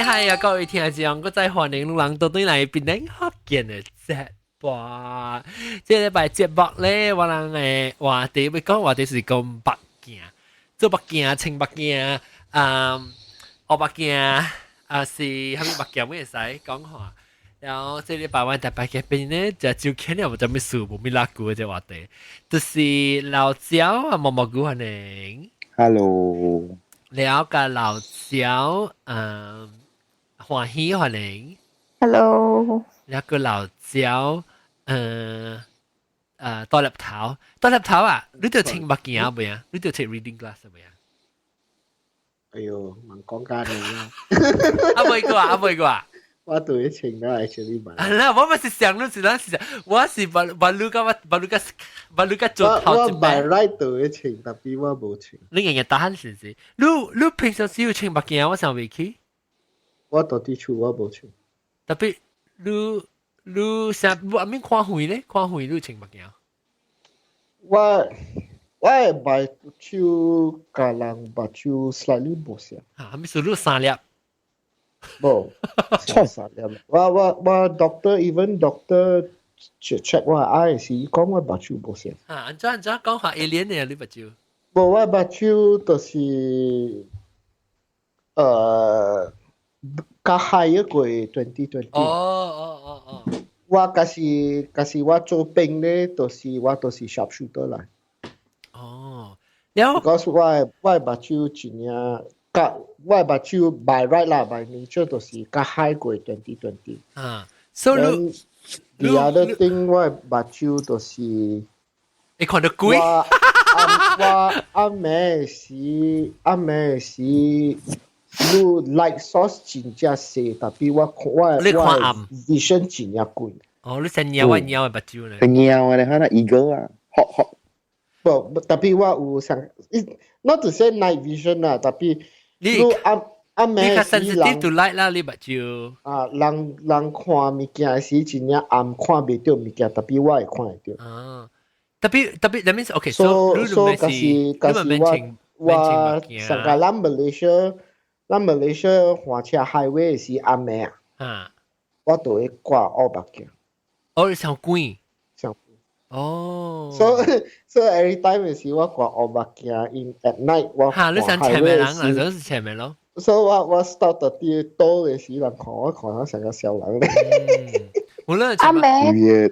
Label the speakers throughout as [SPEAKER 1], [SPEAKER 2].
[SPEAKER 1] 嗨啊！各位聽眾，閣再歡迎恁人倒轉來檳城福建的節目。這禮拜節目咧，我人的話題欲講話題是講目鏡，做目鏡、穿目鏡、啊，學目鏡，啊是啥物目鏡會使講話。然後這禮拜我特別嘉賓咧，就就肯定無啥物事，無咪拉久的這話題，就是老焦啊，毛毛菇歡迎。
[SPEAKER 2] Hello。
[SPEAKER 1] 了個老焦，嗯，歡喜歡迎。
[SPEAKER 3] Hello。
[SPEAKER 1] 了個老焦，嗯，大粒頭，大粒頭啊，你著穿目鏡未啊？你著穿 reading glass 未啊？
[SPEAKER 4] 哎喲，莫講假你啦。
[SPEAKER 1] 啊未過啊，未過啊。
[SPEAKER 4] 我對穿啦，actually 嘛。
[SPEAKER 1] 啊啦，我咪是想你是咱是，我是把把你個我把你個把你個做頭
[SPEAKER 4] 我 by right 對穿，tapi 我無穿。
[SPEAKER 1] 你日日打鼾是唔是？你平常時有穿目鏡，我想未起。
[SPEAKER 4] 我蹛佇厝我無穿。
[SPEAKER 1] Tapi 你啥我阿面看遠咧？看遠你穿目鏡？
[SPEAKER 4] 我的目睭佮人目睭 slightly 無相。
[SPEAKER 1] 嚇，係咪屬你三粒？
[SPEAKER 4] 無，錯三粒。我 doctor even doctor check 我 eye 時，講我目睭無相。
[SPEAKER 1] 嚇，按怎按怎講話 alien 的你目睭？
[SPEAKER 4] 無，我目睭就是較 high 過 20/20。
[SPEAKER 1] 哦哦哦哦。
[SPEAKER 4] 我假是我做兵咧，就是我就是 sharpshooter 來。
[SPEAKER 1] 哦，了。
[SPEAKER 4] Because 我的目睭真正，佮我的目睭 by right 啦，by nature 就是較 high 過 20/20。
[SPEAKER 1] 啊，所以
[SPEAKER 4] the other thing 我的目睭就是
[SPEAKER 1] 會看到鬼。
[SPEAKER 4] 我暗我暗暝時暗暝時，你 light source 真正細，tapi 我看我
[SPEAKER 1] 你看暗
[SPEAKER 4] vision 真正鬼。
[SPEAKER 1] 哦，你成貓啊貓的目睭咧。
[SPEAKER 2] 係貓啊，你看那 eagle 啊，學學。
[SPEAKER 4] 無，tapi 我有上，not to say night vision 啦，tapi
[SPEAKER 1] 你
[SPEAKER 4] 暗暗
[SPEAKER 1] 你較
[SPEAKER 4] 暝時
[SPEAKER 1] sensitive to light 啦，你目睭。
[SPEAKER 4] 啊，人看物件時真正暗看袂著物件，tapi 我會看會著。
[SPEAKER 1] 啊，tapi that means okay，
[SPEAKER 4] so
[SPEAKER 1] so
[SPEAKER 4] 假是我我上個咱 Malaysia，咱 Malaysia 駛車 highway 時暗暝啊，我就會掛烏目鏡。
[SPEAKER 1] 哦，傷光。
[SPEAKER 4] 傷。
[SPEAKER 1] 哦。
[SPEAKER 4] So every time 時我掛烏目鏡 in at night 我
[SPEAKER 1] 嚇，你想前面人啊，就是前面咯。
[SPEAKER 4] 所以我 stop 到啲多嘅時，人看我看我成個小人咧。
[SPEAKER 3] 阿妹，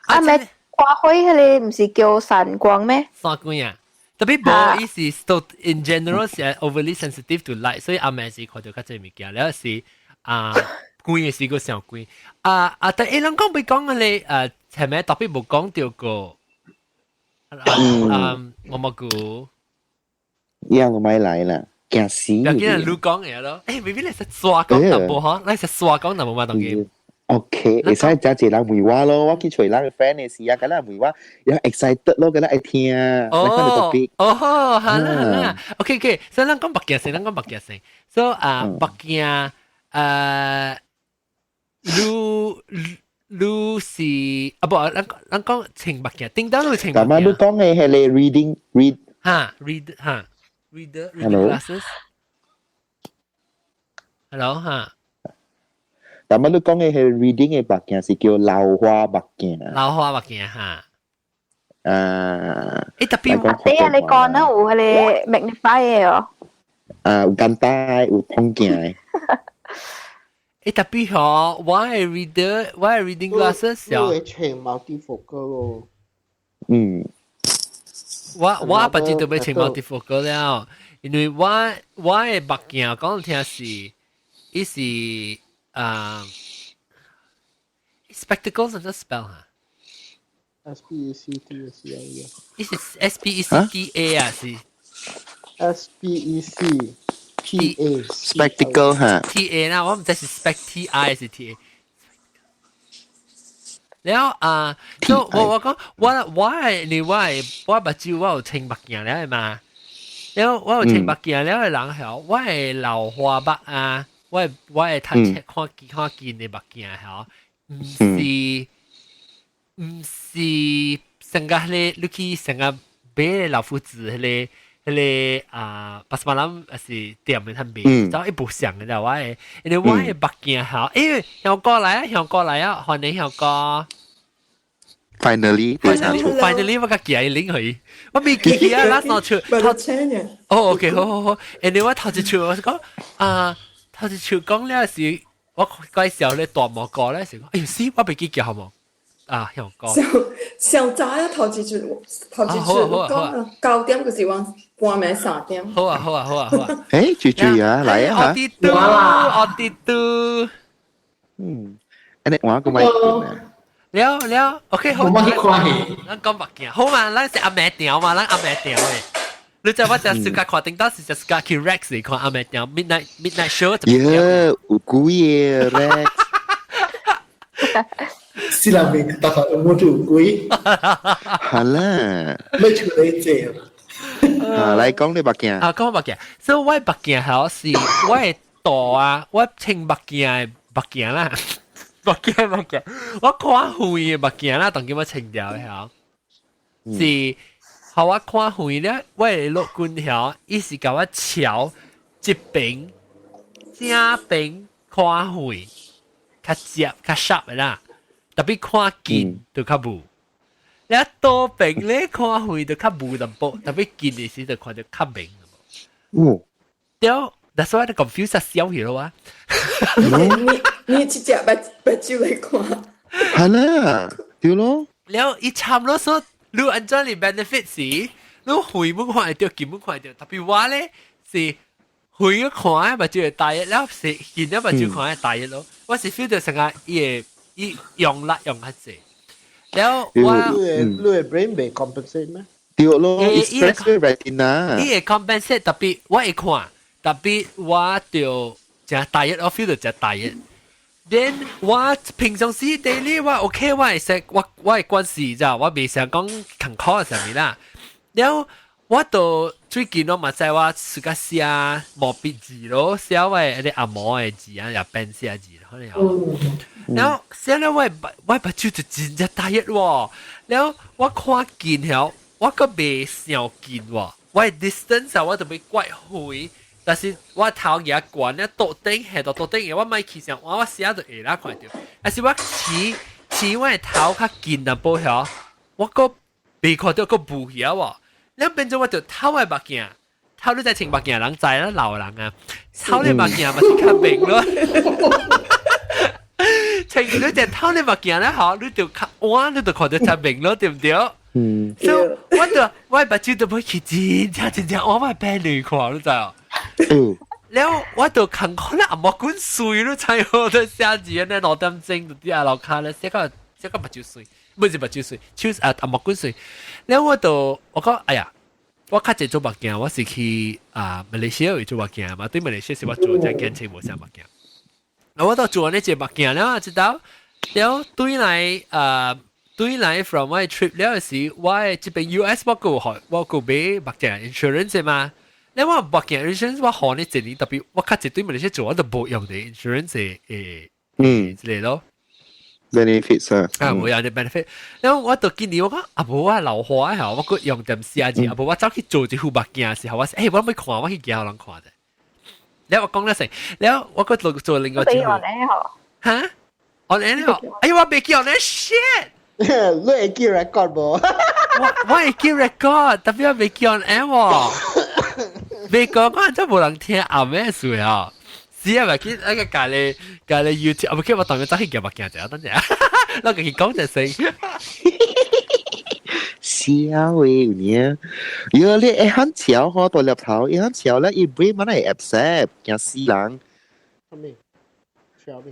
[SPEAKER 3] 阿妹掛開彼个毋是叫散光咩？
[SPEAKER 1] 散光啊！Tapi 無伊是 so in general 是 overly sensitive to light，所以暗暝時看著較濟物件，了是啊光的時閣傷光。啊啊！但伊人講欲講彼个前面特別無講著個啊毛毛菇。
[SPEAKER 2] 樣我咪來啦，驚死！
[SPEAKER 1] 又見人你講嘢咯，誒，maybe 你是刷講淡薄嗬，你是刷講淡薄嘛當嘅。
[SPEAKER 2] OK，會使誠濟人問我咯，我去揣人的 friend 的時啊，敢若問我，又 excited 咯，敢若愛聽。
[SPEAKER 1] 哦，哦，好啦好啦，OK OK，所以咱講目鏡先，咱講目鏡先。所以啊，目鏡，你是啊無，咱講穿目鏡，頂當你穿目鏡。
[SPEAKER 2] 咁啊，你講的係你 reading read
[SPEAKER 1] 哈，read 哈，reader glasses。Hello 哈。
[SPEAKER 2] 但係你講的係 reading 的目鏡是叫老花目鏡。
[SPEAKER 1] 老花目鏡哈。
[SPEAKER 2] 啊。
[SPEAKER 1] 誒，tapi
[SPEAKER 3] 阿弟啊，你講啦，有彼个 magnifier 哦。
[SPEAKER 2] 啊，有簡單，有放鏡的。
[SPEAKER 1] 誒，tapi 嗬，我的 reader，我的 reading glasses
[SPEAKER 4] 你會穿 multifocal 咯。
[SPEAKER 2] 嗯。
[SPEAKER 1] 我捌知都欲穿 multifocal 了，因為我的目鏡講聽是，伊是啊，spectacles 怎麼 spell 哈
[SPEAKER 4] ？S P E C T C I E。
[SPEAKER 1] 伊是 S P E C T A 啊是
[SPEAKER 4] ？S P E C T A。
[SPEAKER 2] Spectacle 哈。
[SPEAKER 1] T A 啦，我毋知是 spec T I 還是 T A。了啊，所以我講我係你我係我目睭我有穿目鏡了的嘛，了我有穿目鏡了的人曉，我的老花目啊，我的讀冊看見看近的目鏡曉，毋是成個彼个你去成個買老夫子彼個彼个啊，pasar malam 是店的較賣，就伊無像的我的，因為我的目鏡好，欸，香哥來啊，香哥來啊，歡迎香哥。
[SPEAKER 2] Finally，
[SPEAKER 1] finally 我個寄拎去，我未記起啊，last 出。哦，OK，好好好，因為我頭一出我講啊，頭一出講了是，我介紹咧大毛哥咧是講，哎呦死，我未記記好冇？啊，香哥。
[SPEAKER 5] 上上早啊，頭一出，頭一出我講9點就是我半暝3點。
[SPEAKER 1] 好啊，好啊，好啊，好啊。
[SPEAKER 2] 誒，住住啊，來啊嚇。
[SPEAKER 1] 我啲嘟，我啲嘟。
[SPEAKER 2] 嗯，你我個咪。
[SPEAKER 1] 了了，OK 好。
[SPEAKER 6] 我去看戲。
[SPEAKER 1] 咱講目鏡，好嘛？咱是暗暝條嘛，咱暗暝條的。你知我只暑假看頂到是只暑假去 Rex 嚟看暗暝條 midnight show。
[SPEAKER 2] 耶，有鬼嘅 Rex。
[SPEAKER 6] 是啦，未大家有冇做鬼？
[SPEAKER 2] 係啦。
[SPEAKER 6] 咩處理這？
[SPEAKER 2] 啊，來講你目鏡。
[SPEAKER 1] 啊，講目鏡。所以我目鏡好是我的度啊，我穿目鏡的目鏡啦。目鏡目鏡，我看遠的目鏡啦，當今我穿掉的嚇，是，予我看遠咧，我的老君曉，伊是共我調這邊正邊看遠，較接較 sharp 的啦，特別看近就較霧。了倒邊咧看遠就較霧淡薄，特別近的時就看著較明。
[SPEAKER 2] 哦，
[SPEAKER 1] 對，that's why 你 confuse 小去咯啊。
[SPEAKER 5] 你你直接目睭來看。
[SPEAKER 2] 係啦，對咯。
[SPEAKER 1] 了，伊差不多說，你按怎你 benefit 是，你遠欲看會著，近欲看會著，特別我咧是遠看目睭會大一，了是近了目睭看會大一咯。我是 feel 到成個伊會伊用力用較濟。了我
[SPEAKER 4] 你的 brain 袂 compensate 咩？
[SPEAKER 2] 對咯，stress retina。
[SPEAKER 1] 伊會 compensate，特別我會看，特別我就誠大一，我 feel 到誠大一。Then 我平常時 daily 我 OK，我會識我會關事咋，我袂想講勤苦啥物啦。了我就最近我嘛知我自家寫毛筆字咯，寫我的啲阿毛的字啊，也變寫字可能有。然後寫了我目睭就真正大一喎。了我看近了，我閣袂傷近喎。我的 distance 啊，我就欲怪遠。但是我頭額懸咧，桌頂下到桌頂嘅，我莫去上，我寫就會啦看著。但是我起起我的頭較近淡薄曉，我閣袂看著閣霧去啊喎。了變做我就偷的目鏡，偷你在穿目鏡人知啦，老人啊，偷你目鏡嘛是較明咯。穿你隻偷你目鏡咧，吼，你就較晚，你就看著較明咯，對毋對？
[SPEAKER 2] 嗯。
[SPEAKER 1] 所以我就我目睭都欲去真正真正我嘛變亂看，你知無？
[SPEAKER 2] 嗯。
[SPEAKER 1] 了我就看看咧，阿毛管水，你知無？在寫字咧，2點鐘就佇下樓跤咧，寫到目睭水，不是目睭水，手啊阿毛管水。了我就我講，哎呀，我較濟做目鏡，我是去啊馬來西亞做目鏡嘛，對馬來西亞是我做這檢測無啥目鏡。我都做呢隻目鏡了，知道？了對來啊，對來 from 我 trip 了時，我這邊 US 我閣有我閣買目鏡 insurance 嘛。你我目鏡 insurance 我學呢一年，特別我較濟對馬來西亞做，我都無用的 insurance 誒之類咯。
[SPEAKER 2] benefits 啊，
[SPEAKER 1] 啊，無用的 benefit。然後我就今年我講啊，無我老花嚇，我閣用點寫字，啊無我走去做一副目鏡時候，我欸我欲看，我去叫人看者。然後我講了成，然後我閣做做另外一副。哈？on air 哎呦，我袂記 on air shit！
[SPEAKER 4] 你會記 record 無？
[SPEAKER 1] 我會記 record，特別我袂記 on air 喎。袂講講真無人聽暗咩事啊？是啊，咪去那個隔離隔離 YouTube，啊唔記我當佢走去夾目鏡者，等陣，我佢講就成。
[SPEAKER 2] 笑嘅有呢，如果你會很潮嗬，大粒頭，會很潮咧，伊 brain 嘛會 accept，驚死人。
[SPEAKER 4] 咩？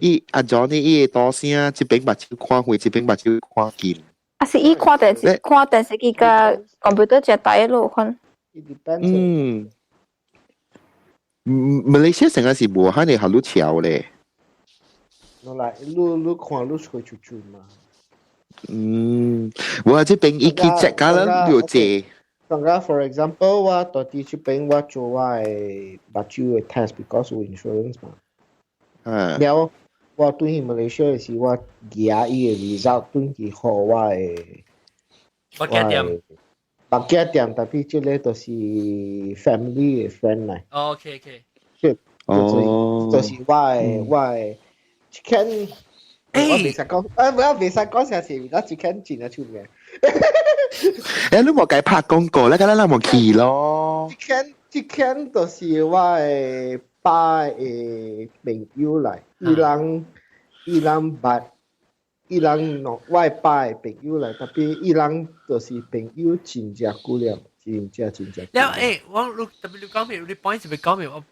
[SPEAKER 2] 伊阿 Johnny 伊會大聲，這邊目睭看遠，這邊目睭看近。
[SPEAKER 3] 啊是伊看電視，看電視機佮 computer 食大路款。
[SPEAKER 2] 嗯。馬來西亞成個是無喊你學愈潮咧。
[SPEAKER 4] 我來，你你看你吹出去嘛？
[SPEAKER 2] 嗯，我這邊伊去 check 下啦，有借。
[SPEAKER 4] 剛剛 for example，我到底這邊我做我的目睭的 test，because 有 insurance 嘛。了，我轉去馬來西亞時，我寄伊的 result 轉去予我的。
[SPEAKER 1] 我幾點？
[SPEAKER 4] 目鏡店，tapi 這個就是 family 嘅 friend 嚟。
[SPEAKER 1] 哦。
[SPEAKER 4] 就是我的這間，我袂使講，我袂使講啥事，而家這間真係出名。
[SPEAKER 2] 你無共拍廣告咧，咁咱無去咯。
[SPEAKER 4] 這間就是我的爸的朋友來，伊人捌，伊人喏，我的爸的朋友來，tapi 伊人就是朋友真正久了，真正真正。
[SPEAKER 1] 了我你特別你講咩？你 point 是欲講咩？我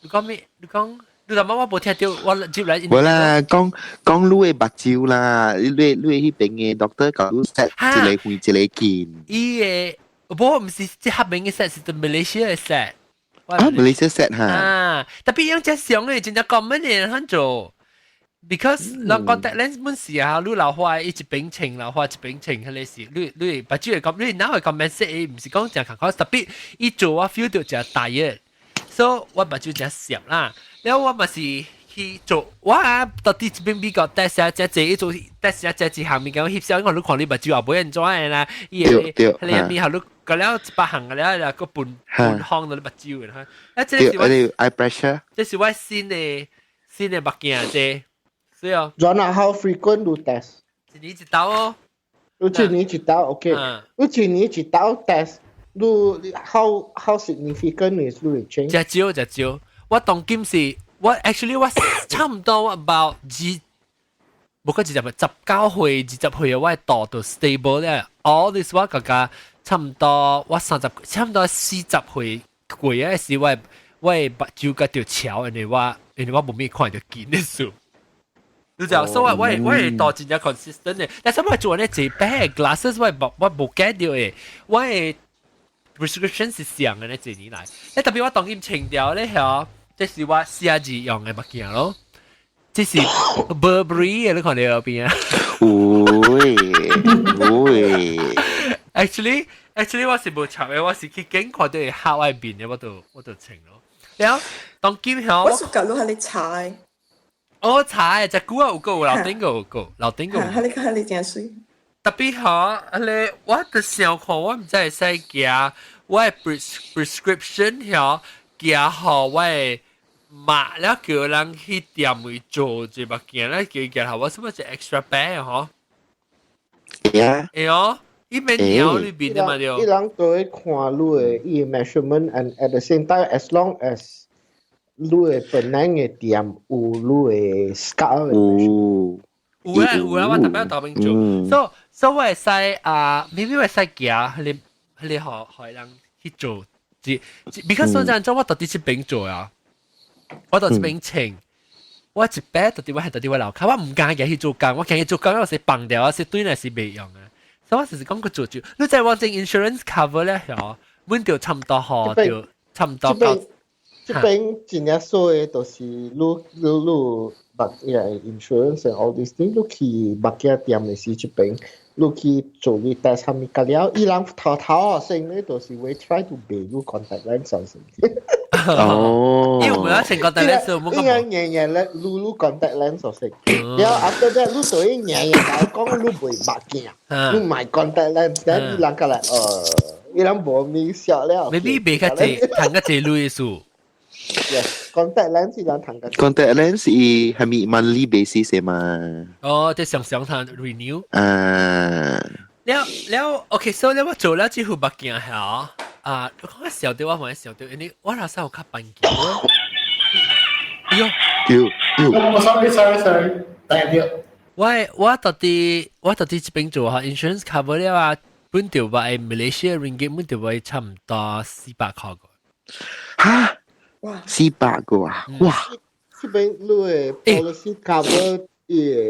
[SPEAKER 1] 你講咩？你講你頭先我無聽著，我接來。
[SPEAKER 2] 無啦，講講你的目睭啦，你彼邊的 doctor 共你 set 一個遠一個近。
[SPEAKER 1] 伊的，無毋是這合名的 set，是 Malaysia 的 set。
[SPEAKER 2] 啊，Malaysia set 哈。
[SPEAKER 1] 啊，tapi 用這相的真正 common 的很做。because 人 contact lens 本時啊，你老花一邊穿，老花一邊穿，彼個是你目睭會講，你哪會 compensate？毋是講誠共款，tapi 伊做我 feel 著誠 tired，so 我目睭誠澀啦。了我嘛是去做，我啊到底這邊美國 test 啊，這這伊做 test 啊，這一項物件翕相，我你看你目睭也袂按怎的啦，伊個彼個物後你過了一百項了，又閣分分放到你目睭的哈。啊，這是我
[SPEAKER 2] eye pressure，
[SPEAKER 1] 這是我新的目鏡這。是哦。
[SPEAKER 4] 然後 how frequent 你 test？
[SPEAKER 1] 一年一道哦。
[SPEAKER 4] 你一年一道，OK。你一年一道 test，你 how significant is 你 change？
[SPEAKER 1] 誠少誠少，我當今是，我 actually 我差毋多我 about 二，無過29歲20歲我度到 stable 咧。All this 我覺覺差毋多，我30，差毋多40歲過嘅時，我目睭甲著潮，因為我無咩看著近的數。你就所以我會度真正 consistent 的，但是我做呢這 pair glasses 我無 get 著的，我的 prescription 是上的呢這年來，你特別我當今穿著咧嗬，這是我寫字用的目鏡咯，這是 Burberry 的，你看著邊啊？
[SPEAKER 2] 喂喂
[SPEAKER 1] ，actually 我是無插的，我是去見看著會合我面的，我就穿咯。了當今嗬，
[SPEAKER 5] 我是共你彼查的。
[SPEAKER 1] 我查的，這久啊有個，樓頂個有個，樓頂個。
[SPEAKER 5] 彼個真媠。
[SPEAKER 1] Tapi 吼，彼我就想看，我毋知會使寄我的 prescription 吼，寄予我的媽了叫人去店位做這目鏡咧，叫伊寄予我，什麼是 extra pair 吼？
[SPEAKER 2] 會啊。
[SPEAKER 1] 會哦，伊免鳥裏邊的嘛對。
[SPEAKER 4] 伊人都會看你的伊 measurement and at the same time as long as 你的本來的店有你的 scar。
[SPEAKER 2] 有。
[SPEAKER 1] 有啊有啊，我特別當邊做，所以我會使啊，maybe 會使寄彼個予人去做，只，because 說真，我到底這邊做啊，我到這邊穿，我一擺到底我係到底我樓跤，我毋敢去做工，我驚去做工我是放掉，我是對來是袂用啊，所以我就是講個做住，你知我正 insurance cover 咧，嗬，阮就差毋多嗬，就差毋多到。
[SPEAKER 4] 這邊真正衰的，就是你目鏡 insurance and all these things，你去目鏡店的時這邊，你去做你 test 啥物個了，伊人頭頭先咧，就是會 try to 賣你 contact lens 先。
[SPEAKER 2] 哦。
[SPEAKER 1] 因為我們穿 contact lens，我
[SPEAKER 4] 伊人硬硬咧，擼擼 contact lens 先。然後 after that，你就硬硬來講你賣目鏡，你賣 contact lens，但伊人過來，伊人無面笑了。
[SPEAKER 1] maybe 賣較濟，趁較濟鐳數。
[SPEAKER 4] Yes, contact lens 是人趁較。
[SPEAKER 2] Contact lens 係咪 monthly basis 嘛？
[SPEAKER 1] 哦，即常常趁 renew。
[SPEAKER 2] 啊。
[SPEAKER 1] 了了，OK，所以我做了這副目鏡嚇，啊，我講笑著我冇笑著，因為我那時候較笨嘅。哎喲，
[SPEAKER 2] 對對。
[SPEAKER 6] 我 sorry sorry sorry，大掉。
[SPEAKER 1] 我到底這邊做哈 insurance cover 了啊，本條話 Malaysia ringgit 本條話差毋多400塊個。
[SPEAKER 2] 嚇！
[SPEAKER 5] 哇！400
[SPEAKER 2] 個啊！哇！
[SPEAKER 4] 這邊你的 policy cover 伊個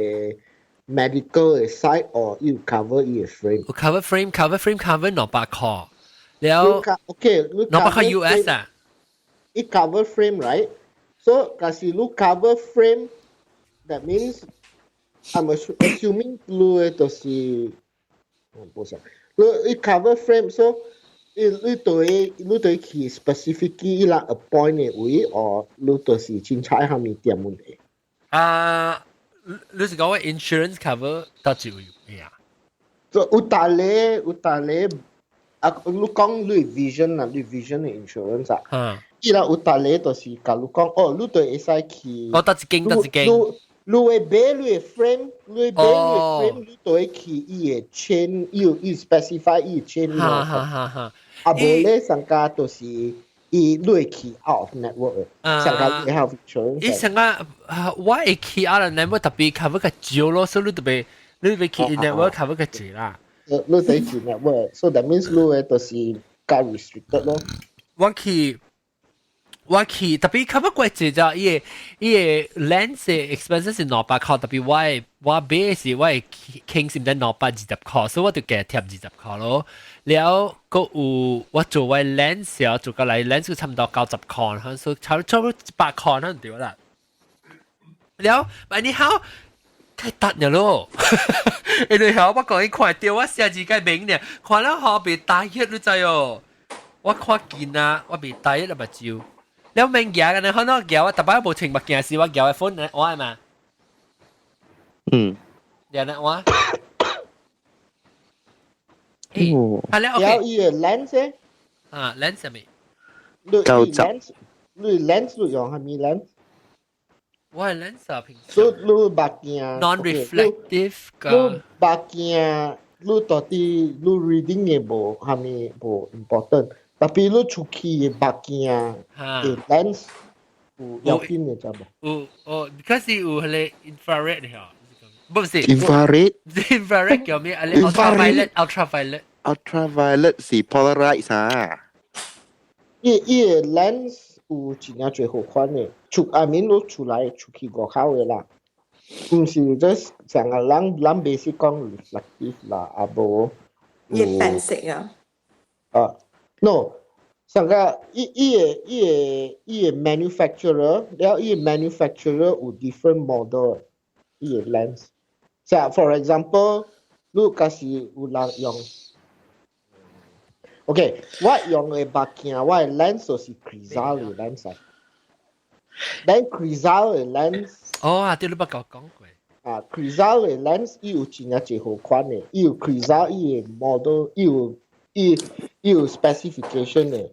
[SPEAKER 4] medical 的 side or 伊有 cover 伊個 frame？
[SPEAKER 1] 有 cover frame，cover frame cover 200塊。了
[SPEAKER 4] OK，
[SPEAKER 1] 200塊 US 啊？
[SPEAKER 4] 伊 cover frame right？So 假是你 cover frame，that means I'm assuming 你的就是，無想，你伊 cover frame，so 你對去 specific 伊人 appoint 的位，or 你就是凊彩啥物店問題？
[SPEAKER 1] 啊，你是講我 insurance cover 到幾位呀？
[SPEAKER 4] 就有逐個有逐個啊，你講你 vision 啊，你 vision 嘅 insurance 啊，伊拉有逐個就是共你講，哦，你對會使去。
[SPEAKER 1] 哦，佗一間佗一間。
[SPEAKER 4] 你會買你的 frame，你會買你的 frame，你就會去伊的 chain，伊有伊 specify 伊的 chain。
[SPEAKER 1] 哈哈哈哈。
[SPEAKER 4] 啊，無咧上加就是伊你會去 out of network 嘅，上加你 health insurance。
[SPEAKER 1] 伊上加我會去 out of network 特別 cover 較少咯，所以你特別你會去 network cover 較濟啦。
[SPEAKER 4] 你得去 network，so that means 你的就是較 restricted 咯。
[SPEAKER 1] 我去特別 cover 貴濟就伊個 lens expenses 是200塊，特別我買是我會傾是毋知220塊，所以我就加貼20塊咯。了閣有我做我 lens 啊，做過來 lens 差唔多90塊，所以差不多100塊那對啦。了，但你好，太突了咯！因為我講伊看到我寫字該明呢，看了後袂大熱你知哦。我看見啊，我袂大熱目睭。了免舉嘅呢，可能舉我逐擺無穿目鏡時，我舉個 phone 我係嘛？
[SPEAKER 2] 嗯。
[SPEAKER 1] 兩個我。
[SPEAKER 2] 哦。
[SPEAKER 1] 係咧，OK。
[SPEAKER 4] 了伊個 lens
[SPEAKER 1] 啊，lens 係咪？
[SPEAKER 2] 90。
[SPEAKER 4] 你 lens 你用啥物 lens？
[SPEAKER 1] 我係 lens 啊，平時。
[SPEAKER 4] 所以你目鏡
[SPEAKER 1] non-reflective
[SPEAKER 4] 你目鏡，你到底你 reading 嘅無啥物無 important，tapi 你出去嘅目鏡嘅 lens 有要緊嘅知無？
[SPEAKER 1] 有哦，可是有彼個 infrared 嘅，不是
[SPEAKER 2] infrared
[SPEAKER 1] infrared 叫咩？啊，ultraviolet ultraviolet
[SPEAKER 2] ultraviolet 是 polarized 啊。
[SPEAKER 4] 伊個 lens 有真正濟好款嘅，出阿面你出來出去外口嘅啦，毋是 just 成個人咱 basic 講 reflective 啦，啊無。
[SPEAKER 5] 伊白色啊。
[SPEAKER 4] 啊，no，上個伊個 manufacturer，了伊個 manufacturer 有 different model，伊個 lens。像 for example，你假是有人用。OK，我用的目鏡，我的 lens 就是 Crizal 的 lens 啊。Then Crizal 的 lens，
[SPEAKER 1] 哦啊，對，你捌共我講過。
[SPEAKER 4] 啊，Crizal 的 lens 伊有真正濟好款的，伊有 Crizal 伊的 model，伊有 specification 的。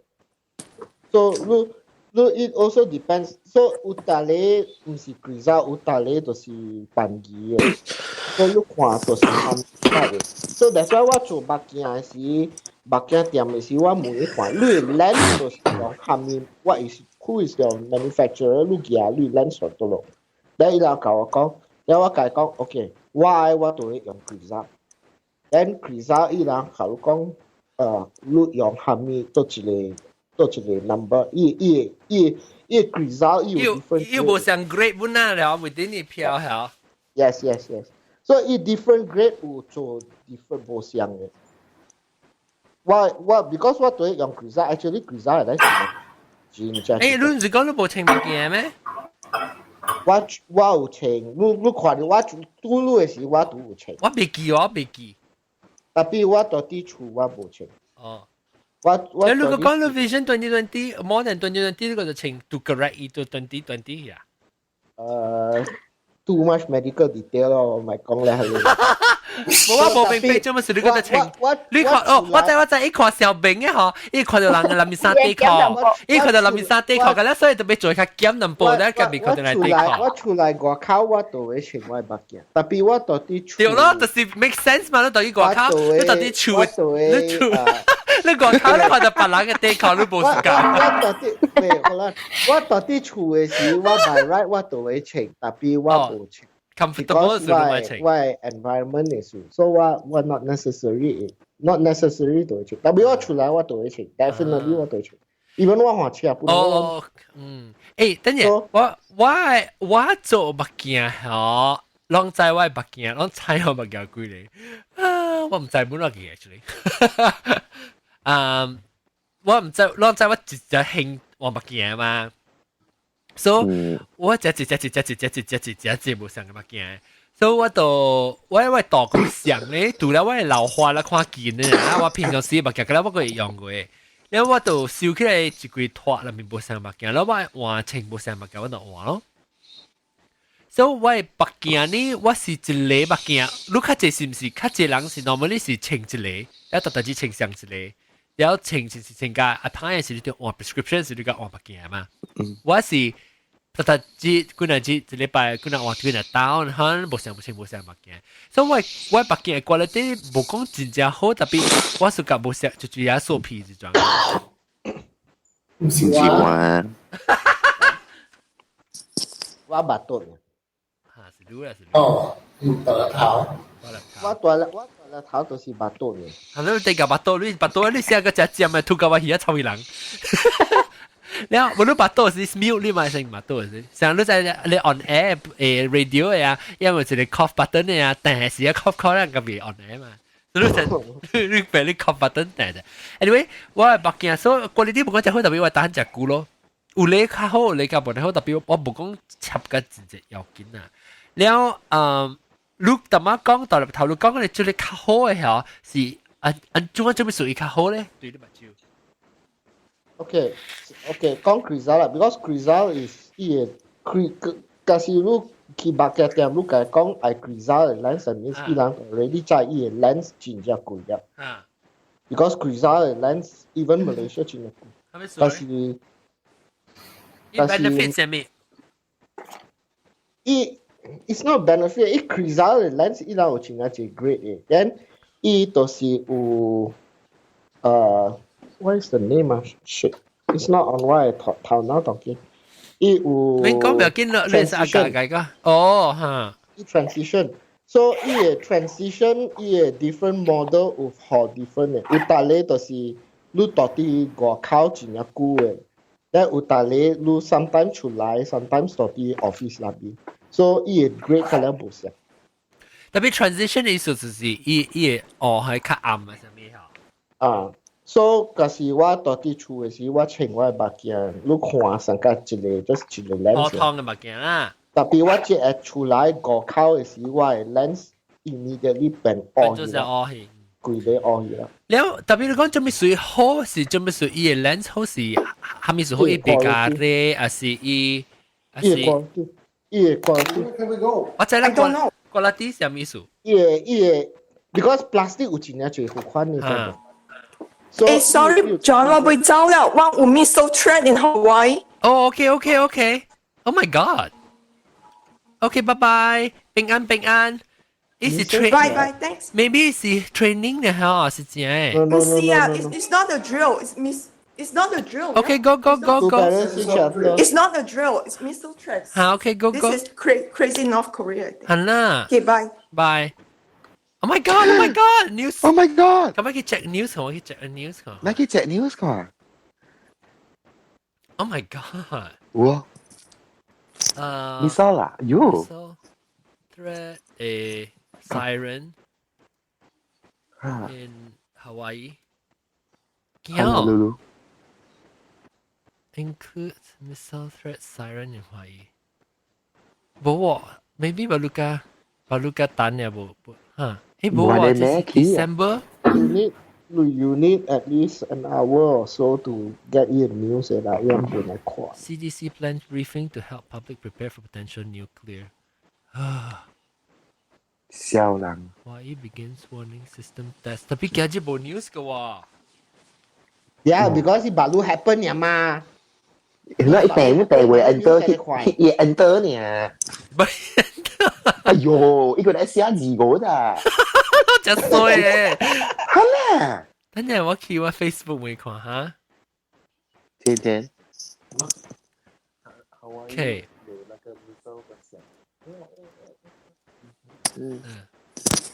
[SPEAKER 4] So 你 it also depends。So 有逐個毋是 Crizal，有逐個就是便宜的。所以你看就是參的。So that's why 我做目鏡的時，目鏡店的時，我問伊看，你的 lens 就是用啥物？What is who is your manufacturer？你舉你 lens 佗落？咧伊人共我講，了我共伊講，OK，我就會用 Crizal。Then Crizal 伊人共你講，你用啥物？佗一個 number？伊 Crizal 伊有 different。
[SPEAKER 1] 伊無相 grade 本啊了，within 你票嚇。
[SPEAKER 4] Yes. So 伊 different grade 有做 different 無相的。我 because 我對用 Crizal，actually Crizal 係真正。
[SPEAKER 1] 欸，你毋是講你無穿目鏡咩？
[SPEAKER 4] 我有穿，你看著我拄你的時，我都有穿。
[SPEAKER 1] 我袂記，我袂記。
[SPEAKER 4] Tapi 我佇佇厝我無穿。
[SPEAKER 1] 哦。
[SPEAKER 4] 我
[SPEAKER 1] 如果講你 vision 20/20 more than 20/20，你個就穿 to correct 伊到 20/20 啊？
[SPEAKER 4] Too much medical detail 咯，我咪講咧係。
[SPEAKER 1] 無我無明白做乜事，你覺得穿？你看哦，我知我知，伊看小明的吼，伊看著人的內面衫底褲，伊看著內面衫底褲，咁咧所以特別做較減淡薄咧，佮未看著內底褲。
[SPEAKER 4] 我出來外口我都會穿我的目鏡，tapi 我佇佇厝。
[SPEAKER 1] 對咯，就是 make sense 嘛，你佇外口，你佇佇厝，你厝，你外口你看著別人的底褲，你無時間。
[SPEAKER 4] 我佇佇，沒好啦，我佇佇厝的時，我 by right 我都會穿，tapi 我無穿。
[SPEAKER 1] Comfortable
[SPEAKER 4] 是我 environment 的事，所以我 not necessary 都會穿，tapi 我出來我都會穿，definitely 我都會穿，even 我換車本。
[SPEAKER 1] 哦，嗯，欸，等下我做目鏡吼，攏知我目鏡，攏知我目鏡幾个，啊，我毋知本來記 actually，啊，我毋知，攏知我一隻興換目鏡嘛。所以我一隻一隻一隻一隻一隻一隻一隻無相共目鏡，所以我就我度個相咧，除了我會老花啦看近咧，啊我平常時目鏡，佮我閣會用過，了我就收起來一櫃拖內面無相目鏡，了我換穿無相目鏡，我就換咯。所以我的目鏡呢，我是一個目鏡，你較濟是毋是？較濟人是 normally 是穿一個，一特特只穿上一個。了穿是穿甲啊，歹嘅是你著換 prescription 是你共換目鏡嘛。我是逐逐日幾若日一禮拜幾若換幾若 down，可能無相無穿無相目鏡。所以我目鏡 quality 無講真正好，特別我是甲無相就就也塑皮這種。
[SPEAKER 6] 唔是
[SPEAKER 2] 唔是
[SPEAKER 6] 我，
[SPEAKER 4] 我目肚。
[SPEAKER 1] 嚇是你啦是你。
[SPEAKER 6] 哦，嗯，大粒頭。
[SPEAKER 4] 我大粒頭就是目肚嘅。
[SPEAKER 1] 係你地個目肚，你目肚你寫個隻尖嘅，吐到我耳仔臭人。了，無你目肚是 mute 你嘛是目肚是，像你在你 on air radio 嘅啊，因為一個 cough button 嘅啊，但是啊 cough cough 咱個未 on air 嘛。你就你俾你 cough button 彈啫。Anyway，我係目鏡，所以過呢啲無講真好，特別我單食久咯。有咧較好，有咧較無好，特別我無講插甲真濟要緊啊。了，你淡仔講到頭你講你做得較好嘅嗬，是按按怎做咩屬於較好咧？對你目睭。
[SPEAKER 4] OK，講 Crizal 啦，because Crizal is 伊個 Cri，假使你去目鏡店，你共伊講愛 Crizal 的 lens，means 伊人 already 知伊的 lens 真正貴了。Because Crizal 的 lens even Malaysia 真正貴，但是
[SPEAKER 1] 伊 benefit 啥物？
[SPEAKER 4] 伊 it's not benefit，伊 Crizal 的 lens 伊人有真正濟 grade 的，then 伊就是有what is the name 啊？Shit, it's not on 我的頭頭腦當機。伊有
[SPEAKER 1] 免講唔要緊咯，你是阿家家個哦哈。
[SPEAKER 4] 伊 transition，so 伊的 transition 伊的 different model 有好 different 的，有逐个就是你蹛佇外口真正久的，咧有逐个你 sometimes 出來，sometimes 蹛佇 office 內面，所以伊的 grade 可能無相。
[SPEAKER 1] 特別 transition 的意思就是伊伊會哦係較暗啊，啥物吼？
[SPEAKER 4] 啊。所以，假使我蹛佇厝的時，我穿我的目鏡，你看上甲一個就是一個 lens。
[SPEAKER 1] 普通的目鏡啦。
[SPEAKER 4] 特別我這個出來外口的時，我的 lens immediately 變烏去
[SPEAKER 1] 就是烏去，
[SPEAKER 4] 規個烏去啦。
[SPEAKER 1] 了，特別你講做咩屬好是做咩屬伊的 lens 好是，蝦米是好伊別家咧，還是伊？
[SPEAKER 4] 伊的 quality，伊的 quality。
[SPEAKER 1] 我知啦，quality 是啥物意思？
[SPEAKER 4] 伊的伊的，because plastic 有真正濟款的。
[SPEAKER 5] 欸，sorry John，我欲走了，我有 missile threat in Hawaii。
[SPEAKER 1] 哦，OK。Oh my God。OK，拜拜，平安平安。伊是 train。
[SPEAKER 5] Bye bye, thanks。
[SPEAKER 1] Maybe 是 training 的哈，是真的。
[SPEAKER 5] 唔是啊，it's not a drill, it's miss. It's not a drill.
[SPEAKER 1] Okay, go go go go.
[SPEAKER 5] It's not a drill. It's missile threats.
[SPEAKER 1] 好，OK, go go.
[SPEAKER 5] This is crazy North Korea.
[SPEAKER 1] 好啦。
[SPEAKER 5] Okay, bye.
[SPEAKER 1] Bye. Oh my God! Oh my God! News!
[SPEAKER 2] Oh my God!
[SPEAKER 1] 咁去 check news 我去 check news 看。
[SPEAKER 2] 你去 check news 看。
[SPEAKER 1] Oh my God!
[SPEAKER 2] 哇！Missile 啦，喲。
[SPEAKER 1] Missile threat a siren in Hawaii.
[SPEAKER 2] 驚。
[SPEAKER 1] Includes missile threat siren in Hawaii. 無喎，maybe 巴魯加巴魯加等呀無無嚇。誒無啊，這是 December。
[SPEAKER 4] You need at least an hour or so to get in news 啦，要本來看。
[SPEAKER 1] CDC plans briefing to help public prepare for potential nuclear.
[SPEAKER 2] 笑人。
[SPEAKER 1] Hawaii begins warning system test. 特別今日無 news 嘅喎。
[SPEAKER 4] Yeah, because 是巴魯 happen 呀嘛。
[SPEAKER 2] 那一病一病會 enter 去去 enter 呢？哎呦，一個人寫字個咋？
[SPEAKER 1] 真衰嘅。
[SPEAKER 2] 好啦。
[SPEAKER 1] 等陣我去我 Facebook 會看哈。
[SPEAKER 2] 天天。
[SPEAKER 1] OK。嗯。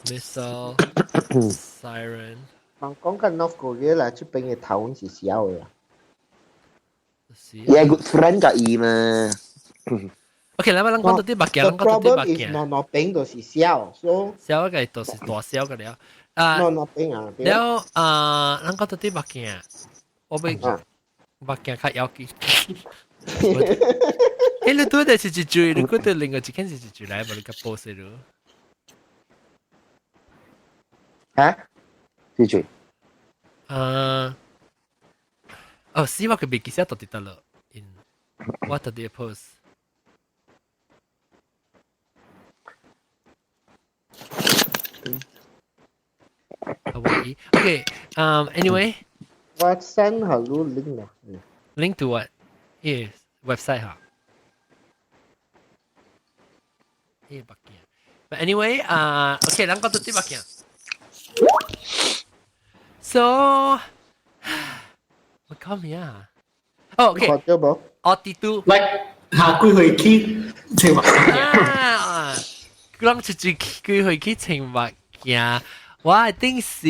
[SPEAKER 1] Missile siren。
[SPEAKER 4] 講講緊 North Korea 啦，這邊嘅頭是小嘅啦。
[SPEAKER 2] Yeah, good friend 甲伊嘛。
[SPEAKER 1] OK，來，我咱講到啲目鏡，咱講到啲目鏡。
[SPEAKER 4] 兩兩邊都是小，所以
[SPEAKER 1] 小嘅都是大小嘅了。啊，
[SPEAKER 4] 兩兩邊啊。
[SPEAKER 1] 了啊，咱講到啲目鏡，我欲目鏡較要緊。欸，你對的是一句，你覺得另外一件是一句來，無你較 post 咯？
[SPEAKER 2] 嚇？一句？
[SPEAKER 1] 啊。哦，死我佢未記得到底得了。In what did they post？Hawaii. Okay. Anyway,
[SPEAKER 4] 我 send 下你 link 啦。
[SPEAKER 1] Link to what？伊 website 嚇。伊目鏡。But anyway，啊，OK，咱講到啲目鏡。So，我講咩啊？哦，OK。
[SPEAKER 4] 看到無？
[SPEAKER 1] 我啲都。
[SPEAKER 6] Like 下幾歲去穿目鏡？
[SPEAKER 1] 啊，講出去幾歲去穿目鏡？我一定是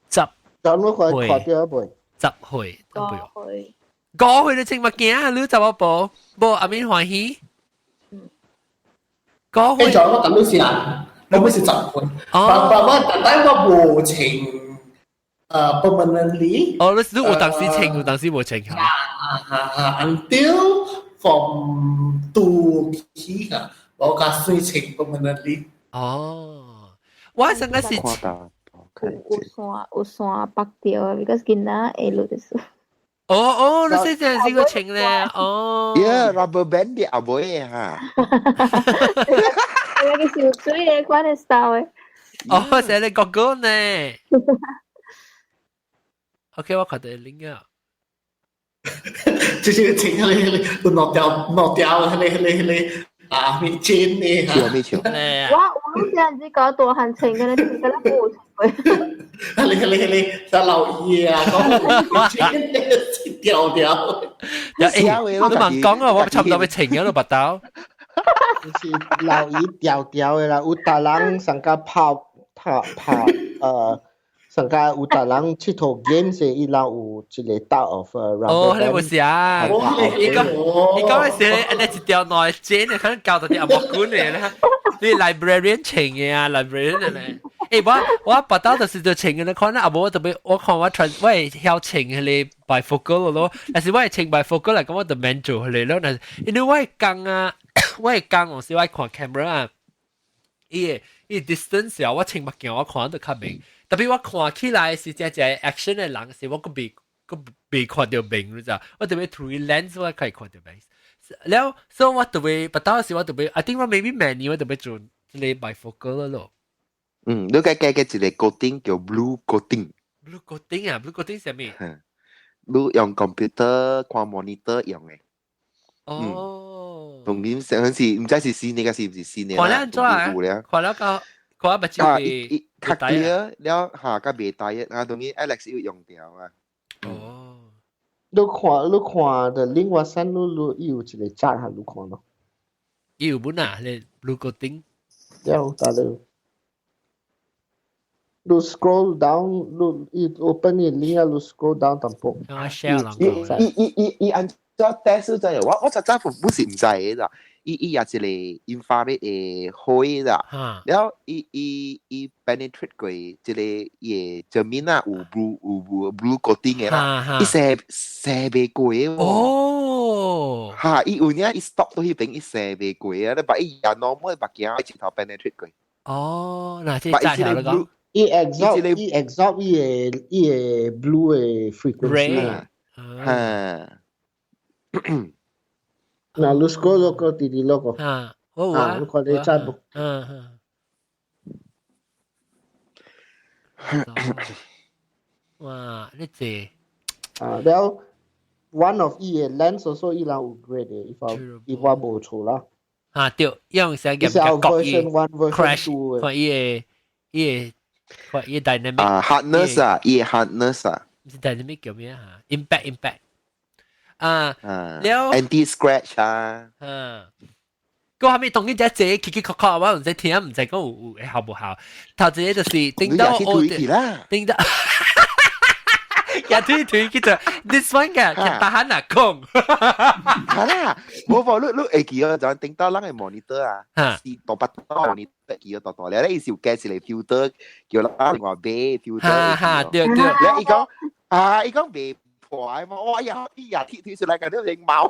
[SPEAKER 1] 十
[SPEAKER 4] 咁我看看到未？
[SPEAKER 1] 10歲，
[SPEAKER 3] 五歲。
[SPEAKER 1] 5歲就穿目鏡，你十無？無阿面歡喜。五歲。
[SPEAKER 6] 誒，我咁都是啊，我不是10歲。哦。但我但我無穿permanently。
[SPEAKER 1] 哦，你有當時穿，有當時無穿。
[SPEAKER 6] 啊啊啊！Until from 2起啊，我較算穿 permanently。
[SPEAKER 1] 哦，我上個是。
[SPEAKER 3] 有有線有線縛掉，because 囡仔會落就是。
[SPEAKER 1] 哦哦，你識這是個穿咧，哦。
[SPEAKER 2] Yeah，rubber band 啲阿妹嚇。
[SPEAKER 3] 那個小水的款的 style 的。
[SPEAKER 1] 哦，成你哥哥呢？OK，我看到 link 啊。
[SPEAKER 6] 就是穿迄個迄個落掉落掉迄個迄個迄個啊，咩尖的嚇。
[SPEAKER 2] 咩笑？
[SPEAKER 3] 我有這樣子搞大漢穿，跟你穿，跟你冇穿過。
[SPEAKER 6] 迄個迄個迄個在老爺啊，講尖的掉掉。
[SPEAKER 1] 欸，你問講啊，我差不多欲穿咗都白刀。
[SPEAKER 4] 就是老爺掉掉的啦，有逐人上個拍拍拍，上個有逐人𨑨迌 game 時，伊人有一個搭 of rubber。
[SPEAKER 1] 哦，你冇事啊？你講你講嘅時，你一條內剪，你可能教到啲阿木管嚟咧，你 librarian 穿嘅啊，librarian 咧。欸，我白刀就是就穿嘅，你看啦，阿無我特別，我看我穿，我會曉穿彼個 bifocal 咯，但是我會穿 bifocal 嚟，咁我就免做彼個咯。但是因為我會講啊，我會講，有時我看 camera 啊，伊個 distance 啊，我穿目鏡我看得較明。特別我看起來是真正 action 的人，是我閣未閣未看到明，你知？我特別 through lens 我可以看到明。了，所以我特別不到時我特別，I think 我 maybe 明年我特別做這個 bifocal 咯。
[SPEAKER 2] 嗯，你該加個一個 coating 叫 blue coating。
[SPEAKER 1] Blue coating 啊，blue coating 啥物？
[SPEAKER 2] 你用 computer 看 monitor 用的。
[SPEAKER 1] 哦。
[SPEAKER 2] 同點上是毋知是新的，還是毋是新的？
[SPEAKER 1] 看了按怎啊？看了個看目睭
[SPEAKER 2] 啊，伊較 clear 了嚇，較袂大啊，當然 Alex 要用掉啊。
[SPEAKER 1] 哦。
[SPEAKER 4] 你看的另外三路路有一個 chart 下你看咯。
[SPEAKER 1] 伊有本啊，你 blue coating。
[SPEAKER 4] 對，大佬。你 scroll down，你伊 open 伊 link 啊，你 scroll down 淡薄。
[SPEAKER 1] 我 share 人。
[SPEAKER 2] 伊伊伊伊按怎 test 就我我實在本是毋知的啦。伊伊也一個 infrared 的火啦，了後伊伊伊 penetrate 過這個伊的正面啊，有 blue 有 blue coating 的啦，伊射射袂過的。
[SPEAKER 1] 哦，
[SPEAKER 2] 嚇！伊有影伊 stop 到彼邊，伊射袂過啊！你把伊也 normal 目鏡一頭 penetrate 過。
[SPEAKER 1] 哦，嗱，這炸條你講。
[SPEAKER 4] 伊 absorb 伊 absorb 伊個伊個 blue 的 frequency 啦。
[SPEAKER 2] 嚇。
[SPEAKER 4] 嗱，你 scroll 落個弟弟落個。
[SPEAKER 1] 啊，我有啊。
[SPEAKER 4] 你看你真無？
[SPEAKER 1] 嗯嗯。哇，你這。
[SPEAKER 4] 啊，了，one of 伊個 lens also 伊人有 grade 的，if 我無錯啦。
[SPEAKER 1] 啊，對，用啥嘅
[SPEAKER 4] 角伊
[SPEAKER 1] crash，看伊個伊個看伊 dynamic。
[SPEAKER 2] 啊，hardness 啊，伊 hardness 啊。
[SPEAKER 1] 毋是 dynamic 叫咩啊？impact impact。啊，
[SPEAKER 2] 了 anti scratch 啊，
[SPEAKER 1] 嗯，個後面當然只隻奇奇殼殼，我毋知聽，毋知講有有效無效。頭一個就是頂到我頂到，也推推去做 this one 嘅，大漢啊講，
[SPEAKER 2] 係啦，無無你你會記得就頂到咱個 monitor 啊，是大把大 monitor 記得大大咧，伊是有加一個 filter 叫咱另外買 filter，
[SPEAKER 1] 哈哈，對對，
[SPEAKER 2] 咧伊講啊，伊講袂破嘛，哇呀，伊也鐵推出來感覺成貓。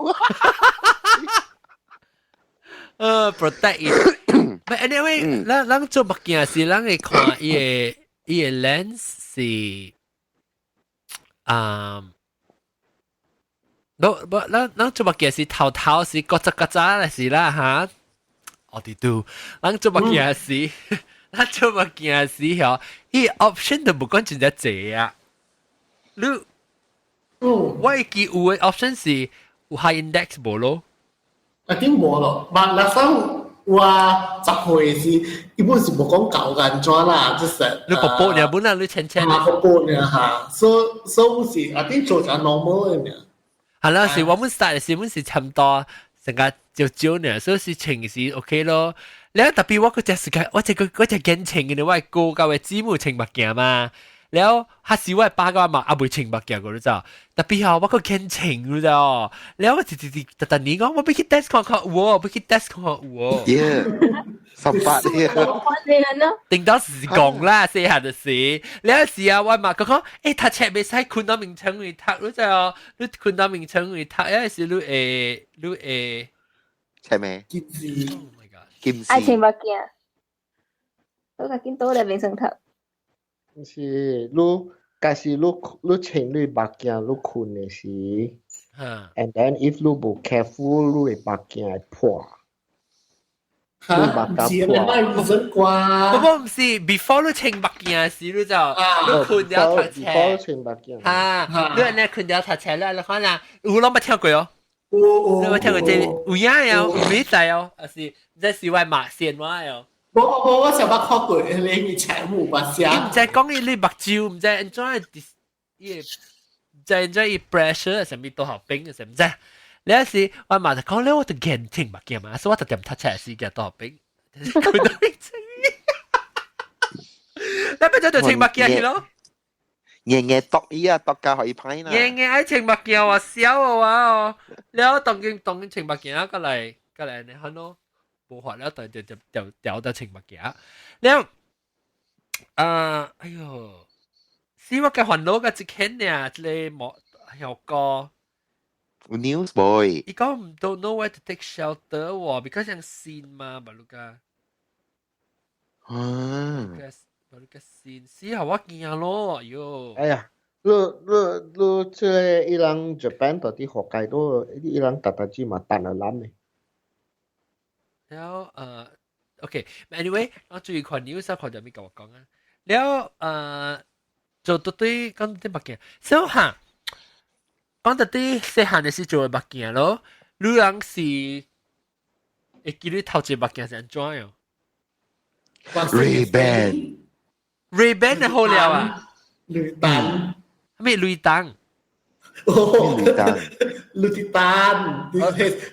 [SPEAKER 1] Protect it。But anyway，咱咱做目鏡時，咱會看伊個伊個 lens 是啊，無無，咱咱做目鏡是頭頭是各隻各隻的是啦哈。我哋都，咱做目鏡時，咱做目鏡時吼，伊 option 都無講真正濟啊。你，我會記有嘅 option 是有 high index 無咯？
[SPEAKER 6] 一定無咯，但那時我10歲時，伊本是無講舊安怎啦，就是
[SPEAKER 1] 你薄薄爾本啊，你淺淺。
[SPEAKER 6] 啊，薄薄爾哈，所以是一定做成 normal 嘅。
[SPEAKER 1] 係啦，是我們 start 時，本是差唔多成個少少呢，所以是穿時 OK 咯。你特別我嗰隻時間，我隻個我隻鏡穿嘅，我係哥教嘅姊妹穿目鏡嘛。了，彼時我爸個嘛，也未穿目鏡個，你知？特別吼，我閣驚穿，你知哦？了，我直直直特特年講，我欲去 test 看看有哦，欲去 test 看看有哦。
[SPEAKER 2] Yeah，18
[SPEAKER 1] 頂到是講啦，細漢就是。了時啊，我嘛講講，欸，讀冊袂使睏到眠床位讀，你知哦？你睏到眠床位讀，抑是你會你會
[SPEAKER 2] 冊咩？
[SPEAKER 6] 近視。
[SPEAKER 1] Oh my god！
[SPEAKER 2] 近視。
[SPEAKER 3] 愛穿目鏡，我較緊倒來眠床讀。
[SPEAKER 4] 是你，假使你穿你目鏡，你睏的時，and then if 你無 careful，你的目鏡會破。
[SPEAKER 6] 嚇，唔是，你買唔準啩？
[SPEAKER 1] 不過唔是，before 你穿目鏡時，你就你睏了讀冊。
[SPEAKER 4] before 穿目鏡。
[SPEAKER 1] 嚇，你按呢睏了讀冊，你你看啦，有攏捌聽過哦？
[SPEAKER 6] 有有。
[SPEAKER 1] 你捌聽過這個？有影哦，有咩知哦？還是這是我馬線我哦？
[SPEAKER 6] 無無，我上捌看過，你冊有捌寫。
[SPEAKER 1] 毋知講伊你目睭，毋知按怎伊，毋知按怎伊 pressure 啥物多少冰，啥毋知。你有時我媽就講咧，我就驚穿目鏡嘛，所以我就踮讀冊時間多少冰，佢都未穿。你咪就就穿目鏡去咯。
[SPEAKER 2] 硬硬篤伊啊，篤甲可以歹啦。
[SPEAKER 1] 硬硬愛穿目鏡啊，痟啊哦，了當今當今穿目鏡啊，過來過來你看咯。無法了，就就就掉掉到穿目鏡。了，啊，哎喲，是我嘅煩惱嘅一件呢，這個莫效果。
[SPEAKER 2] News boy。
[SPEAKER 1] 伊講唔 don't know where to take shelter 喎，because 像線嘛，巴魯加。
[SPEAKER 2] 啊。
[SPEAKER 1] 巴魯加線，死下我驚咯，喲。
[SPEAKER 4] 哎呀，你你你這個伊人 Japan 到底北海道，伊人逐逐子嘛彈了攬的。
[SPEAKER 1] 了OK，anyway，我注意看 news 看到咩共我講啊？了做到對講啲目鏡，所以哈，講到對細漢的時做目鏡咯，你人是會記你頭一個目鏡是按怎樣
[SPEAKER 2] ？Ray-Ban。
[SPEAKER 1] Ray-Ban 好了啊？
[SPEAKER 6] 雷丹。
[SPEAKER 1] 咩雷丹？
[SPEAKER 6] 哦，
[SPEAKER 2] 雷丹，
[SPEAKER 6] 雷丹，你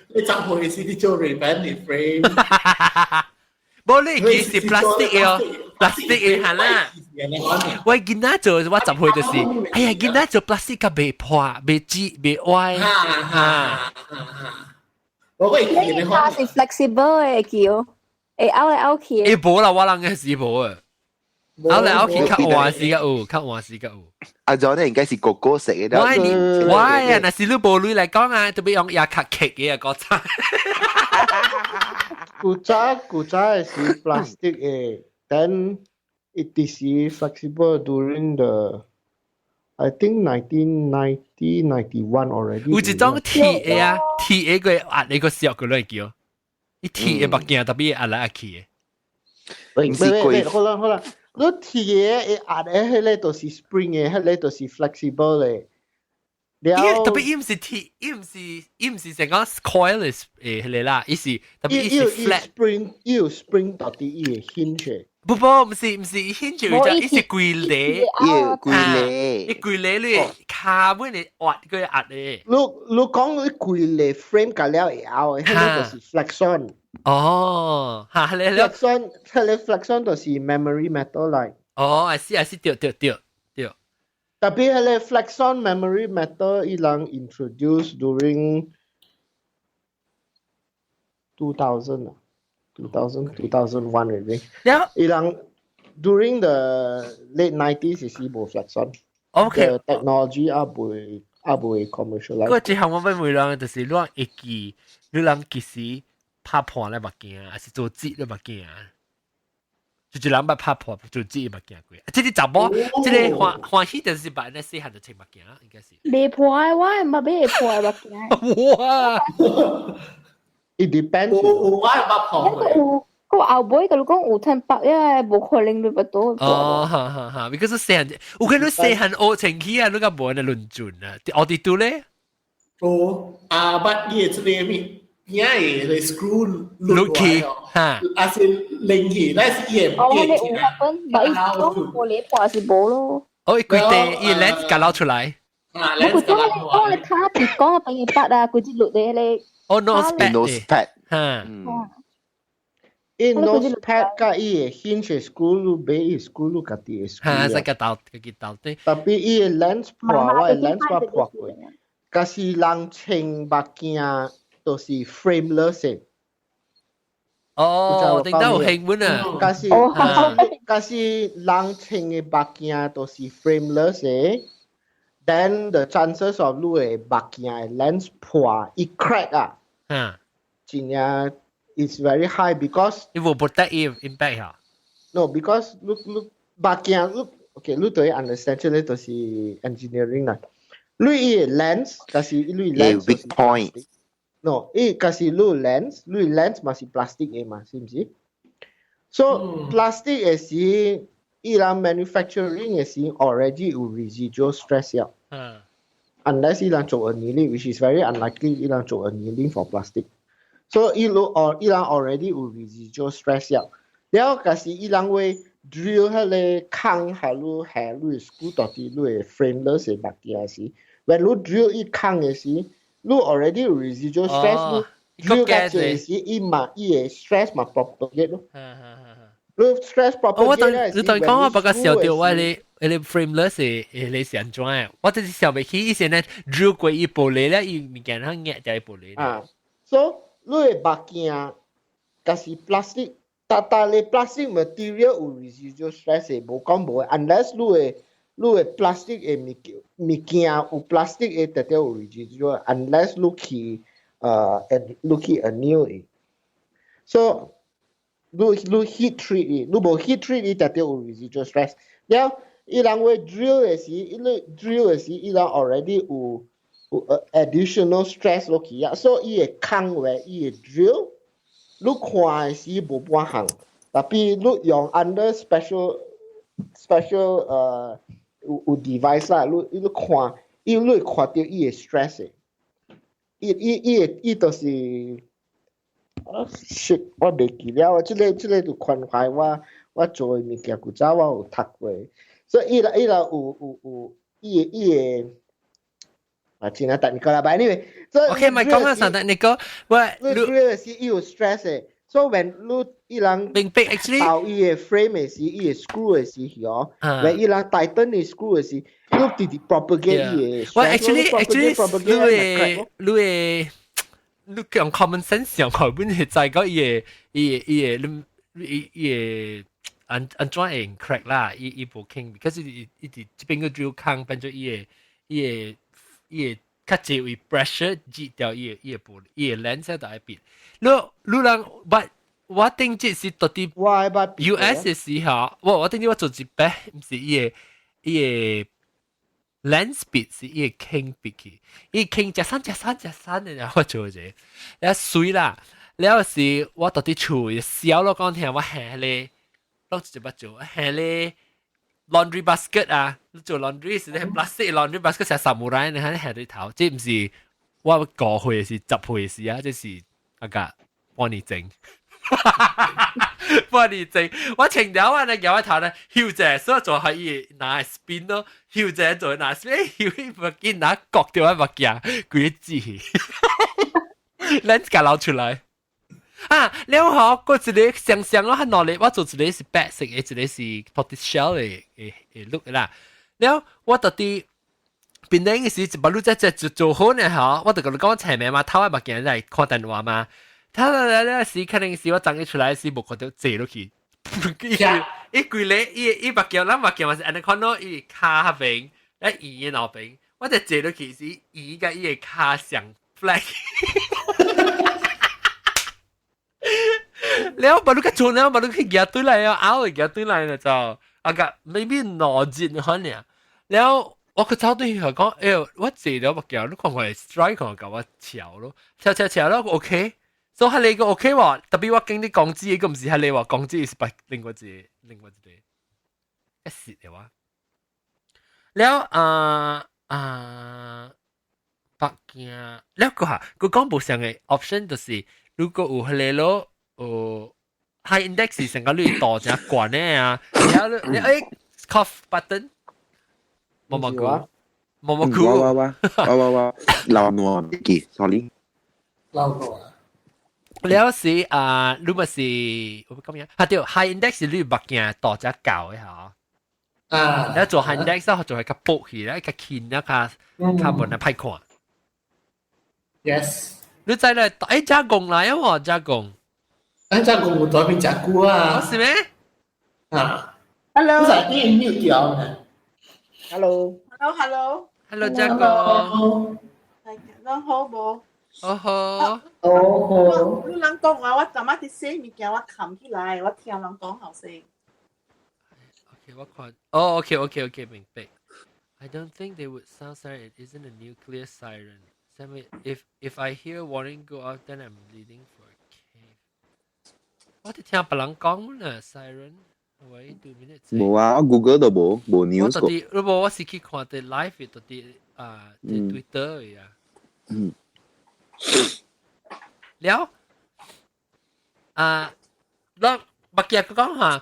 [SPEAKER 6] 你10歲時你做 Ray-Ban 的 frame，
[SPEAKER 1] 無你其實 plastic 的哦，plastic 的係啦。我囡仔做我10歲就是，哎呀，囡仔做 plastic 較袂破、袂折、袂歪。
[SPEAKER 6] 哈我會記
[SPEAKER 3] 你它是 flexible 的叫，會拗來拗去。
[SPEAKER 1] 欸，無啦，我人嘅是無啊。拗來拗去較換時較有，較換時較有。
[SPEAKER 2] 阿咗咧應該是哥哥食嘅。
[SPEAKER 1] 我你我啊，若是你無鐳來講啊，特別用牙卡克嘅啊，個菜。
[SPEAKER 4] 古早古早的是 plastic 的，then it is flexible during the I think 1990 91 already。
[SPEAKER 1] 有一種鐵的啊，鐵的個壓你個小個來叫，伊鐵的目鏡特別壓來壓去的。
[SPEAKER 4] 喂喂喂，好啦好啦，你鐵的會壓的，彼個就是 spring 的，彼個就是 flexible 的。
[SPEAKER 1] 了，特別伊毋是鐵，伊毋是成講 coil 的誒，彼個啦，伊是特別伊是 flat
[SPEAKER 4] spring，伊有 spring 到底伊會 hinge。
[SPEAKER 1] 不不，毋是 hinge，就伊是規螺，
[SPEAKER 2] 伊規螺，
[SPEAKER 1] 伊規螺你跤尾你挖個壓的。
[SPEAKER 4] 你你講你規螺 frame 甲了會拗的，彼個就是 flexon。
[SPEAKER 1] 哦，哈，你
[SPEAKER 4] flexon，彼個 flexon 就是 memory metal 來。
[SPEAKER 1] 哦，I see I see，對對對對。
[SPEAKER 4] 特別彼個 flexon memory metal 伊人 introduce during 2000 啊，2000 2001 already。伊人 during the late 90s 是無 flexon。
[SPEAKER 1] OK。
[SPEAKER 4] The technology 猶未 commercialize。
[SPEAKER 1] 個最後我欲問人就是你會記，你人幾時拍破咧目鏡，還是做折咧目鏡？就一人捌拍破做折目鏡過。這個查某，這個歡歡喜就是捌咧細漢就穿目鏡，應該是。
[SPEAKER 3] 未破的，我毋捌買破的目鏡。
[SPEAKER 1] 哇
[SPEAKER 4] ！It depends。
[SPEAKER 6] 有有我捌破過。
[SPEAKER 3] 有，個後尾佢講有吞白啊，無可能你不到。
[SPEAKER 1] 哦，哈哈哈，because 細漢，有可能細漢學清起啊，你個無呢輪轉啊，我哋都咧。
[SPEAKER 6] 哦，啊，捌伊這個咩？邊個的 screw
[SPEAKER 1] 落去哈，
[SPEAKER 6] 啊是零去，那是伊
[SPEAKER 3] 哦，你有分，但伊講玻璃破是無咯。
[SPEAKER 1] 哦，伊規地伊 lens 夾撈出來。
[SPEAKER 6] 啊，
[SPEAKER 3] 我講你講你卡別講個俾筆啊，佢只錄你咧。
[SPEAKER 1] 哦，nose pad
[SPEAKER 2] nose pad
[SPEAKER 1] 哈。
[SPEAKER 4] 伊 nose pad 佮伊的 hinge screw 你買伊 screw 你家己的 screw。
[SPEAKER 1] 哈，使個鬥，家己鬥對。
[SPEAKER 4] Tapi 伊的 lens 破，我的 lens 我破過。假是人穿目鏡都是 frameless 的。
[SPEAKER 1] 哦，頂到有興本啊！
[SPEAKER 4] 假是人穿的目鏡都是 frameless 的，then the chances of 你的目鏡的 lens 破，伊 crack 啊，真正 it's very high because
[SPEAKER 1] 伊無 protect 伊 impact 嚇。
[SPEAKER 4] No, because 你目鏡你 okay，你對 understand 這個就是 engineering 啦。你伊的 lens，就是你 lens
[SPEAKER 2] weak point。
[SPEAKER 4] No，伊就是你 lens，你 lens 嘛是 plastic 的嘛，是毋是？So plastic 的時，伊人 manufacturing 的時 already 有 residual stress 了。Unless 伊人做 annealing，which is very unlikely 伊人做 annealing for plastic。So 伊路哦，伊人 already 有 residual stress 了。了，假是伊人會 drill 彼个空下你下你 screw 到佇你的 frameless 的目鏡時，when 你 drill 伊空的時，你 already 有 residual stress，你 drill 較濟時，伊嘛伊的 stress 嘛 propagate 咯。你 stress propagate。
[SPEAKER 1] 我當你當講我比較想到我咧，彼个 frameless 的彼个是按怎的？我就是想袂起以前咧 drill 過伊玻璃咧，伊物件通壓掉伊玻璃。
[SPEAKER 4] 啊，so 你的目鏡，假是 plastic。逐逐个 plastic material 有 residual stress 的，無講無，unless 你的 plastic 的物件有 plastic 的特別有 residual，unless 你去 anneal 的。So 你 heat treat 伊，你無 heat treat 伊特別有 residual stress。了，伊人會 drill 的時，伊你 drill 的時，伊人 already 有 additional stress 落去啊，所以伊會空話，伊會 drill。你看的時無半項，tapi 你用 under special 有 device 啦，你看，伊你會看到伊會 stress 的，伊就是啊 shit，我袂記了，這個就關懷我做的物件，古早我有讀過，所以伊啦有伊會啊，真係 technical 啦，but anyway，
[SPEAKER 1] OK，咪講啊，上 technical，喂，
[SPEAKER 4] 你 drill 是伊有 stress 的，所以 when 你伊人
[SPEAKER 1] 明白 actually
[SPEAKER 4] 到伊的 frame 的時，伊的 screw 的時候，when 伊人 tighten 的 screw 的時，你直直 propagate 伊的
[SPEAKER 1] 喂，actually 你會用 common sense 上佢本係就係講伊會按怎會 crack 啦，伊無傾，because 伊佇這邊個 drill 空變做伊會較濟為 pressure 擠掉伊個玻璃，伊個 lens 就愛變。你人，but 我頂這是到底 US 的時候，我頂次我做一擺，毋是伊個 lens 變是伊個傾變去，伊傾食三食三食三的，然後我做者，了水啦，了是我到底厝小咯講聽我下咧，落一擺做下咧。laundry basket 啊，你做 laundry 是咧 plastic laundry basket 成 samurai 你睇下對頭，這毋是我5歲是10歲時啊，這是阿個幫你整，幫你整，我穿了我咧搖我頭咧，睺者所以做可以拿 spin 咯，睺者做拿 spin，睺伊物件拿割掉我目鏡，規個字，lens 給撈出來。啊，了後嗰一個想想咯，較努力，我做一個是白色的，一個是 tortoise shell 的 look 啦。了我到底變頂嘅時，一把路在在做做好呢吼，我就共你講前面嘛，偷我目鏡來看電話嘛。他來來時，可能是我長起出來時，無看到坐落去。伊規個伊目鏡，咱目鏡嘛是按呢看到伊跤邊，咧圓的後邊，我就坐落去時，圓佮伊的跤上 flat。了，把你個做了，把你去夾對來啊，拗夾對來了就，啊個 maybe 腦筋可能。了，我去走對佢講，哎呦，我坐了目鏡，你看看 strike 看甲我翹咯，翹翹翹咯，OK。所以係你個 OK 喎，特別我經啲講字，個唔是係你話講字是白另外一個一時嘅話。了啊啊，目鏡，了個嚇，佢講無上嘅 option 就是，如果有彼个咯，有 high index 是成個你大只懸的啊，然後你cough button，冇冇估，冇冇估，
[SPEAKER 2] 我我我我我流汗唔記，sorry。
[SPEAKER 6] 流汗。
[SPEAKER 1] 了是啊，你咪是我咁樣，啊對，high index 是你目鏡大只舊的嚇。
[SPEAKER 6] 啊！
[SPEAKER 1] 你做 high index 做係較薄去咧，較輕啊，較較無那歹看。
[SPEAKER 6] Yes。
[SPEAKER 1] 你知咧？加工來啊喎，加工。
[SPEAKER 6] 加工有代表食久啊。
[SPEAKER 1] 是咩？
[SPEAKER 6] 啊。
[SPEAKER 7] Hello。
[SPEAKER 6] 你在啲 mute 掉呢
[SPEAKER 4] ？Hello。
[SPEAKER 7] Hello，Hello。
[SPEAKER 1] Hello，加工。
[SPEAKER 7] 係，攏好無？
[SPEAKER 1] 好好。
[SPEAKER 6] 好好。
[SPEAKER 7] 你人講話，我昨晚佇洗物件，我冚起來，我聽人講好聲。
[SPEAKER 1] OK，我看。哦，OK，OK，OK，明白。I don't think they would sound siren. It isn't a nuclear siren. Sammy, if I hear warning go off, then I'm leaving for a cave. 我哋聽別人講啦，siren。喂，2 minutes。
[SPEAKER 2] 無啊，我 Google 都無，無 news。
[SPEAKER 1] 我到底，如果我是去看啲 live 到底啊，啲 Twitter 啊。了啊，咱目鏡佢講下，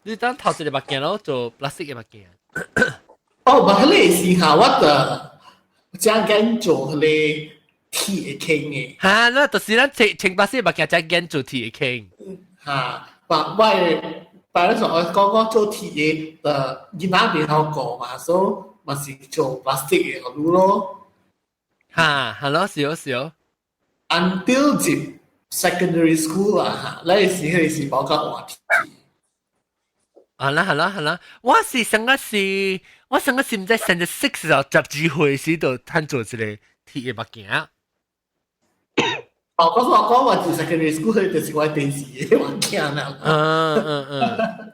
[SPEAKER 1] 你當頭一個目鏡咯，做 plastic 嘅目鏡。
[SPEAKER 6] 哦，無彼个時候我就正緊做彼個鐵的坑的。
[SPEAKER 1] 哈，那就是咱穿穿 plastic 目鏡，才緊做鐵的坑。
[SPEAKER 6] 哈，但我的白人我講講做鐵的，囡仔袂曉過嘛，所以嘛是做 plastic 的予你咯。
[SPEAKER 1] 哈，係咯，是哦，是哦。
[SPEAKER 6] Until 入 secondary school 啊，哈，那時彼時無較換鐵。
[SPEAKER 1] 啊啦，係啦，係啦，我是上個是，我上個是毋知 standard six 時候12歲時就趁做一個鐵的目鏡。
[SPEAKER 6] 哦，我講話入 secondary school 就是我電視的目鏡啦。
[SPEAKER 1] 嗯嗯嗯，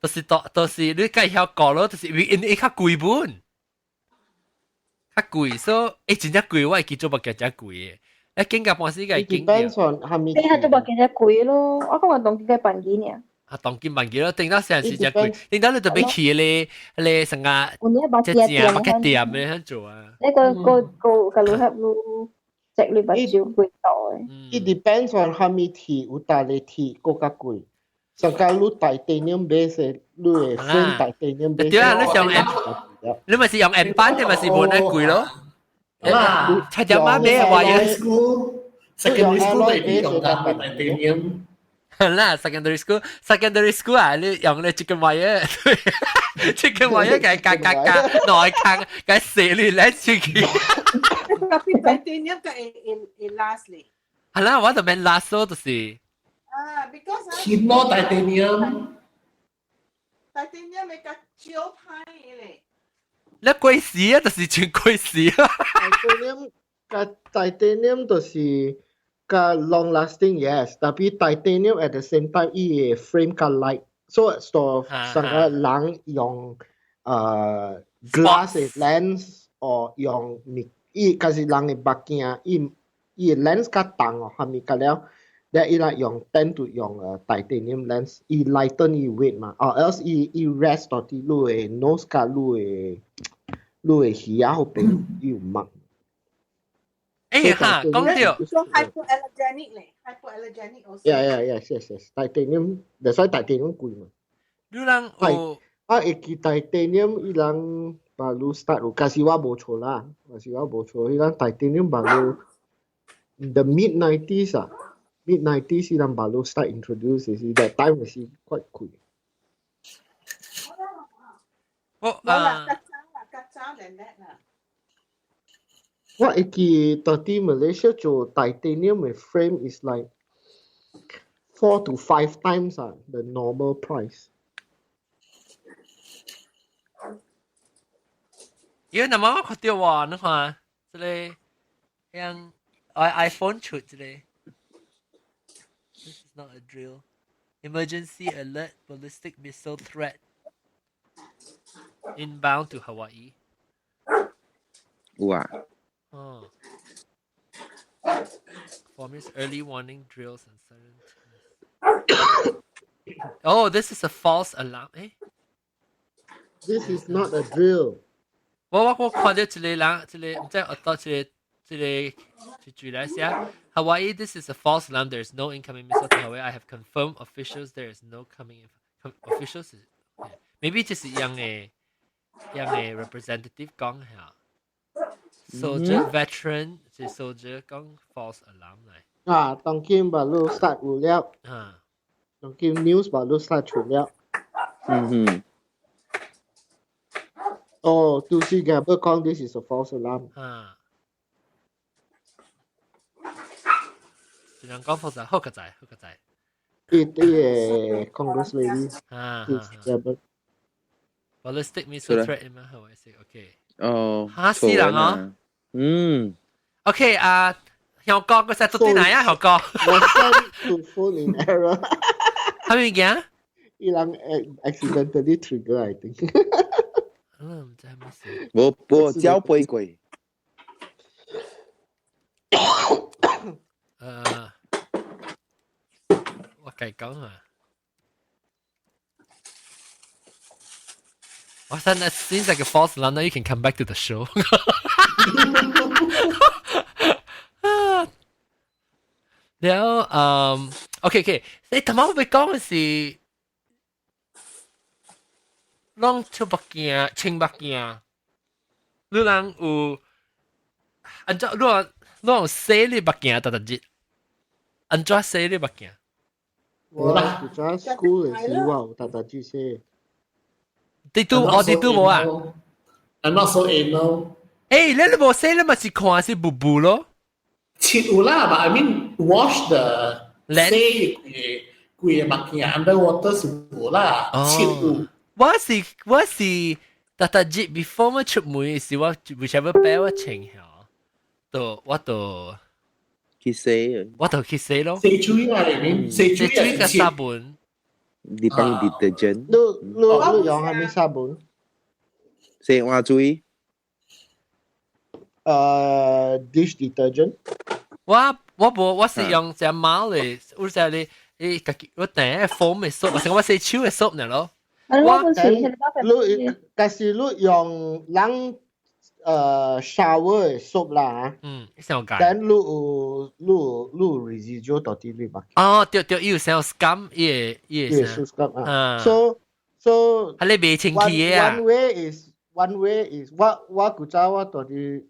[SPEAKER 1] 就是都就是你計曉過咯，就是因為因為較貴本，較貴，所以真正貴，我會記做目鏡真貴的。經價半死個經。
[SPEAKER 4] Depends on 係咪？
[SPEAKER 3] 你係做目鏡才貴咯，我講話當今個辦機呢。
[SPEAKER 1] 啊，當今辦機咯，頂到成時真貴，頂到你特別去咧咧成個
[SPEAKER 3] 只
[SPEAKER 1] 正目鏡店咧做啊。
[SPEAKER 3] 你個個個個旅客路隻你目睭貴多。
[SPEAKER 4] It depends on 蝦米鐵，有大個鐵閣較貴。上加你 titanium base，你會 frame titanium base。
[SPEAKER 1] 對啊，你用 M，你咪是用 M 版，你咪是無那貴咯。
[SPEAKER 6] 啊，
[SPEAKER 1] 七隻媽咩話嘢
[SPEAKER 6] ？Secondary school 都用 titanium。
[SPEAKER 1] 啦，secondary school 啊，你用你 chicken wire，chicken wire 嘅加加加內坑，嘅死你嚟出去。
[SPEAKER 7] 特別 titanium 嘅會會 last 咧。
[SPEAKER 1] 係啦，我就免 last 咯，就是。
[SPEAKER 7] 啊，because
[SPEAKER 6] 輕咯 titanium。
[SPEAKER 7] titanium 會較少歹咧。
[SPEAKER 1] 你貴死啊，就是全貴死啊。
[SPEAKER 4] Titanium 佮 titanium 就是較 long lasting yes，但係 titanium at the same time 伊個 frame 較 light，so 所上個人用glass 的 lens 或用物，伊假是人的目鏡，伊伊 lens 較重哦，係咪較了？咧伊來用 tend to 用titanium lens，伊 lighten 伊 weight 嘛，or else 伊伊 rest 到佇你的 nose 佮你的耳仔彼邊伊有墨。
[SPEAKER 1] 哈，講到。
[SPEAKER 7] So hypoallergenic 咧，hypoallergenic also。
[SPEAKER 4] Yeah, yes. Titanium, that's why titanium 貴嘛。
[SPEAKER 1] 你人有
[SPEAKER 4] 啊，會記 titanium 伊人baru start 有，假是我無錯啦，假是我無錯，伊人 titanium baru the mid 90s 啊，mid 90s 伊人 baru start introduce 是 that time 是 quite 貴。
[SPEAKER 1] 我
[SPEAKER 7] 無啦，較早啦，較早咧叻啦。
[SPEAKER 4] 我會記到佇 Malaysia 做 titanium 的 frame is like 4 to 5 times 啊 the normal price。
[SPEAKER 1] 因為那麼我看到話，你看，這個像 iPhone 出這個，This is not a drill. Emergency alert! Ballistic missile threat inbound to Hawaii.
[SPEAKER 2] 有啊。
[SPEAKER 1] 哦。Forms early warning drills and sudden tests. Oh, this is a false alarm. 誒
[SPEAKER 4] This is not a drill.
[SPEAKER 1] 我看到一個人，一個毋知學到一個一個一句來寫。Hawaii, this is a false alarm. There is no incoming missile to Hawaii. I have confirmed officials there is no coming officials. Maybe 就是樣嘅樣嘅 representative 講下。Soldier veteran 是 soldier 講 false alarm 嚟。
[SPEAKER 4] 啊，當今 baru start 有了，當今 news baru start 出了。哦，就是嘅，不講 this is a false alarm。
[SPEAKER 1] 啊。一人講 false 好個仔，好個仔。
[SPEAKER 4] 啲啲 Congress lady 啊。
[SPEAKER 1] Ballistic missile threat 嘛，係咪先？OK。
[SPEAKER 2] 哦。
[SPEAKER 1] 嚇死人哦！
[SPEAKER 2] 嗯。
[SPEAKER 1] OK 啊，香港個實做啲哪啊？香港。
[SPEAKER 4] 我 send to phone in error。
[SPEAKER 1] 係咪嘅？
[SPEAKER 4] 伊人 accidentally trigger I think。
[SPEAKER 1] 嗯，唔知係咩事。
[SPEAKER 2] 冇冇交杯過。
[SPEAKER 1] 我計講啊。我真係 seems like a false alarm. Now you can come back to the show. 然後，OK OK，你頭先我講嘅是，攏出目鏡、穿目鏡，你人有按怎？你話你有洗你目鏡逐逐日，按怎洗你目鏡？
[SPEAKER 4] 我以前 school 嘅時我有逐逐日洗。
[SPEAKER 1] 你都我哋都冇啊
[SPEAKER 6] ？I'm not so anal。
[SPEAKER 1] 誒，你都冇洗，你咪是看是布布咯。
[SPEAKER 6] 切有啦，but I mean wash the 洗規規個目鏡 underwater 是無啦，切有。
[SPEAKER 1] 我是逐逐日 before 我出門時，我 whichever 白我穿曉，就我就
[SPEAKER 2] 去洗，
[SPEAKER 1] 我就去洗咯。
[SPEAKER 6] 洗水啊，你面洗水
[SPEAKER 1] 個砂盆。
[SPEAKER 2] 你幫 detergent。
[SPEAKER 4] 你用係咩砂盆？
[SPEAKER 2] 洗碗水。
[SPEAKER 4] dish detergent。
[SPEAKER 1] 我無，我是用隻貓嚟，我隻你家己我訂個 foam 嘅 soap，或者我洗手嘅 soap 呢咯。
[SPEAKER 3] 我
[SPEAKER 4] 你但是你用人shower 嘅 soap 啦，
[SPEAKER 1] 想解。
[SPEAKER 4] 但你有你有你有 residual 到底你目。
[SPEAKER 1] 哦，對對，伊有想 scum，伊個伊個
[SPEAKER 4] scum 啊。So
[SPEAKER 1] 係你未清氣嘅啊
[SPEAKER 4] One way is 我古早我到底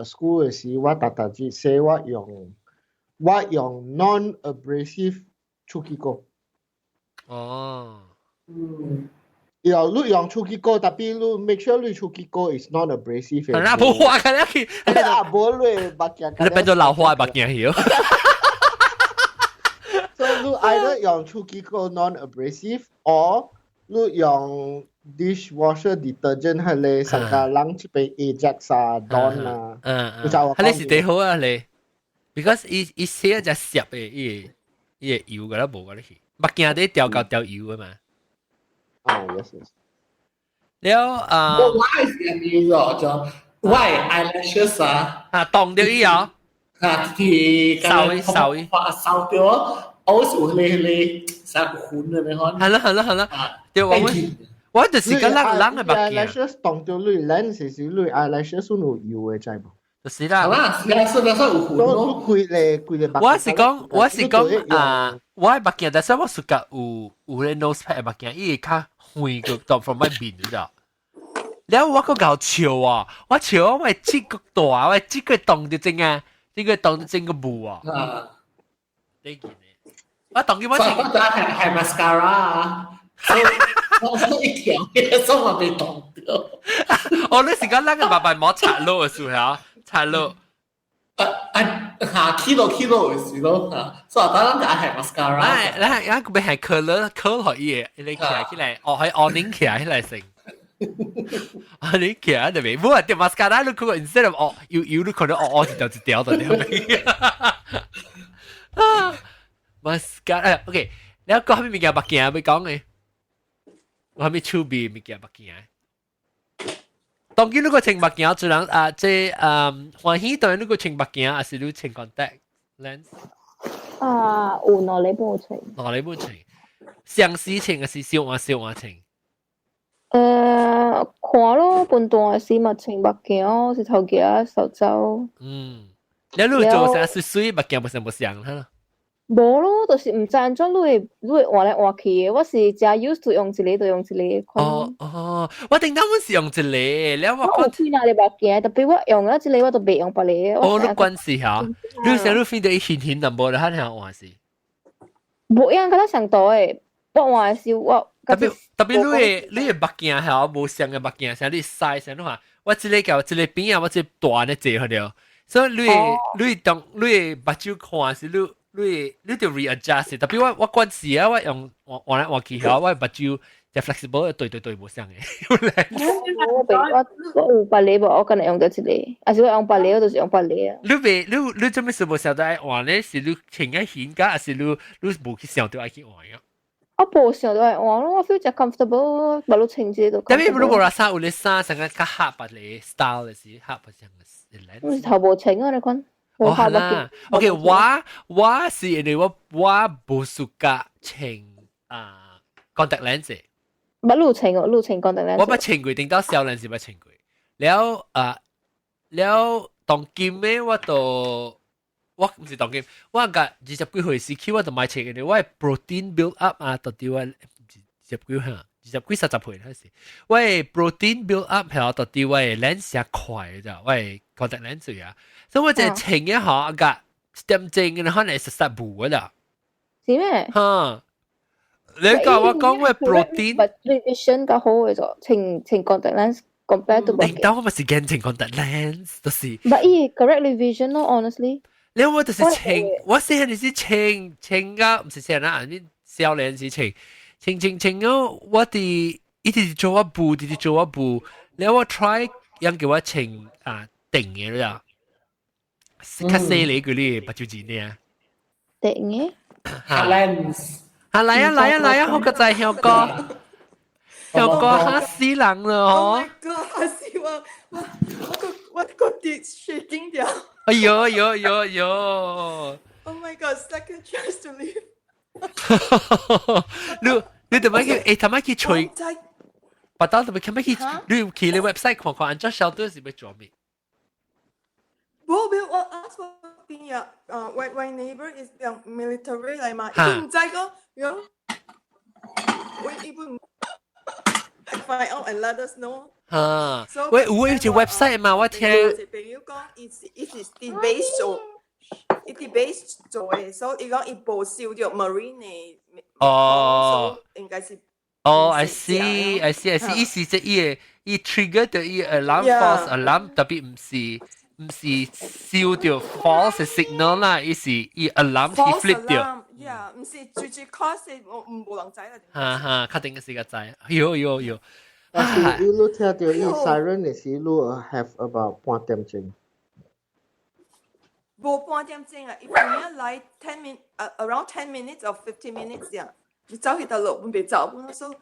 [SPEAKER 4] school 嘅時，我逐逐日洗我用 non-abrasive 出氣膏。然後你用出氣膏，tapi 你 make sure 你出氣膏 is non-abrasive。
[SPEAKER 1] 係啦，冇話㗎啦，佢
[SPEAKER 4] 啊，無你目鏡。
[SPEAKER 1] 你變做老花目鏡曉。
[SPEAKER 4] So 你 either 用出氣膏 non-abrasive or 你用 dishwasher detergent 係你成個人這邊 Ajax 啊、Dawn 啊，
[SPEAKER 1] 係你是幾好啊你？Because 伊伊洗一隻濕的，伊伊會油㗎啦，無㗎你去。目鏡底調到調油啊嘛。
[SPEAKER 4] 啊，yes。
[SPEAKER 1] 了啊，
[SPEAKER 6] 我係是咁樣就我 eyelashes 啊，
[SPEAKER 1] 啊，凍掉伊哦，
[SPEAKER 6] 啊，啲
[SPEAKER 1] 掃掃
[SPEAKER 6] 掃掉，我是有咧咧啥粉的咩款？
[SPEAKER 1] 係啦係啦係啦，對我我就是個人人的目鏡。
[SPEAKER 4] eyelashes 凍掉你 lens 是你 eyelashes 有油的知無？
[SPEAKER 1] 就是啦。
[SPEAKER 6] 係啦，是啊，是啊，有粉咯。
[SPEAKER 4] 規個規個目。
[SPEAKER 1] 我是講啊，我的目鏡，但是我暑假有咧 nose pad 的目鏡，伊會較遠個當 from 我面，你知道？了我閣𠢕笑啊！我笑我的舌閣大，我的舌閣凍就整啊，這個凍就整個霧啊。
[SPEAKER 6] 啊，
[SPEAKER 1] 你見的，我當佢我
[SPEAKER 6] 我係係 mascara 啊，我說一條，所以我被凍掉。
[SPEAKER 1] 哦，你是講咱個慢慢摸擦落的時候，擦落。
[SPEAKER 6] 啊啊，下起落起落的時咯，嚇，所以當咱係 mascara。
[SPEAKER 1] 來來，咱個邊係 colour colour 予伊的，你徛起來，哦，係 awning 徛起來先。啊，你徛就未，冇啊，條 mascara 你看 instead of 哦，油油你看到哦哦一條一條的，對啊，mascara，OK，你講啥物件目鏡欲講的？有啥物趣味物件目鏡？當今你個穿目鏡，自然啊，這歡喜當然你個穿目鏡，還是你穿 contact？ lens？
[SPEAKER 3] 啊，有兩禮拜穿。
[SPEAKER 1] 兩禮拜穿，相時穿還是小換小換穿？
[SPEAKER 3] 看咯，本段時嘛穿目鏡，是頭家手走。
[SPEAKER 1] 嗯，你你做啥水水目鏡無相無相哈？
[SPEAKER 3] 無咯，就是毋知按怎你會換來換去的。我是誠 used to 用一個就用一個。
[SPEAKER 1] 哦哦，我頂當阮是用一個，了我
[SPEAKER 3] 我有開兩個目鏡，特別我用了一個我就袂用別個。
[SPEAKER 1] 哦，你關係嚇？你成日 feel 到伊輕輕淡薄，你睇下換是？
[SPEAKER 3] 無樣，敢若上多的，我換的是我。
[SPEAKER 1] 特別特別你的目鏡係無相的目鏡，像你 size 像你看，我這個較這個邊啊，我這個大呢濟去了，所以你當你的目睭看是你就 readjust。特別我慣時啊，我用換換來換去嚇，我目睭就 flexible，對對對，無相的。
[SPEAKER 3] 我有別個無，我敢若用著一個，還是我用別個，我就是用別個啊。
[SPEAKER 1] 你袂你做咩事無想到愛換咧？是你穿個顯㗎，還是你無去想到愛去換啊？
[SPEAKER 3] 我無想到愛換咯，我 feel 誠 comfortable，無你穿這個。
[SPEAKER 1] 特別如果話衫有咧衫，成個較合別個 style 的是合別像個
[SPEAKER 3] lens。頭無穿啊，你看。
[SPEAKER 1] 哦，係啦。OK，我是因為我無 suka 穿啊 contact lens。
[SPEAKER 3] 捌你穿哦，你穿 contact lens。
[SPEAKER 1] 我捌穿過，頂到少年時捌穿過。了啊，了當今的我都我毋是當今，我甲二十幾歲時期我就買穿嘅，我 protein build up 啊，到底我二十幾歲，二十幾三十歲嗰時，我 protein build up 係到底我 lens 也快咋，我 contact lens 啊，所以我就穿一下個點鐘嘅可能是實霧啦。
[SPEAKER 3] 是咩？
[SPEAKER 1] 哈！你講我講我 protein，
[SPEAKER 3] but vision 較好嘅就穿穿 contact lens compare to
[SPEAKER 1] 你當我咪是驚穿 contact lens，就是。
[SPEAKER 3] But 伊 correct vision 咯，honestly。
[SPEAKER 1] 你我就是穿，我細漢時穿穿個，毋是細漢啊，你少年時穿穿穿穿哦，我佇一直做我布，一直做我布，然後我 try 人叫我穿啊定嘅啦，較細個嗰啲目睭錢呢。
[SPEAKER 3] 定嘅。
[SPEAKER 6] lens。
[SPEAKER 1] 啊來啊來啊來啊！好個在香港，香港嚇死人了
[SPEAKER 5] Oh
[SPEAKER 1] 哦
[SPEAKER 5] my god！嚇死我！我個跌 shaking 掉。
[SPEAKER 1] 哎呦呦呦呦
[SPEAKER 5] ！Oh my god! Second chance to live。
[SPEAKER 1] 你點解去？誒，點解去吹？白刀特別點解去？你去你 website 看看，按照 shelter 是欲做咩？
[SPEAKER 5] 無無，我 ask 我邊啊？我 neighbor is 用 military 來嘛，伊毋知講，用我伊本 find out and let us know。
[SPEAKER 1] 嚇！喂，有一個 website 嘛？我聽。
[SPEAKER 5] 朋友講，伊是佇 base 做，伊佇 base 做的，所以伊講伊無收著 marine 的。
[SPEAKER 1] 哦。
[SPEAKER 5] 應該是。
[SPEAKER 1] 哦，I see，I see，I see，意思即伊個伊 trigger 到伊 alarm false alarm，特別毋是收到 false signal 啦，伊是伊 alarm 去 flip 掉。
[SPEAKER 5] Yeah，毋是直接 cause 我毋無人知啦。
[SPEAKER 1] 哈哈，確定嘅時間知。有有有。
[SPEAKER 4] 但是你聽到伊 siren 的時，你 have about 半點鐘。
[SPEAKER 5] 無半點鐘啊，伊半來 10 min，around 10 minutes or 15 minutes 呀。你走去倒落，阮袂走，阮說，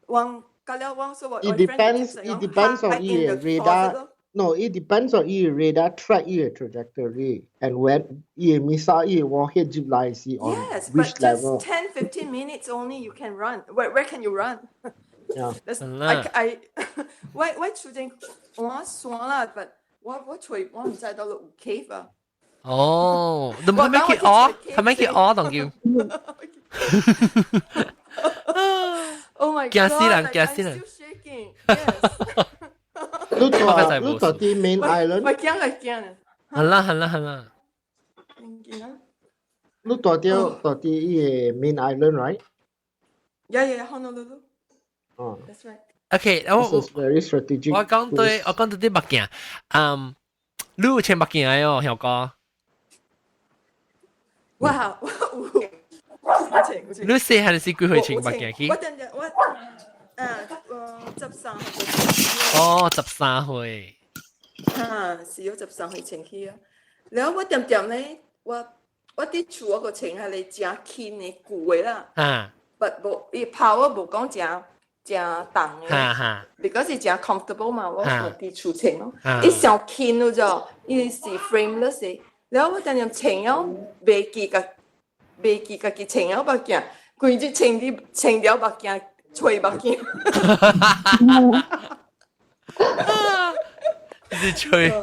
[SPEAKER 5] 我甲了我說我。
[SPEAKER 4] It depends. It depends on 伊 radar. No, it depends on 伊 radar track 伊 trajectory and when 伊 missile 伊 warhead 入來是 on
[SPEAKER 5] Yes,
[SPEAKER 4] which
[SPEAKER 5] but
[SPEAKER 4] level.
[SPEAKER 5] just 10, 15 minutes only you can run. Where can you run?
[SPEAKER 4] Yeah.
[SPEAKER 5] That's, I 我厝前我山啦，but 我厝我毋知倒落有 cave 啊。
[SPEAKER 1] 哦，你唔係咪去學？係咪去學當叫？
[SPEAKER 5] Oh my god！
[SPEAKER 1] 驚死人，驚死人。
[SPEAKER 5] I'm still shaking. Yes.
[SPEAKER 4] 你住佇 main island？
[SPEAKER 5] 我驚個驚。
[SPEAKER 1] 係啦係啦係啦。
[SPEAKER 4] 你住佇伊個 main island, right?
[SPEAKER 5] Yeah, Honolulu.
[SPEAKER 4] 哦。
[SPEAKER 5] That's right.
[SPEAKER 1] OK，我
[SPEAKER 4] This is very strategic.
[SPEAKER 1] 我講對啲目鏡，嗯，你有穿目鏡的哦，曉哥。
[SPEAKER 5] 哇，我有。
[SPEAKER 1] 你細漢時幾歲穿目鏡去？
[SPEAKER 5] 我等陣我13歲。
[SPEAKER 1] 哦，13歲。
[SPEAKER 5] 嚇，是有13歲穿去啊。然後我點點咧，我佇厝我個穿係個誠輕的舊的啦。
[SPEAKER 1] 啊。
[SPEAKER 5] But 無伊 power 無講誠誠重的。
[SPEAKER 1] 哈哈。
[SPEAKER 5] because 是誠 comfortable 嘛，我佇厝穿咯。伊上輕了就，伊是 frameless 的。了我當年穿了袂記個，袂記家己穿了目鏡，規日穿啲穿了目鏡，吹目鏡。
[SPEAKER 1] 是吹。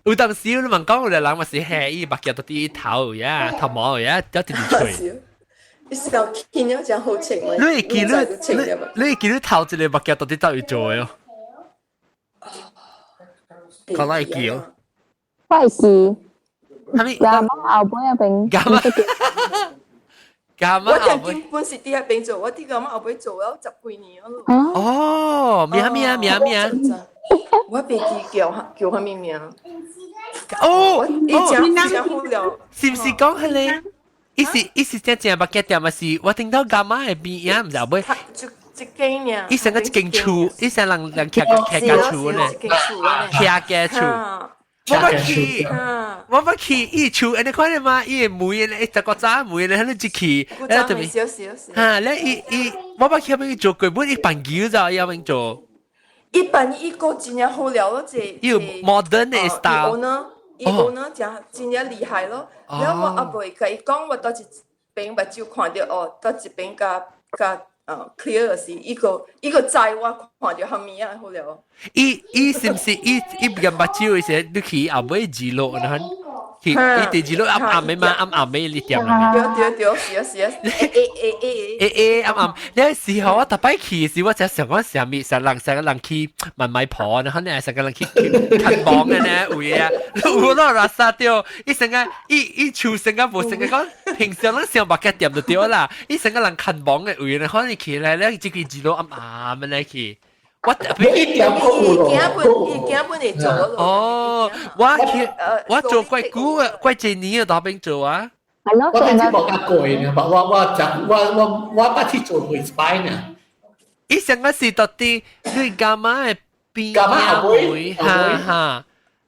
[SPEAKER 1] 有當時你問講有個人嘛是黑伊目鏡到啲頭呀，頭毛呀，一直吹。
[SPEAKER 5] 你是講見了真好穿。
[SPEAKER 1] 你會記你你會記你頭一個目鏡到底怎樣做的哦？講來會記哦。
[SPEAKER 3] 我會記。
[SPEAKER 1] 係咪？
[SPEAKER 3] 伽馬後尾那邊。
[SPEAKER 1] 伽馬。伽馬
[SPEAKER 5] 我根本是佇遐邊做，我佇伽馬後尾做了十幾年咯。
[SPEAKER 1] 哦，名名名名。
[SPEAKER 5] 我袂記叫叫啥物名。
[SPEAKER 1] 哦，
[SPEAKER 5] 伊真真好了。
[SPEAKER 1] 是毋是講彼个？伊是伊是真正目鏡店，嘛是我聽到伽馬的邊仔，毋知後尾。
[SPEAKER 5] 一間爾。
[SPEAKER 1] 伊成個一間厝，伊成人人徛徛間厝呢。徛間厝。我捌去，我捌去伊厝，按呢看咧嘛，伊的門咧，一個早門咧，喺度入去，
[SPEAKER 5] 咧特別，
[SPEAKER 1] 哈，咧伊伊，我捌去遐邊做過，本伊辦酒咋，伊遐邊做。
[SPEAKER 5] 伊辦伊個真正好料咯，這。
[SPEAKER 1] 伊有 modern 的 style。
[SPEAKER 5] 伊 owner 真真正厲害咯。了我阿妹共伊講，我佗一邊目睭看著哦，佗一邊共共clear 時，伊個伊個知我看著啥物仔好了。
[SPEAKER 1] 伊伊是毋是伊伊用目睭的時，你去後尾二樓，然後去伊佇二樓暗暗的嘛，暗暗的你店內面。
[SPEAKER 5] 對對對，是啊是啊，欸欸欸
[SPEAKER 1] 欸欸暗暗，那時候我逐擺去時，我才想講啥物，成人成個人去問買婆，然後你成個人去看房的呢，有的啊，有咯垃圾掉，伊成個伊伊厝成個無成個講，平常攏想目鏡店就對啦，伊成個人看房的位，然後你去來咧，這個二樓暗暗的來去。我
[SPEAKER 6] 一點購物
[SPEAKER 5] 咯，伊驚本會做咯。
[SPEAKER 1] 哦，我去，我做怪久啊，怪幾年啊，大邊做啊。
[SPEAKER 3] 係咯，
[SPEAKER 6] 我開始無較貴呢，我我我我我捌去做過一擺呢。
[SPEAKER 1] 伊上個是到底你幹嘛會變？
[SPEAKER 6] 幹嘛會？
[SPEAKER 1] 哈哈。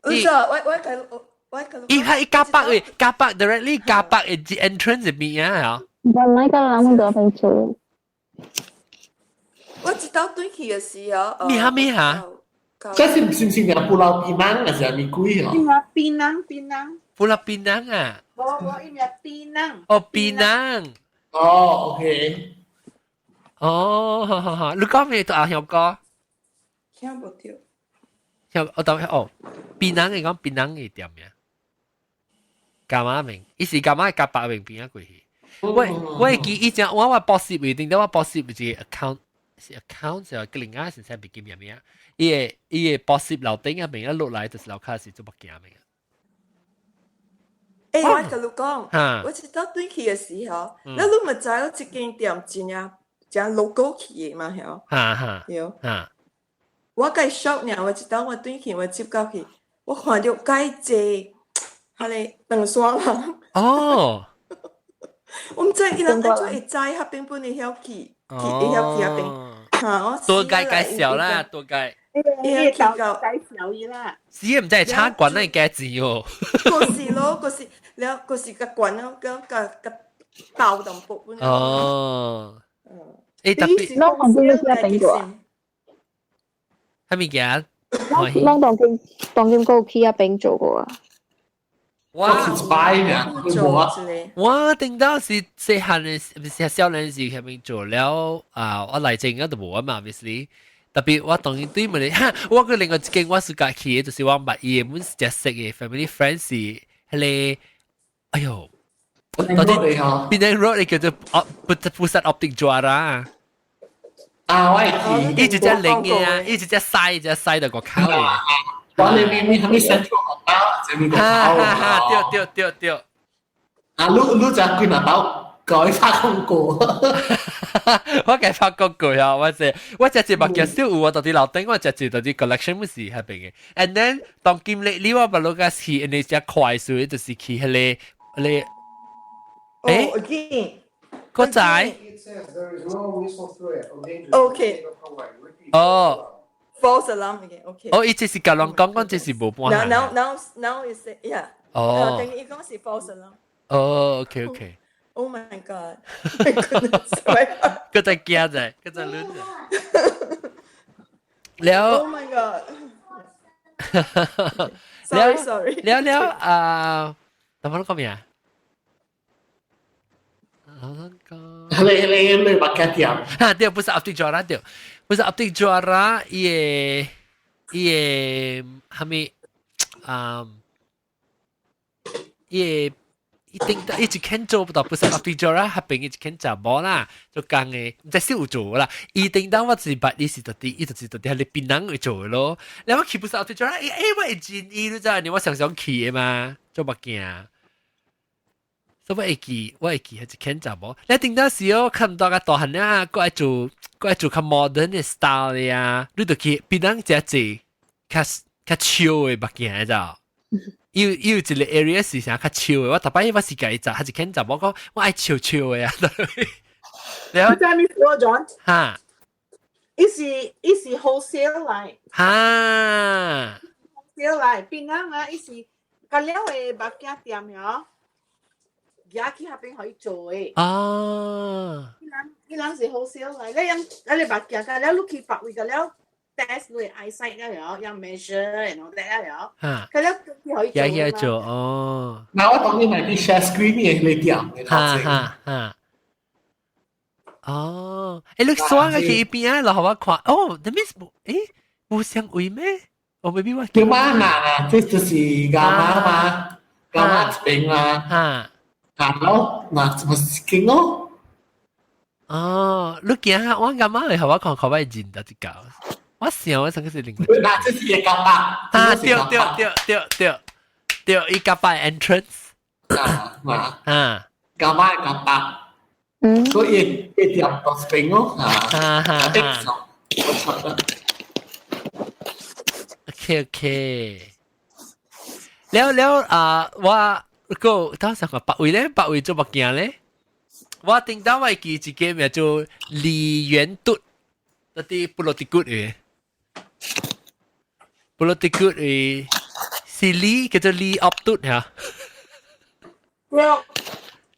[SPEAKER 5] 有啥？我我佢我佢。
[SPEAKER 1] 伊係加北嘅，加北 directly 加北嘅 entrance 入邊啊。
[SPEAKER 3] 本來個人都邊做。
[SPEAKER 5] 我知道對去的時候，
[SPEAKER 1] 咩哈咩哈？
[SPEAKER 6] 這是是毋是名 Pulau Pinang 還是啥物鬼哦？
[SPEAKER 7] 名檳榔檳榔。
[SPEAKER 1] Pulau Pinang 啊？
[SPEAKER 7] 無無，伊名檳榔。
[SPEAKER 1] 哦，檳榔。
[SPEAKER 6] 哦，OK。
[SPEAKER 1] 哦，好好好，你講咩？阿曉哥？
[SPEAKER 5] 聽無著。
[SPEAKER 1] 聽我等哦，檳榔你講檳榔嘅店名？伽馬名，伊是伽馬加白名邊啊過去。我我會記以前我我報攝定到我報攝一個 account。是 account 就個另外先生別記名名，伊個伊個報攝樓頂啊名一落來就是樓跤是做目鏡名。
[SPEAKER 5] 欸，我共你講，我一到轉去的時候，你你嘛知影這間店真正真 local 去的嘛，曉？
[SPEAKER 1] 哈哈，
[SPEAKER 5] 對。
[SPEAKER 1] 哈。
[SPEAKER 5] 我共 shock 爾，我一當我轉去，我接到去，我看著蓋濟，彼个長山人。
[SPEAKER 1] 哦。
[SPEAKER 5] 我毋知伊人按怎會知彼邊本會曉去，去會曉去彼邊。嚇！我
[SPEAKER 1] 多介介紹啦，多介。
[SPEAKER 7] 伊會介紹伊啦。
[SPEAKER 1] 是毋知差館那加錢哦。
[SPEAKER 5] 嗰時咯，嗰時了，嗰時較懸咯，較較較豆淡薄本。
[SPEAKER 1] 哦。欸，特別。
[SPEAKER 3] 攏旁邊你去邊個啊？
[SPEAKER 1] 啥物件？
[SPEAKER 3] 攏當今當今閣有去遐邊做過啊？
[SPEAKER 1] 我
[SPEAKER 6] 一擺爾，
[SPEAKER 1] 我頂到是細漢的，毋是少年時遐邊做了啊！我來前個就無啊嘛，obviously。特別我當然對問你，哈！我個另外一間我是家去的，就是我捌伊的，阮是食識的 family friend 是彼个，哎喲，到底 Penang Road 你叫做哦，不不是 Optic Juara。
[SPEAKER 6] 啊，我會記。
[SPEAKER 1] 伊一隻零的啊，伊一隻細一隻細到個口的。
[SPEAKER 6] 我你明明係咪 Central Hotel？這邊個口。
[SPEAKER 1] 哈哈，對對對對。
[SPEAKER 6] 啊，你你就幾萬包改發廣告。
[SPEAKER 1] 我改發廣告啊！我這我這隻目鏡小有我到底樓頂，我這隻到底 collection 乜事喺邊嘅。And then 當今日你我不如個去，你只快速就是去彼个彼個。
[SPEAKER 5] 欸，
[SPEAKER 1] 個仔。
[SPEAKER 5] OK。
[SPEAKER 1] 哦。
[SPEAKER 5] False alarm again. Okay.
[SPEAKER 1] 哦，伊這是共人講講，這是無半。
[SPEAKER 5] Now now now is yeah.
[SPEAKER 1] 哦。
[SPEAKER 5] 等於伊講是 false alarm。
[SPEAKER 1] 哦，OK OK。
[SPEAKER 5] Oh my god! My goodness!
[SPEAKER 1] 閣再驚者，閣再亂者。了。
[SPEAKER 5] Oh my god! Sorry sorry.
[SPEAKER 1] 了了啊！等我講咩啊？我講。
[SPEAKER 6] 你目鏡店。
[SPEAKER 1] 哈，對，不是 Optic Juara 對，不是 Optic Juara，伊個係咪啊？伊個一定一直肯做不到，不是 Optic Juara 合邊一直肯做無啦，就講嘅唔知是有做啦。伊頂當我是捌，伊是到底，伊就是到底係你檳榔會做的咯。然後去不是 Optic Juara，欸欸，我會真伊，你知你我常常去的嘛，做目鏡。所以我會記，我會記係一間查某。你頂當時哦，看到個大漢啊，過來做，過來做較 modern 的 style 的啊，你就去檳榔食濟較較潮的目鏡，知道？有有一個 area 是啥較潮的，我逐擺我是家己食，還是間查某講我愛潮潮的啊。然後
[SPEAKER 7] 你知咩說 John？
[SPEAKER 1] 哈，
[SPEAKER 7] 伊是 wholesale 來，wholesale 來，檳榔啊，伊是個了的目鏡店喲。也去那邊可以做的。伊人是 wholesale 來，你樣你目鏡個了，你去別位個了 test 你 eyesight 個了，樣 measure 然後得了，個了可以做。
[SPEAKER 1] 也做哦。
[SPEAKER 6] 嗱，我當你買啲 share screen 嘅你店嘅。
[SPEAKER 1] 哈哈哈。哦，欸，你刷個去一邊啊，然後我看，哦，that means 欸，無相位咩？哦，maybe 我。
[SPEAKER 6] 叫媽嗱，這就是伽馬嘛，伽馬一邊啦。行咯，嗱，咪勁咯。
[SPEAKER 1] 哦，你行下，我感覺你互我看，可唔可以認得一個？我想我上個是另外。
[SPEAKER 6] 嗱，這是個伽馬。
[SPEAKER 1] 啊，對對對對對對，伊伽馬 entrance。
[SPEAKER 6] 啊啊伽馬伽馬。所以一點到邊咯，啊。
[SPEAKER 1] 哈哈哈。
[SPEAKER 6] 我錯啦。
[SPEAKER 1] OK OK。了了啊，我。個當時個白位咧，白位做目鏡咧。我頂到我會記一個名做李元篤，嗰啲布羅迪古嘅，布羅迪古嘅是李叫做李噏篤嚇。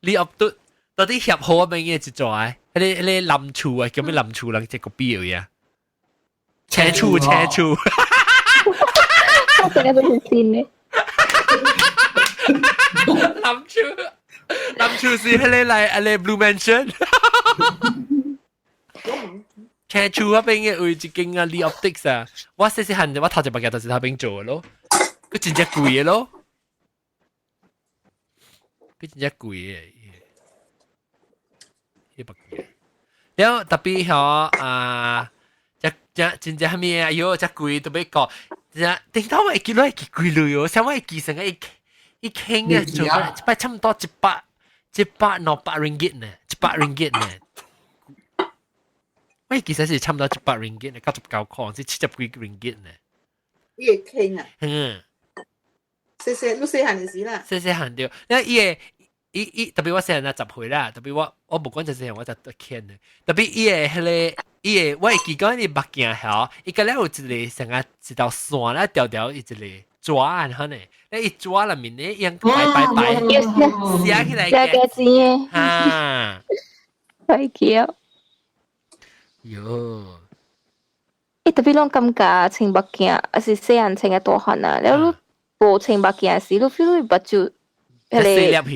[SPEAKER 1] 李噏篤，嗰啲協好名嘅一座啊，彼個林厝啊，叫咩林厝人一個表嘅，車厝車厝。
[SPEAKER 3] 我成日都係先嘅。
[SPEAKER 1] 林厝，林厝是彼個來彼個 Blue Mansion。車厝嗰邊嘅有一間啊，Lee Optics 啊，我細細漢我頭一目鏡就是他邊做的咯，佢真正貴的咯，佢真正貴的，彼目鏡。了後特別吼啊，這這真正啥物啊？喲，這貴都欲講，真正頂到我會記落會記幾鐳哦，像我會記成個一一傾啊，做一擺差唔多一百200 ringgit 呢，100 ringgit 呢。喂，其實是差唔多100 ringgit 呢，99塊，是70幾 ringgit 呢。
[SPEAKER 7] 伊會傾啊？
[SPEAKER 1] 嗯。
[SPEAKER 7] 細細，你細漢時啦。
[SPEAKER 1] 細細漢對，那伊個伊伊特別我細漢啊10歲啦，特別我無管就細漢我就得傾的，特別伊個彼個伊個我會記講伊目鏡吼，伊個了有一個成個一條線咧，條條一個紙按可能，你伊紙內面咧，用白白白寫起來
[SPEAKER 3] 寫個字嘅，
[SPEAKER 1] 哈，
[SPEAKER 3] 會記哦。
[SPEAKER 1] 喲，
[SPEAKER 3] 欸，特別攏感覺穿目鏡，還是細漢穿個大漢啊，了你無穿目鏡時，你 feel 你目睭彼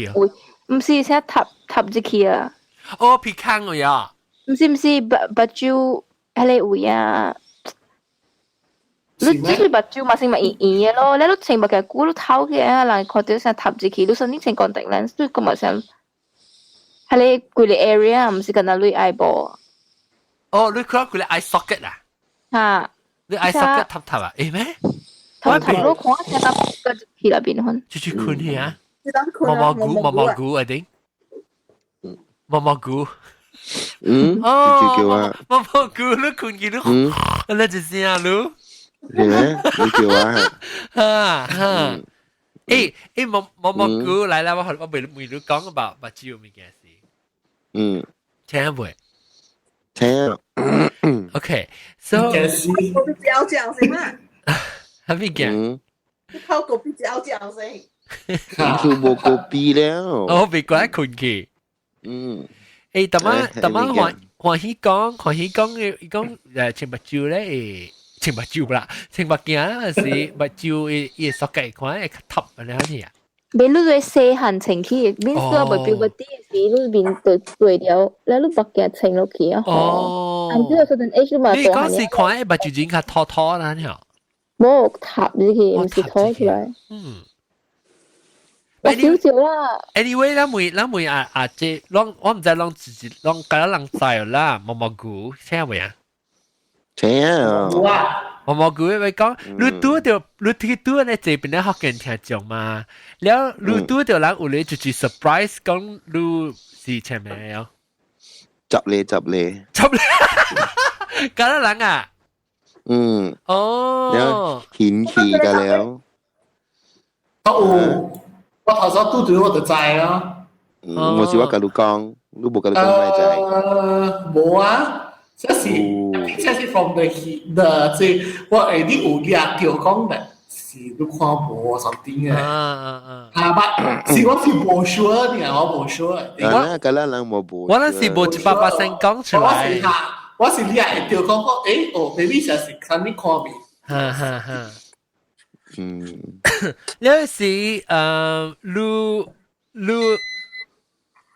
[SPEAKER 3] 個位，毋是啥塌塌入去啊。
[SPEAKER 1] 哦，鼻孔位啊。
[SPEAKER 3] 毋是毋是，目睭彼個位啊。你就是目睭嘛是嘛圓圓的咯，你穿目鏡久，你透起來，人看到啥塌入去，你說你穿 contact lens，你感覺像，彼個規個 area 毋是敢若你 eyeball。
[SPEAKER 1] 哦，你看規個 eye socket 啊？
[SPEAKER 3] 哈。
[SPEAKER 1] 你 eye socket 塌塌啊？會咩？
[SPEAKER 3] 塌塌，你看啥塌個去那邊款。
[SPEAKER 1] 出去困去啊？毛毛菇，毛毛菇，I think。毛毛菇。
[SPEAKER 2] 嗯。
[SPEAKER 1] 哦，叫啊。毛毛菇，你困去你，你一聲你。
[SPEAKER 2] 係咩？你叫啊？
[SPEAKER 1] 哈哈。欸欸，毛毛毛菇來來，我未未你講about 目睭物件事。聽未？
[SPEAKER 2] 聽。
[SPEAKER 1] OK，so。
[SPEAKER 7] 我比較講先嘛。
[SPEAKER 1] 係咪嘅？
[SPEAKER 7] 你泡個比較講先。
[SPEAKER 2] 做無個比了。
[SPEAKER 1] 我別怪困去。欸，逐擺逐擺歡歡喜講，歡喜講嘅，伊講穿目睭咧，穿目睭啦，穿目鏡嗰陣時，目睭伊伊會縮計看會較凸按呢啊。
[SPEAKER 3] 袂你會細漢穿起，免說袂 puberty 時，你面就對了，了你目鏡穿落去啊。
[SPEAKER 1] 哦。
[SPEAKER 3] 按照 certain age 你嘛
[SPEAKER 1] 你講是看目睭人較凸凸啦，你
[SPEAKER 3] 無塌入去，毋是凸出來。我少少啦。
[SPEAKER 1] Anyway，咱問阿阿姐，攏我毋知攏自己攏敢若人知啦，毛毛菇聽未啊？
[SPEAKER 2] 聽啊。
[SPEAKER 1] 毛毛菇咪講，你拄著你去拄咧這邊咧福建聽眾嘛，了你拄著人有咧就是 surprise 講你是啥物哦？
[SPEAKER 2] 執咧執咧。
[SPEAKER 1] 執咧，敢若人啊？
[SPEAKER 2] 嗯。
[SPEAKER 1] 哦。
[SPEAKER 2] 顯氣㗎了。
[SPEAKER 6] 我有，我頭先拄著我就知咯。
[SPEAKER 2] 我是我共你講，你無共你講咩知？
[SPEAKER 6] 無啊。這是 from the 這我會你有掠到講的是你看無 something 嘅。
[SPEAKER 1] 啊啊
[SPEAKER 6] 啊！啊，是我是無 sure 嘅，我無 sure。
[SPEAKER 2] 我個咱人無無。
[SPEAKER 1] 我那是無100% 講出來。
[SPEAKER 6] 我是掠會到講講，哦，maybe 就是看你看未。
[SPEAKER 1] 哈哈哈。有時你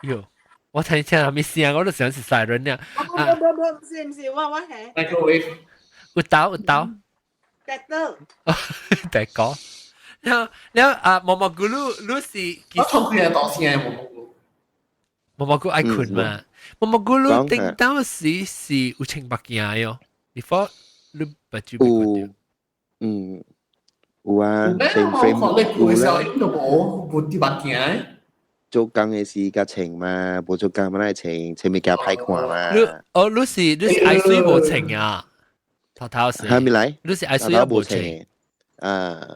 [SPEAKER 1] 喲。我聽聽係咪聲，我都想是 siren 呢。
[SPEAKER 7] 無無無，毋是毋是，我係。
[SPEAKER 6] Microwave。
[SPEAKER 1] 有豆有豆。
[SPEAKER 7] 大哥。
[SPEAKER 1] 大哥。了了啊，毛毛菇你你是？
[SPEAKER 6] 我通佢係當聲毛毛菇。
[SPEAKER 1] 毛毛菇愛睏嘛？毛毛菇你頂當時是有穿目鏡喲，before 你目睭
[SPEAKER 2] 有，嗯，有啊，穿 frame
[SPEAKER 6] 有啦。都無無啲目鏡。
[SPEAKER 2] 做工的時較穿嘛，無做工嘛會穿，穿物件歹看嘛。
[SPEAKER 1] 你哦，你是愛水無穿啊？頭頭是。
[SPEAKER 2] 係咪來？
[SPEAKER 1] 你是愛水無穿。
[SPEAKER 2] 啊。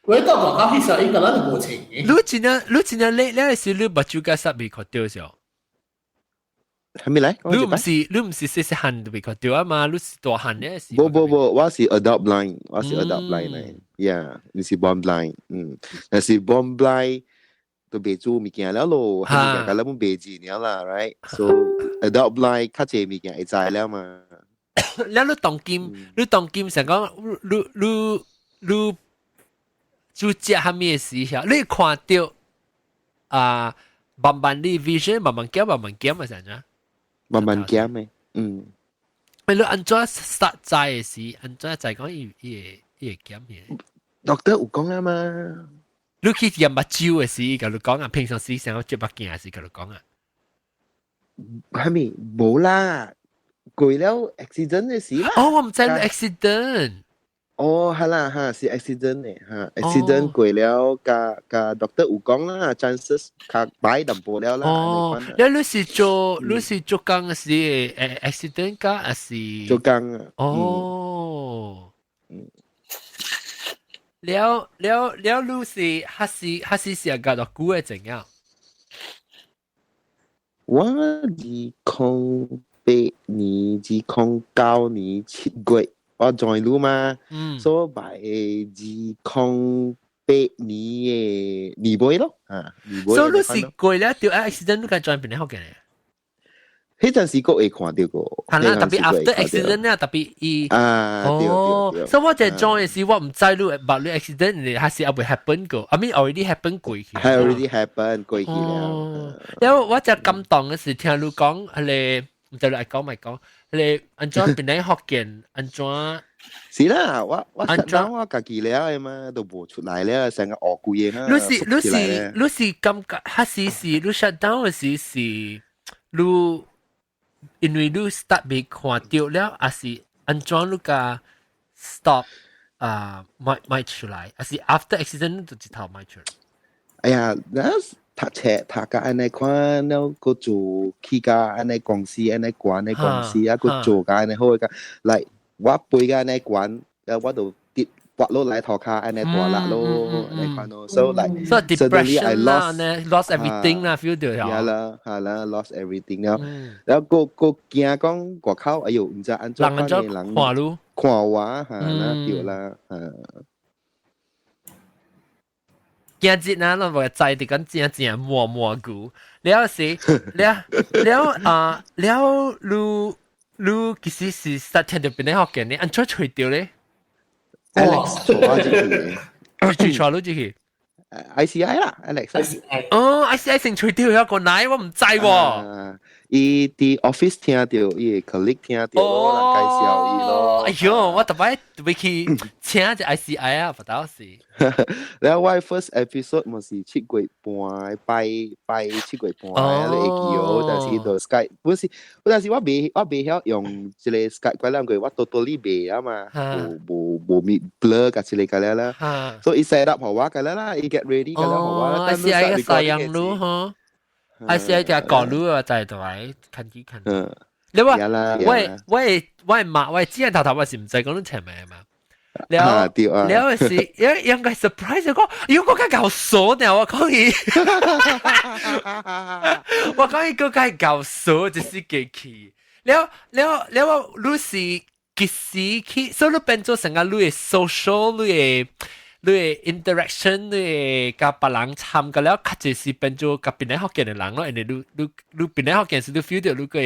[SPEAKER 6] 我到外口彼時應該咱就無穿嘅。
[SPEAKER 1] 你真正你是你目睭甲濕未看著時候？
[SPEAKER 2] 係咪來？
[SPEAKER 1] 你毋是細細漢就未看著啊嘛？你是大漢咧是？
[SPEAKER 2] 無無無，我是 adult blind，我是 adult blind 嚟。Yeah，你是 born blind，但是 born blind。都袂做物件了咯，物件甲咱們袂字了啦，right？So adult blind 較濟物件會知了嘛。
[SPEAKER 1] 了你當今想講，你做食啥物的時候，你看著啊，慢慢你 vision 慢慢減，慢慢減嘛，是怎？
[SPEAKER 2] 慢慢減的，嗯。
[SPEAKER 1] 你按怎 start 知的時，按怎知講伊會減嘅
[SPEAKER 2] ？Doctor 有講啊嘛。
[SPEAKER 1] 你去驗目睭的時，共你講啊，平常時想要接目鏡時，共你講啊。
[SPEAKER 2] 係咪無啦？過了 accident 的時啦。
[SPEAKER 1] 哦，我毋知 accident。
[SPEAKER 2] 哦，係啦，哈，是 accident 的哈，accident 過了，佮 doctor 有講啦，chances 較歹淡薄了啦。
[SPEAKER 1] 哦，你是做工時accident 㗎，還是
[SPEAKER 2] 做工啊？
[SPEAKER 1] 哦。了了了，你是還是是隔偌久的怎樣？
[SPEAKER 2] 我2008年、2009年7月，我 join 你嘛，所以 by 2008年的年尾咯，啊，年尾。
[SPEAKER 1] 所以你是過了著 accident，你敢 join 邊個福建的？
[SPEAKER 2] 彼陣時閣會看著過。
[SPEAKER 1] 係啦，特別 after accident 咧，特別伊。
[SPEAKER 2] 啊，
[SPEAKER 1] 哦，所以我就 join 的時，我毋知你捌你 accident，你還是還未 happen 過，I mean already happen 過去。
[SPEAKER 2] 係 already happen 過去了。
[SPEAKER 1] 因為我就感動的是聽你講，彼个毋知你愛講毋講，彼个按怎變來福建，按怎？
[SPEAKER 2] 是啦，我按怎我家己了的嘛，都無出來了，成個惡鬼的嘛。
[SPEAKER 1] 你是感覺，還是你 shut down 的時是你？因為你 start 未看著了，還是按怎你共 stop 啊，賣出來，還是 after accident 你就一頭賣出來？
[SPEAKER 2] 哎呀，那讀冊讀甲按呢款，了閣做去甲按呢公司，按呢懸的公司，啊，閣做甲按呢好個，來我背甲按呢懸，了我就跌滑落來塗跤按呢大力咯，按呢款咯，so like
[SPEAKER 1] so depression 啦，lost everything 啦，feel 到
[SPEAKER 2] 係啦，係啦，lost everything 了，了閣驚講外口，哎喲，毋知按怎款的人
[SPEAKER 1] 看你
[SPEAKER 2] 看我，嚇啦，對啦，嚇。
[SPEAKER 1] 今日呢，咱無知佇講正正摸摸菇，了是了了啊了，你其實是實聽著邊個福建的，按怎揣著咧
[SPEAKER 2] ？Alex 帶我進去，
[SPEAKER 1] 誰帶你進去？
[SPEAKER 2] ICI 啦，Alex。
[SPEAKER 1] 哦，ICI 成吹掉一個奶，我唔知喎。
[SPEAKER 2] 伊佇 office 聽到，伊個 colleague 聽到咯，人介紹伊咯。
[SPEAKER 1] 哎喲，我特擺特去請一 ICI 啊，不到時。
[SPEAKER 2] 然後我 first episode 嘛是7月半，拜拜7月半，你會記哦。但是就 Skype，本是，但是我未曉用這個 Skype 嗰兩個，我 totally 未啊嘛，無無無咪 blur 甲這個個啦。所以 set up 予我個啦，伊 get ready 個啦，予我啦。
[SPEAKER 1] ICI 個西洋路嗬。ICI 就講路啊，在度來看幾看。你話我我我媽我之前頭頭我是唔知講你前面嘛。了了是應應該 surprise 講，如果較搞傻呢，我講伊，我講伊個較搞傻就是機器。了了了我你是幾時去，所以你變做成個你的 social 你的 interaction 你的佮別人參加了，較濟是變做佮檳城福建的人咯，因為你你你檳城福建是你 feel 到你個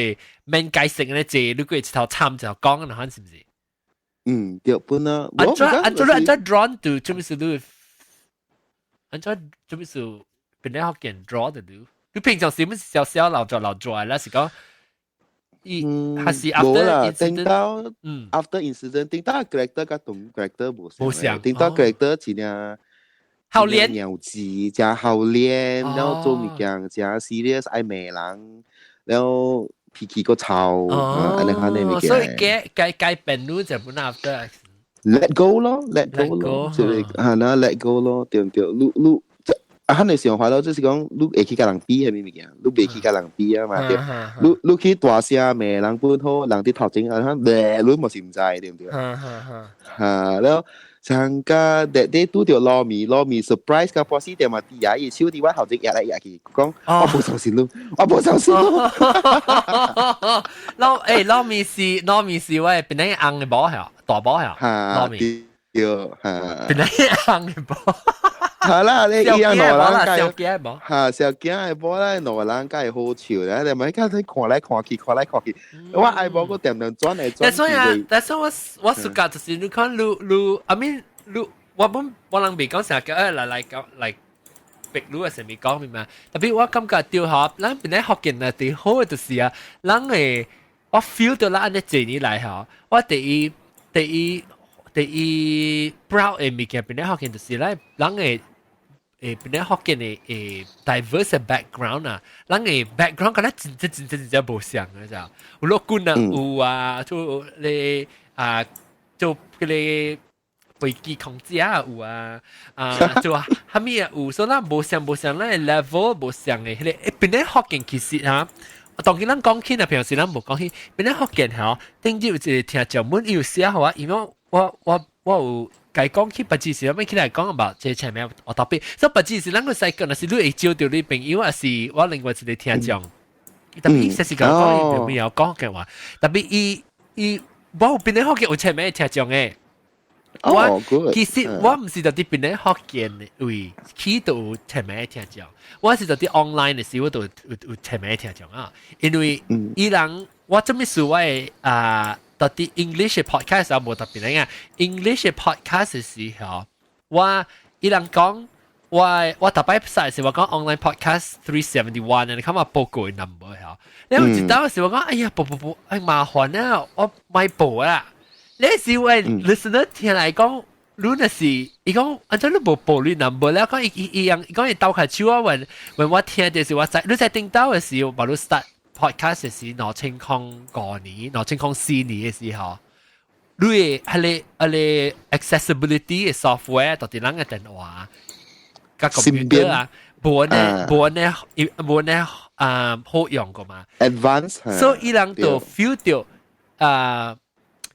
[SPEAKER 1] 免解釋咧濟，你個一頭參一頭講，那是毋是？
[SPEAKER 2] 嗯，對，本啊。
[SPEAKER 1] 按怎按怎按怎 drawn to 做咩事你？按怎做咩事檳城福建 draw 的你？你平常時咪是小小老做老做啦，是講？伊還是 after
[SPEAKER 2] 頂到after incident，頂到 character 佮同 character 無
[SPEAKER 1] 無像，
[SPEAKER 2] 頂到 character 真正
[SPEAKER 1] 好練，
[SPEAKER 2] 苗子，真好練，然後做物件真 serious，愛罵人，然後脾氣閣臭，按呢款的物件。
[SPEAKER 1] 所以改改改變你就本 after
[SPEAKER 2] let go 咯，let go 咯，這個係啦，let go 咯，對對，你你。啊，咱的想法咯，就是講你會去佮人比啥物物件，你袂去佮人比啊嘛，對。你你去大聲罵人本好，人佇頭前啊，你嘛是毋知對毋對？嚇，了上個 that day 拄著糯米，糯米 surprise 甲波斯電話佇遐，伊手佇我頭前壓來壓去，講我無相信你，我無相信你。
[SPEAKER 1] 糯欸糯米是糯米是我檳城翁的某係大某係糯米，
[SPEAKER 2] 對嚇，
[SPEAKER 1] 檳城翁的某。
[SPEAKER 2] 係啦，你伊樣兩個人
[SPEAKER 1] 小囝無？
[SPEAKER 2] 嚇，小囝的某啦，兩個人介好笑咧，你咪看你看來看去，看來看去，我愛某閣恬恬轉來轉去。
[SPEAKER 1] 但所以啊，但是我我暑假就是你看你你，I mean 你我本我人未講成日叫來來講來逼你啊，成未講明嘛？特別我感覺對吼，咱檳城福建啊，最好的就是啊，咱會我 feel 到咱按呢濟年來吼，我第一第一第一 proud 的物件檳城福建就是咱人會。誒，檳城福建的誒 diverse background 啊，人的 background 敢若真真真真真無相的，知有陸軍啊，有啊，做咧啊，做彼個飛機空姐啊有啊，啊做啥物啊有，所以咱無相無相，咱的 level 無相的，彼個檳城福建其實哈，當然咱講起啊，平時咱無講起，檳城福建吼，頂日有一個聽眾們伊有寫予我，因為我我我有。該講起，別只是咱起來講吧，這前面我特別，所以別只是咱個細個，若是你會招到你朋友，還是我另外一個聽眾，特別伊實時講講，伊朋友講嘅話，特別伊伊我有檳城福建有前面聽眾誒。我其實我毋是佇檳城福建的位去到有前面聽眾，我是佇 online 的時，我都有有前面聽眾啊，因為伊人我做咩事我會啊？到啲 English podcast 啊，無特別啊，English podcast 的時候，我伊人講我我逐擺晒是我講 online podcast 371，你看我報過 number 嚇，你有一當時我講哎呀，報報報，哎麻煩啊，我莫報啦。你是我 listener 聽來講，你若是伊講，按怎你無報你 number 咧？講伊伊伊樣，伊講伊鬥開手啊，問問我聽就是我知，你在頂到的時候，把你 start podcast 是2005年、2004年的時候，你的彼個彼個 accessibility 的 software 到底咱個電話、佮 computer 啊，無呢無呢無呢啊好用過嘛
[SPEAKER 2] ？Advance，
[SPEAKER 1] 所以伊人就 feel 到啊，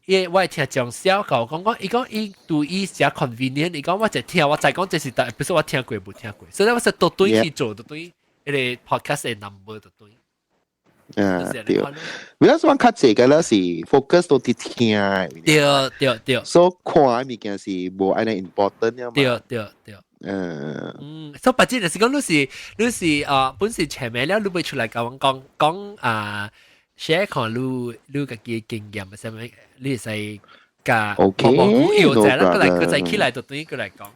[SPEAKER 1] 伊我聽講小狗講講，伊講伊對伊誠 convenient，伊講我就聽，我再講這是但不是我聽過無聽過，所以我是都對去做，都對彼個 podcast 的 number 都對。
[SPEAKER 2] 啊，對，because 我較濟個咧是 focus 都佇聽，
[SPEAKER 1] 對對對，
[SPEAKER 2] 所以看的物件是無按呢 important 嘛。
[SPEAKER 1] 對對對。
[SPEAKER 2] 嗯。
[SPEAKER 1] 嗯，所以白只就是講你是你是啊，本是前面了，你會出來共阮講講啊，share 看你你家己的經驗，啥物你會使共
[SPEAKER 2] OK，
[SPEAKER 1] 有在啦，過來過再起來就等於過來講。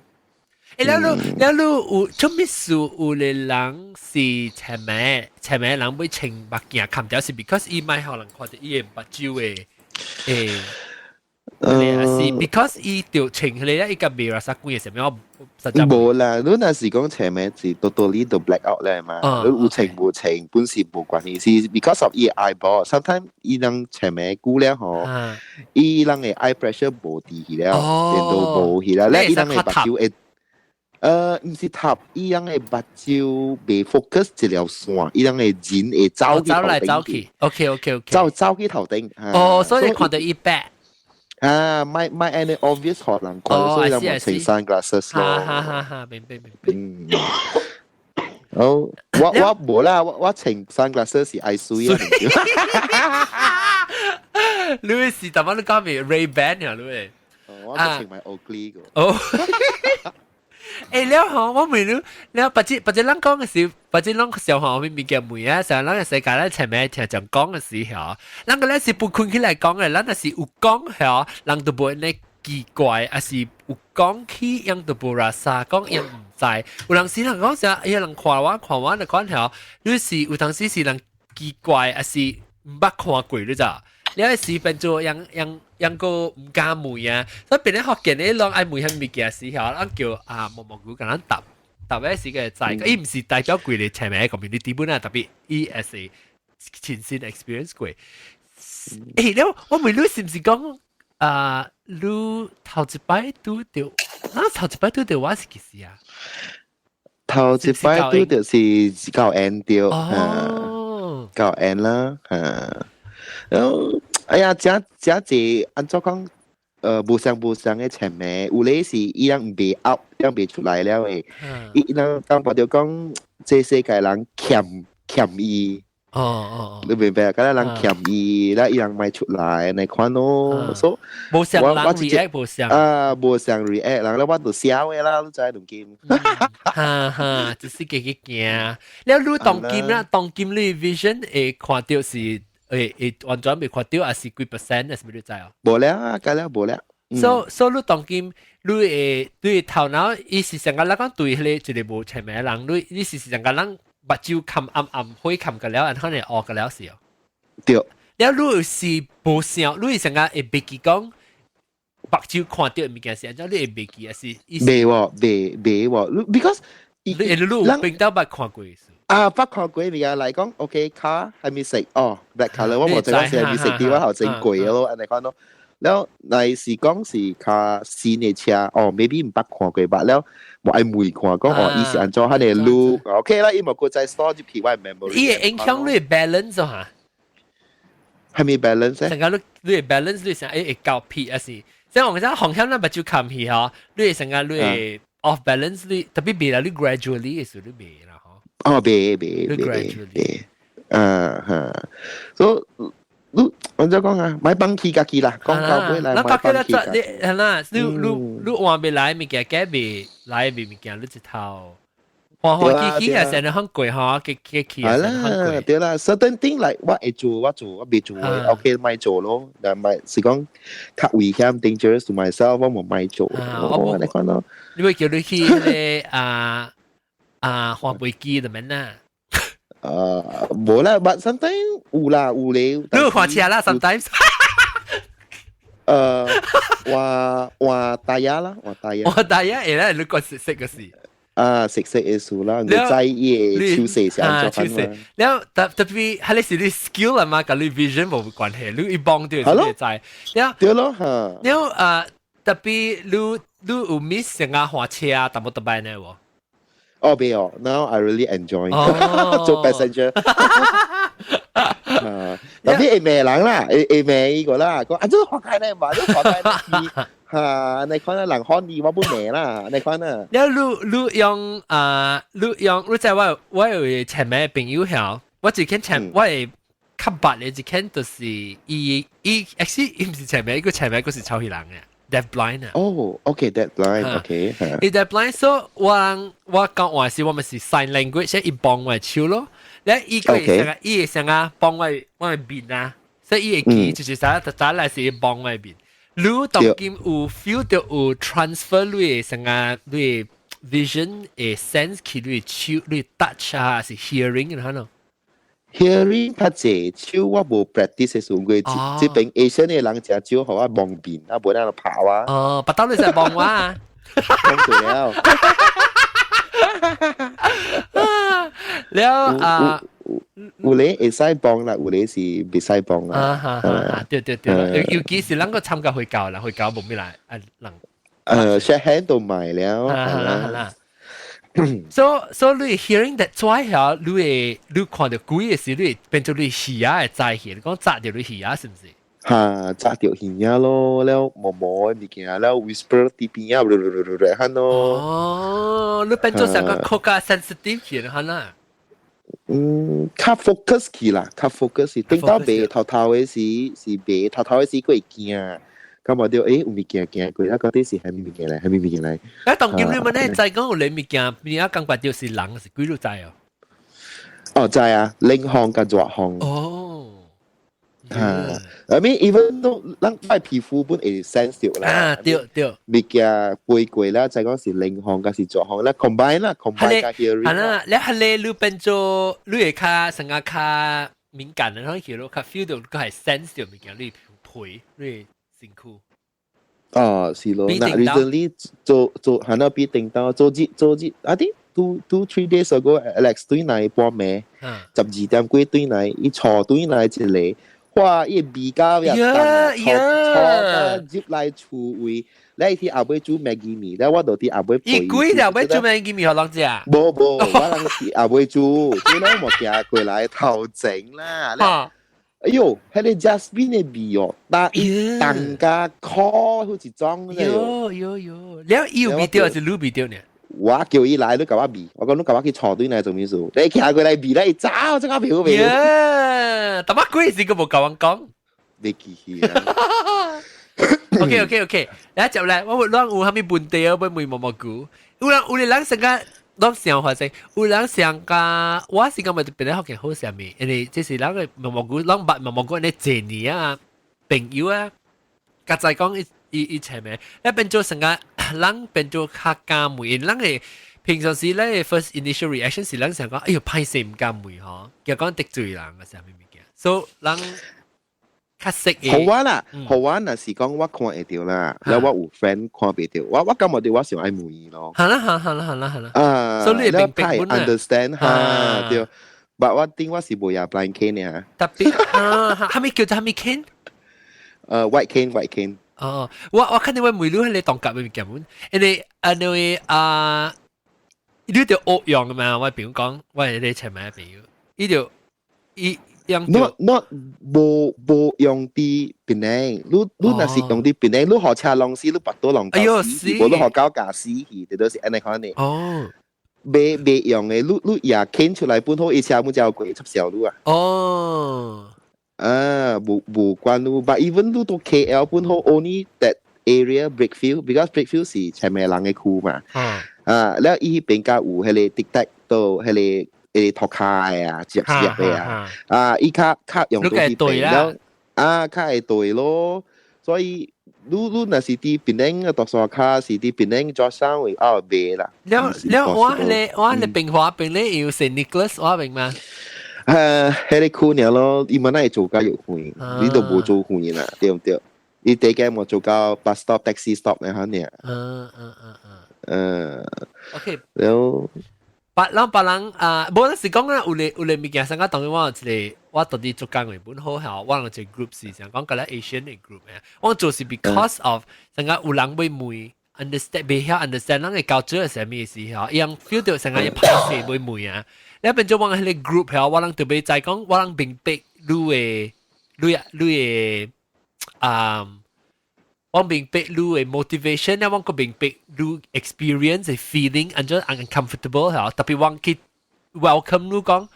[SPEAKER 1] 了你了你有做咩事？有個人是邪命，邪命人會穿目鏡冚掉是 because 伊莫予人看著伊的目睭的誒。係是 because 伊著穿起來伊個袂話啥鬼嘅什麼，實在
[SPEAKER 2] 無啦，你若是講邪命是 totally 都 black out 咧嘛，你有穿無穿本是無關係，是 because of 伊 eyeball，sometimes 伊人邪命久了吼，伊人的 eye pressure 無佇去了，連都無去了，咧伊人的目睭會，毋是塌，伊人的目睭袂 focus 一條線，伊人的人會走去
[SPEAKER 1] 走來
[SPEAKER 2] 頭頂
[SPEAKER 1] 走去，OK。
[SPEAKER 2] 走走去頭頂。
[SPEAKER 1] 哦，所以你看著伊白。
[SPEAKER 2] 啊，莫莫按呢 obvious 予人看，所以人冇穿 sunglasses 咯。
[SPEAKER 1] 哈哈哈哈，明白明白。
[SPEAKER 2] 嗯。好，我無啦，我穿 sunglasses 是愛水啊。
[SPEAKER 1] 你是淡薄你講咩 Ray Ban 呀？你？
[SPEAKER 2] 我穿埋 Oakley 個。
[SPEAKER 1] 哦。了吼，我問你，了別只別只咱講嘅時，別只咱小學面物件問啊，上咱個世界咧前面聽講講嘅時候，咱個咧是不困起來講嘅，咱若是有講吼，人都無呢奇怪，還是有講起樣都無拉沙，講樣毋知。有人時人講啥，哎呀，人看我看我就講吼，你是有當時是人奇怪，還是毋捌看過你知？你係時變做樣樣樣個毋敢問啊，所以變咧福建咧攏愛問遐物件時候，咱叫啊毛毛菇共咱答答嘅時個知，伊毋是代表規個前面個 community 本啊，特別伊係是親身 experience 過。了我問你是毋是講啊？你頭一擺拄著，咱頭一擺拄著我是幾時啊？
[SPEAKER 2] 頭一擺拄著是九 N 著，九 N 啦，嚇。然後，哎呀，這這濟按怎講？無相無相的前面，有咧是伊人未 out，人未出來了的。伊人感覺就講，這世界人欠欠伊。你明白？敢若人欠伊，咧伊人莫出來，按呢款咯。所
[SPEAKER 1] 以無相人 react 無相。
[SPEAKER 2] 啊，無相 react，人咧我就笑的啦，你知當今。
[SPEAKER 1] 哈哈，就是家己驚。了你當今啦，當今你 vision 會看著是會會完全袂看著，還是幾 percent，還是咩你知哦？
[SPEAKER 2] 無了啊，該了無了。
[SPEAKER 1] So 你當今你會對頭腦，伊是上個咱講對彼個一個無前面的人，你你是上個人目睭冚暗暗灰冚個了，然後你學個了是哦。
[SPEAKER 2] 對。
[SPEAKER 1] 了你是無想，你是上個會袂記講目睭看著物件是按怎，你會袂記還是？
[SPEAKER 2] 袂喎，袂袂喎，because
[SPEAKER 1] 你你有邊度捌看過？
[SPEAKER 2] 啊，捌看過物件來講，OK，car 係咪色？哦，black colour，我無知講是係咪色啲，我頭先過咯，按呢款咯。了，若是講是較新的車，哦，maybe 毋捌看過吧，了無愛問看講哦，伊是按怎彼个 look，OK 啦，伊無閣再 store 入去我 memory。
[SPEAKER 1] 伊會影響你 balance 嚇？
[SPEAKER 2] 係咪 balance？
[SPEAKER 1] 成個你你 balance 你成會會交屁還是？即係我講紅險咱目睭冚去吼，你會成個你會 off balance 你特別袂啦，你 gradually 的時你袂啦吼。
[SPEAKER 2] 哦，袂袂袂袂，啊哈，所以。你按怎講啊？莫放棄家己啦，講到尾來莫放棄家己。
[SPEAKER 1] 你係啦，你你你換袂來物件，改袂來物件，你一頭歡歡喜喜啊，成日很過吼，給給去
[SPEAKER 2] 係啦，對啦，certain thing like 我會做，我做，我袂做，OK，莫做咯。但係是講較危險，dangerous to myself，我無莫做。我你看咯。
[SPEAKER 1] 你會叫你去彼個啊啊換飛機的免啊？
[SPEAKER 2] 無啦，but sometimes 有啦有咧。
[SPEAKER 1] 你有換車啦，sometimes。
[SPEAKER 2] 換換 tayar 啦，換 tayar。
[SPEAKER 1] 換 tayar 會啦，你講熟悉個事。
[SPEAKER 2] 啊，熟悉的事啦，你知伊的手勢是按怎款嘛？
[SPEAKER 1] 了特特別係你是你 skill 啦嘛，佮你 vision 無關係，你一幫就你會知。了
[SPEAKER 2] 對咯嚇。
[SPEAKER 1] 了啊，特別你你有 miss 成個換車淡薄特擺呢無？
[SPEAKER 2] 哦，沒有，now I really enjoy 做 passenger。啊，特別會罵人啦，會會罵伊個啦，講啊，這換開呢嘛，這換開呢。嚇，你看啊，人看你我不罵啦，你看啊。
[SPEAKER 1] 了你你用啊，你用你知我我有個前面朋友曉，我一間前我會較捌的一間就是伊伊，actually 伊毋是前面，伊個前面個是超人嘅。deaf blind 啊。
[SPEAKER 2] 哦，OK，deaf blind，OK。
[SPEAKER 1] 伊 deaf blind，所以我我講話時我咪是 sign language，伊幫我手咯。咧伊個會成個，伊會成個幫我我面啊，所以伊會記就是啥，特早來是伊幫我面。你當今有 feel 到有 transfer 你的成個你 vision 會 sense 去你手你 touch 啊，是 hearing 嘅可能。
[SPEAKER 2] Hearing 較濟，手我無 practice 的時陣，這邊 Asian 的人誠少，予我蒙面，啊，無咱就跑啊。
[SPEAKER 1] 哦，白刀你就望我啊。
[SPEAKER 2] 講對了。
[SPEAKER 1] 了啊，
[SPEAKER 2] 有咧會使幫啦，有咧是袂使幫啦。
[SPEAKER 1] 啊哈哈，對對對，尤其是咱個參加會教啦，會教無咩來啊人。
[SPEAKER 2] shake hand 都買了。
[SPEAKER 1] 啊啦啦。So 你 hearing that 拽下，你會你看到鬼的時，你會變做你耳仔會知去，你講扎到你耳仔是毋是？
[SPEAKER 2] 哈，扎到耳仔咯，了毛毛的物件，了 whisper 佇邊仔，噜咯。
[SPEAKER 1] 哦，你變做成個較加 sensitive 去了，哈啦。
[SPEAKER 2] 嗯，較 focus 去啦，較 focus 是頂到白頭頭的時，是白頭頭的時，閣會驚。咁我就有物件行過，啊，嗰啲是係咩物件來？係咩物件來？
[SPEAKER 1] 當今你問咧，知講有咧物件，你啊感覺到是人是鬼都知哦。
[SPEAKER 2] 哦，知啊，冷風佮熱風。
[SPEAKER 1] 哦。
[SPEAKER 2] 嚇，I mean even 都咱塊皮膚本會 sense 到啦。
[SPEAKER 1] 啊，對對。
[SPEAKER 2] 物件飛過啦，知講是冷風抑是熱風啦，combine 啦，combine 佮 hearing。
[SPEAKER 1] 係啦，你係咧，你變做你會較成個較敏感，然後去咯，較 feel 到佢係 sense 到物件，你皮你身軀。
[SPEAKER 2] 哦，是咯。那 recently 做做係那比頂到做日做日啊啲 2, 3 days ago Alex 對來半暝，12點幾對來，伊坐對來一個，哇！伊味到呀，坐坐到入來厝位，你佇後尾煮 Maggi 麵，咧我就佇後尾陪。
[SPEAKER 1] 伊鬼後尾煮 Maggi 麵予人食？
[SPEAKER 2] 無無，我人佇後尾煮，煮了無行過來頭前啦。哎喲，彼個 jasmine 的味哦，但伊重甲苦好一種。
[SPEAKER 1] 喲喲喲，了伊有味著還是你味著呢？
[SPEAKER 2] 我叫伊來，你共我味。我講你共我去坐對來做咩事？你行過來味咧，伊走，這個味好味。
[SPEAKER 1] 耶！但乜鬼事佢無共我講？
[SPEAKER 2] 你記起啊
[SPEAKER 1] ？OK，來接來，我咱有啥物問題啊？欲問毛毛菇。有人有人成個攏想法說，有人想甲我是感覺變得福建好啥物，因為這是咱個毛毛菇，攏捌毛毛菇呢濟年啊，朋友啊，較在講伊伊伊前面，你變做成個人變做較敢問，人會平常時咧 first initial reaction 是人想講，哎喲，歹勢毋敢問吼，驚講得罪人啊啥物物件，所以人較識
[SPEAKER 2] 嘅。好玩啦，好玩若是講我看會著啦，了我有 friend 看袂著，我感覺著我上愛問咯。
[SPEAKER 1] 好啦，好好啦，好啦，好啦。
[SPEAKER 2] 啊，
[SPEAKER 1] 所以你明白
[SPEAKER 2] understand 哈對，但我頂我是無也 blind cane 啊。
[SPEAKER 1] 特別啊，啥物叫做啥物 cane？white
[SPEAKER 2] cane，white cane。
[SPEAKER 1] 哦，我看你我問你彼個當甲物件，因為啊，因為啊，你著學用的嘛，我朋友講，我係你前面朋友，伊就伊。
[SPEAKER 2] Not not 無無用佇檳城，你若是用佇檳城，你予車弄死，你腹肚弄到死，無你予狗咬死去，這都是按呢款的。
[SPEAKER 1] 哦，
[SPEAKER 2] 袂袂用的，你也牽出來本好，伊車門就過插小你啊。
[SPEAKER 1] 哦，
[SPEAKER 2] 啊，無無關你，but even 你到 KL 本好，only that area Brickfield，because Brickfield 是前面人的區嘛。啊，了伊彼邊較有彼個 detect 到彼個。誒塗跤的啊，接接的啊，啊，伊較較用到彼邊了，啊，較會對咯。所以你你若是佇檳城的讀書卡，是佇檳城做生位哦，袂啦。
[SPEAKER 1] 了了，我咧我咧平華邊咧有聖 Nicholas 我明嗎？
[SPEAKER 2] 彼個區爾咯，伊嘛會做較越遠，你都無做遠啦，對毋對？伊地間無做到 bus stop、taxi stop 那款爾。
[SPEAKER 1] OK。
[SPEAKER 2] 了。
[SPEAKER 1] 別人別人啊，無是講啊，有咧有咧物件，上個當然我有一個，我到底做工的本好嚇，我有一個 group 是想講個咧 Asian 的 group 嘅，我做是 because of 成個有人會問 understand 袂曉 understand 咱的culture 是啥物意思吼，伊人 feel 到成個伊歹勢會問啊，你變做我彼個 group 嚇，我人特別知講，我人明白你的你你的啊。我明白你的 motivation 咧，我閣明白你 experience 的 feeling，按怎 uncomfortable 嚇，特別我去 welcome 你講，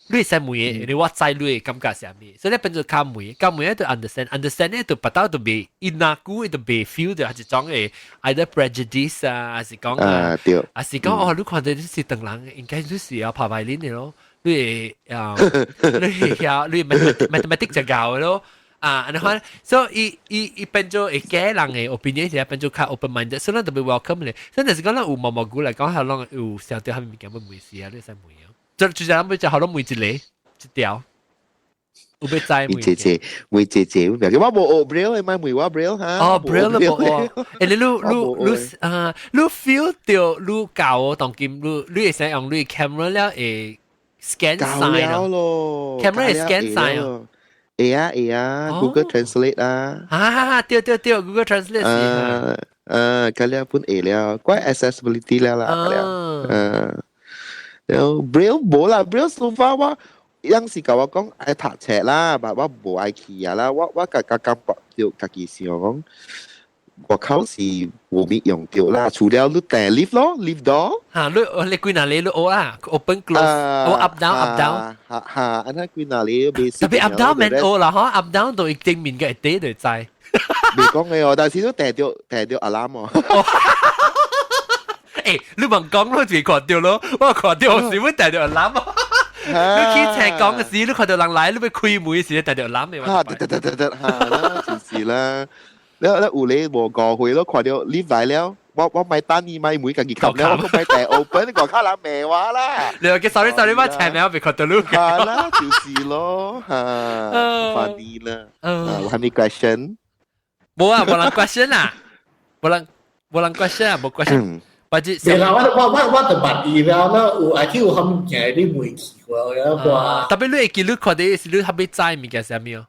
[SPEAKER 1] 你會使問的，因為我知你的感覺是啥物，所以你變做較問，較問就 understand，understand 咧就腹肚就袂，伊若久伊就袂 feel 到係一種的 either prejudice 啊，還是講
[SPEAKER 2] 啊對，
[SPEAKER 1] 還是講哦，你看到你是唐人，應該你是要拍 violin 的咯，你會啊，你會曉你 mathematics 就𠢕的咯。啊，你看，所以伊伊伊變做會假人嘅 opinion 是變做較 open minded，所以咱特別 welcome 咧。所以就是講咱有毛毛菇來講，可能有想到啥物物件欲問事啊，你使問啊。就就咱欲就好多問一個一條，有欲知問。
[SPEAKER 2] 姐姐，問姐姐，我無學 Braille，咪問我 Braille 哈。
[SPEAKER 1] 哦，Braille 都無學。欸，你你你你啊，你 feel 到你教當今你你會使用你 camera 了會 scan 晒
[SPEAKER 2] 咯
[SPEAKER 1] ，camera 會 scan 晒哦。
[SPEAKER 2] 會啊會啊，Google Translate 啊。
[SPEAKER 1] 啊，對對對，Google Translate 是。
[SPEAKER 2] 啊啊，咁了本會了，怪 accessibility 了啦，了。嗯，了 Braille 無啦，Braille so far 我有時共我講愛讀冊啦，但我無愛去啊啦，我我家家感覺著家己想講，外口是無咩用著啦，除了你訂 lift 咯，lift door。
[SPEAKER 1] 嚇，你你幾若里你學啊？Open close，學 up down up down。
[SPEAKER 2] 嚇嚇，按呢幾若里
[SPEAKER 1] 特別 up down 免學啦，嗬，up down 都一定面嘅一啲就知。
[SPEAKER 2] 未講嘅哦，但是都訂著訂著 alarm 哦。
[SPEAKER 1] 欸，你問講咯，就看著咯，我看著是會訂著 alarm 啊。你去車講嘅時，你看到人來，你欲開門時，訂著 alarm 嘅。
[SPEAKER 2] 嚇，得得得得嚇，啦，就是啦。你你有你無誤會咯，看著 lift 來了，我我咪等伊咪門家己冚了，我咪訂 open，外口人罵我啦。
[SPEAKER 1] 你話叫 sorry sorry，我前面我未看到你。
[SPEAKER 2] 係啦，就是咯，嚇，funny 啦。啊，有啥物 question？
[SPEAKER 1] 無啊，無人 question 啊，無人無人 question 啊，無 question。或者
[SPEAKER 6] 是啦，我我我我就捌伊了，那有 I think 有啥物件你問去過，我
[SPEAKER 1] 特別你會記你看到是你較欲知物件啥物哦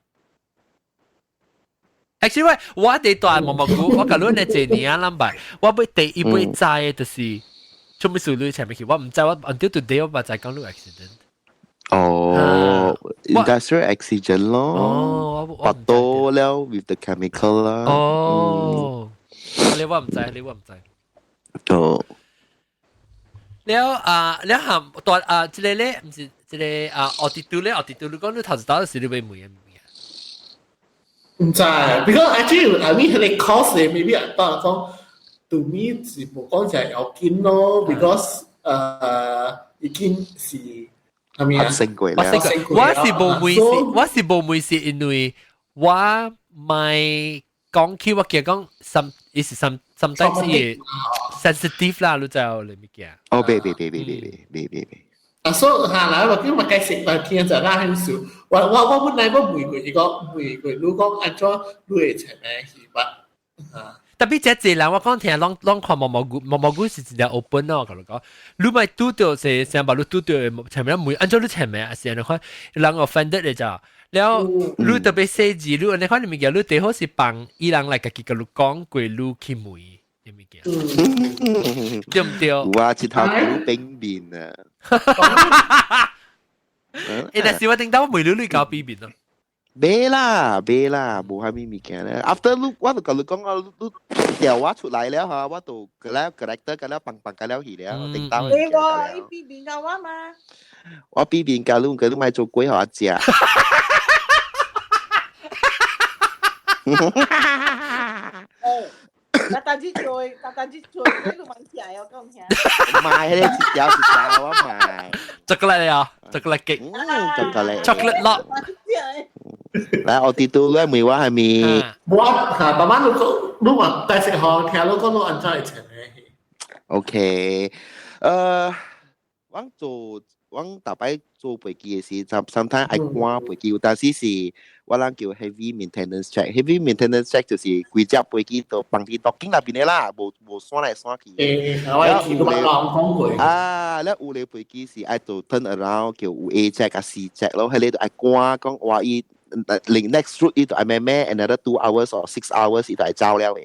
[SPEAKER 1] ？Actually，我我佇大毛毛菇，我共你呢這年啊，諗白，我欲第一欲知的就是做咩事你前面去，我毋知我 until today 我嘛知講你 accident。
[SPEAKER 2] 哦，industrial accident 咯，
[SPEAKER 1] 哦，
[SPEAKER 2] 拔多了 with the chemical 啦。
[SPEAKER 1] 哦，你我毋知，你我毋知。
[SPEAKER 2] 哦。
[SPEAKER 1] 了啊，了含大啊，這個咧，毋是這個啊，奧迪都咧，奧迪都，你講你頭一道是你欲問的物件？
[SPEAKER 6] 毋知，because actually I mean 彼個 course maybe 當講 to me 是無講就係要緊咯，because 已經是係咪啊？
[SPEAKER 2] 發生過啦。
[SPEAKER 1] 我是無問是，我是無問是因為我咪講起我記講，some 伊是 some sometimes 是 sensitive 啦，你知影你物件。
[SPEAKER 2] 哦，別別別別別別別別別。
[SPEAKER 6] 啊，所以下來我叫嘛解釋來聽就那很少。我我我本來我問過伊個問過，你講按怎你會穿咩戲吧？啊。
[SPEAKER 1] 特別這濟人，我講聽攏攏看毛毛菇，毛毛菇是真正 open 咯，我共你講，你咪拄著是成把你拄著前面問，按怎你前面啊？是按呢款人 offended 的咋？了，你特別細緻，你按呢款物件，你最好是幫伊人來家己共你講過，你去問啲物件，對毋對？
[SPEAKER 2] 有啊，一頭牛冰面啊！
[SPEAKER 1] 欸，但是我頂到問你，你搞邊面咯？
[SPEAKER 2] 袂啦，袂啦，無啥物物件咧。After 你，我就共你講啊，你調我出來了哈，我就個了 character 個了放放個了去了，頂到。
[SPEAKER 7] 你喎，你邊面教我嘛？
[SPEAKER 2] 我邊面教你，佢都買做鬼予我食。
[SPEAKER 7] 逐單止做，逐單止做，你都蠻食哦，講聽。
[SPEAKER 2] 買咧一條一條我買。
[SPEAKER 1] 巧克力啊，巧克力 cake。
[SPEAKER 2] 嗯，巧克力。
[SPEAKER 1] Chocolate lot。
[SPEAKER 2] 來，我啲都來問我係咪？
[SPEAKER 6] 我嚇，慢慢你講，你話第一項聽你講，你按怎會穿咧
[SPEAKER 2] ？OK，我做我逐擺做飛機的時，sometimes 愛趕飛機，有當時是我人叫 heavy maintenance check。heavy maintenance check 就是規隻飛機都放佇 docking 那邊的啦，無無徙來徙去。
[SPEAKER 6] 欸，我見過講過。
[SPEAKER 2] 啊，了有的飛機是愛做 turn around 叫有 A check 佮 C check 咯，彼個就愛趕講話伊 next route 伊就愛咩咩 another 2 hours or 6 hours 伊就愛走了的。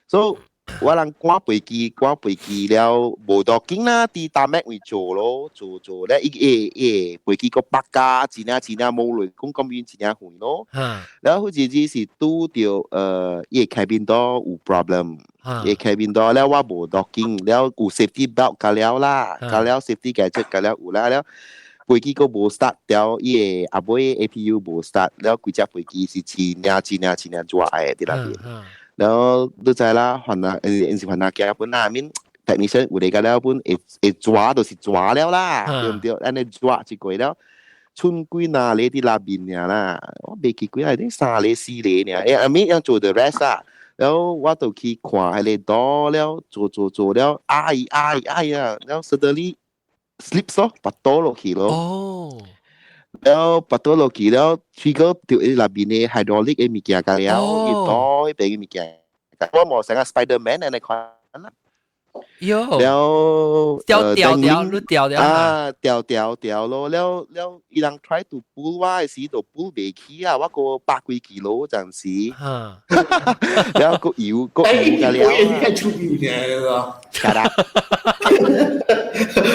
[SPEAKER 2] So 我人趕飛機，趕飛機了無 docking 啦，佇 tarmac 位做咯，做做咧，伊伊伊飛機閣北加，真正真正無論講咁遠真正遠咯。然後好似只是拄著伊個 cabin door 有 problem，伊個 cabin door 了我無 docking，了有 safety belt 加了啦，加了 safety gadget 加了有啦了。飛機閣無 start 掉，伊個後尾 APU 無 start，了規隻飛機是真正真正真正熱的佇那邊。然後你知啦，番仔毋是番仔驚本啦，面 technician 有嚟個了本會會抓就是抓了啦，對毋對？按呢抓一過了，剩幾若個佇內面爾啦，我袂記幾個，啲三個四個爾。欸，I mean 樣做 the rest 啊，然後我就去看彼個 door 了，做做做了，哎哎哎啊，然後 suddenly slip 咯，拔倒落去咯。
[SPEAKER 1] 哦。
[SPEAKER 2] 然後拔倒落去了，trigger 著伊內面的 hydraulic 的物件甲了，伊倒彼邊的物件，我無成個 Spiderman 按呢款啦。
[SPEAKER 1] 喲，
[SPEAKER 2] 了
[SPEAKER 1] 掉掉掉，你掉掉
[SPEAKER 2] 啊，掉掉掉咯，了了，伊人 try to pull 我的時，就 pull 袂起啊，我個百幾 kilo 陣時，了個搖個搖甲了，
[SPEAKER 6] 你較出名嘅咯，
[SPEAKER 2] 係啦，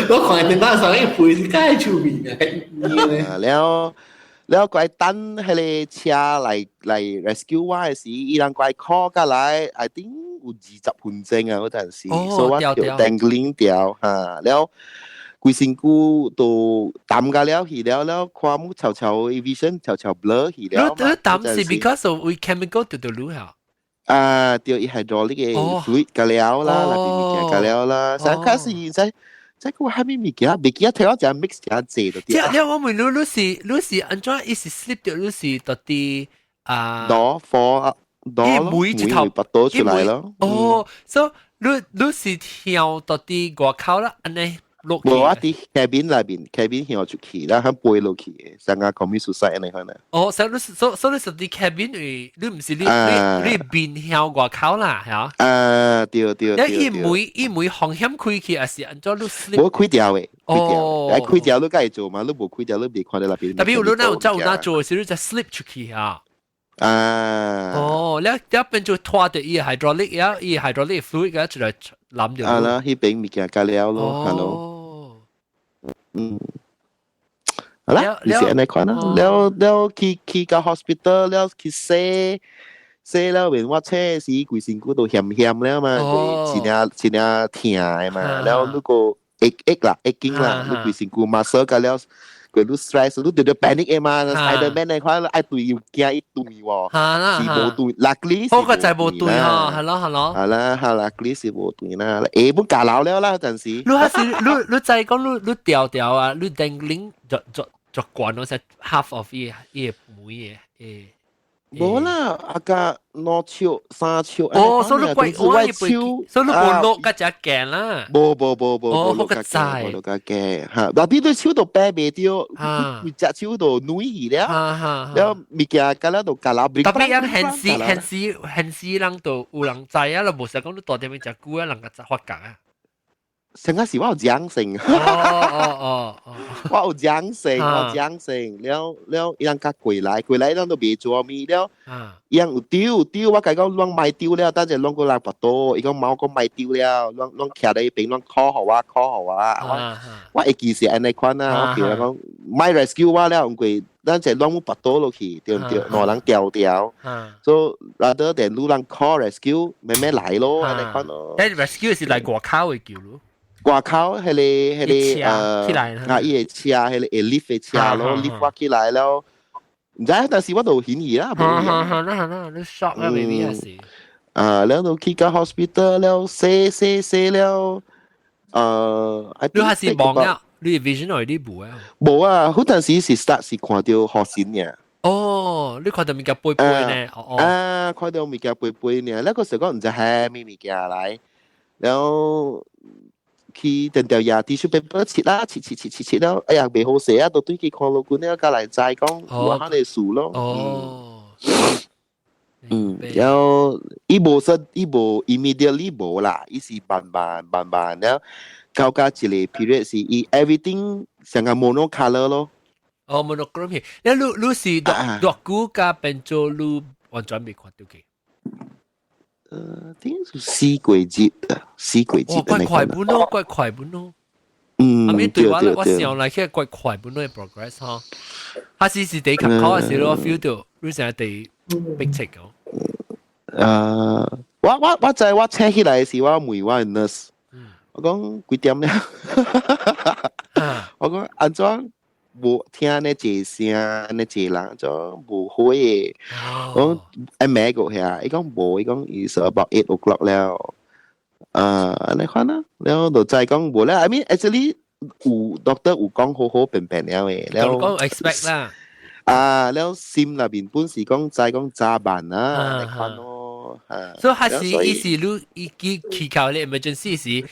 [SPEAKER 6] 我看電腦上伊背是較出名嘅，
[SPEAKER 2] 了了，過等彼個車來來 rescue 我的時，伊人過 call 過來，I think 有20分鐘啊，嗰陣時，所以我就 dangling 掉嚇，了規身軀都澹甲了去了，了看木悄悄 vision 悄悄 blur 去了。
[SPEAKER 1] 你澹是 because of 為 chemical 掉掉路嚇？
[SPEAKER 2] 啊，對，伊 hydraulic 嘅 fluid 甲了啦，內邊物件甲了啦，上開始在這個蝦米物件，袂記得聽我講 mix 誠濟就對。
[SPEAKER 1] 這了我問你，你是你是按怎伊是 slip 掉，你是到底啊？
[SPEAKER 2] 多 for
[SPEAKER 1] 伊每一頭
[SPEAKER 2] 拔倒出來咯。
[SPEAKER 1] 哦，所以你你是跳到底外口啦，按呢落去。
[SPEAKER 2] 無，我佇 cabin 內面，cabin 跳出去，然後飛落去的，像個 commit suicide 按呢款啊。
[SPEAKER 1] 哦，所以你所所以你是佇 cabin 位，你毋是你你你面向外口啦，嚇？
[SPEAKER 2] 啊，對對對。
[SPEAKER 1] 伊每伊每風險開去，還是按怎你
[SPEAKER 2] slip？無開掉的，開掉。哎，開掉你該會做嘛？你無開掉，你袂看到內邊。
[SPEAKER 1] 特別有你若有走有哪做，是你才 slip 出去啊。
[SPEAKER 2] 啊！
[SPEAKER 1] 哦，你一變做拖著伊 hydraulic 呀，伊 hydraulic fluid 嘅出來攬住。
[SPEAKER 2] 啊啦，彼邊物件加了咯，係咯。嗯。好啦，你是按呢款啦，了了去去到 hospital 了去洗洗了面我車時規身軀都險險了嘛，真正真正疼的嘛，了如果會會啦會緊啦，你規身軀 muscle 甲了。佢都 stress，你著著 panic 的嘛，Spiderman 那款愛對又驚伊斷喎，是無斷，luckily
[SPEAKER 1] 好個就無斷嗬，係咯係咯。
[SPEAKER 2] 係啦係啦，luckily 是無斷啦，下本架老了啦，陣時。
[SPEAKER 1] 你還是你你再講你你掉掉啊，你 dangling 就就就關咯，係 half of 伊伊個門嘅誒。
[SPEAKER 2] 無啦，阿家兩尺三尺。
[SPEAKER 1] 哦，所以你怪我手，所以你無落甲只鏡啦。
[SPEAKER 2] 無無無無，
[SPEAKER 1] 哦，好個在，
[SPEAKER 2] 無落較鏡嚇，那邊對手都掰袂著，規隻手都軟去了，了物件甲了都甲老。
[SPEAKER 1] 特別樣現時現時現時人都有人知啊，就無實講你大點面食久啊，人較發覺啊。
[SPEAKER 2] 成個是我有獎性，
[SPEAKER 1] 哦哦哦哦，
[SPEAKER 2] 我有獎性，我有獎性，了了，伊人較過來，過來，咱都袂做物了，伊人有丟丟，我共伊講攏莫丟了，等陣攏過來跋倒，伊講貓講莫丟了，攏攏徛佇彼邊，攏 call 予我，call 予我，我我會記是按呢款啊，我譬如講莫 rescue 我了，毋過咱就攏跋倒落去，對毋對？兩人掉掉，所以 rather than 你人 call rescue 慢慢來咯，按呢款咯。
[SPEAKER 1] 但 rescue 是來外口的救咯。
[SPEAKER 2] 外口彼個彼個啊，伊個車，彼個會 lift 的車咯，lift 我起來了，毋知，但是我都顯去啦。
[SPEAKER 1] 哈哈哈，那那你 shock 啊，maybe 也是。
[SPEAKER 2] 啊，了就去到 hospital 了，洗洗洗了，
[SPEAKER 1] 你還是望啊？你 vision 有啲無啊？
[SPEAKER 2] 無啊，好陣時是 start 是看著雨神爾。
[SPEAKER 1] 哦，你看著物件飛飛呢？哦
[SPEAKER 2] 啊，看著物件飛飛呢，那個時候講毋知蝦米物件來，然後。去定條牙 tissue paper 切啦，切切切切切了，哎呀，袂好勢啊，都對去看老君了，甲來知講有可能事咯。
[SPEAKER 1] 哦，
[SPEAKER 2] 嗯，然後伊無說伊無 immediately 無啦，伊是慢慢慢慢了，到到一個 period 是伊 everything 成個 monocolor 咯。
[SPEAKER 1] 哦，monochrome，你你你是偌偌久甲變做你完全未看到嘅？
[SPEAKER 2] 頂是四個月啊，四個月。
[SPEAKER 1] 哇，怪快本咯，怪快本咯。
[SPEAKER 2] 嗯，
[SPEAKER 1] 啊，對我我想來起怪快本咯 progress 嗬。他是是第一考嘅時候，我 feel 到你成日地逼切講。
[SPEAKER 2] 啊，我我我知我請起來時，我問我 nurse，我講幾點了？我講按怎無聽呢一聲，呢一人就無好嘅。我講愛咩個遐？伊講無，伊講 is about 8 o'clock 了。啊，按呢款啦，了就再講無咧。I mean actually 有 doctor 有講好好平平了嘅，了
[SPEAKER 1] 講 expect 啦。
[SPEAKER 2] 啊，了心內面本是講知講早晚啦，你看咯，
[SPEAKER 1] 所以還是伊是你伊去去到咧 emergency 時，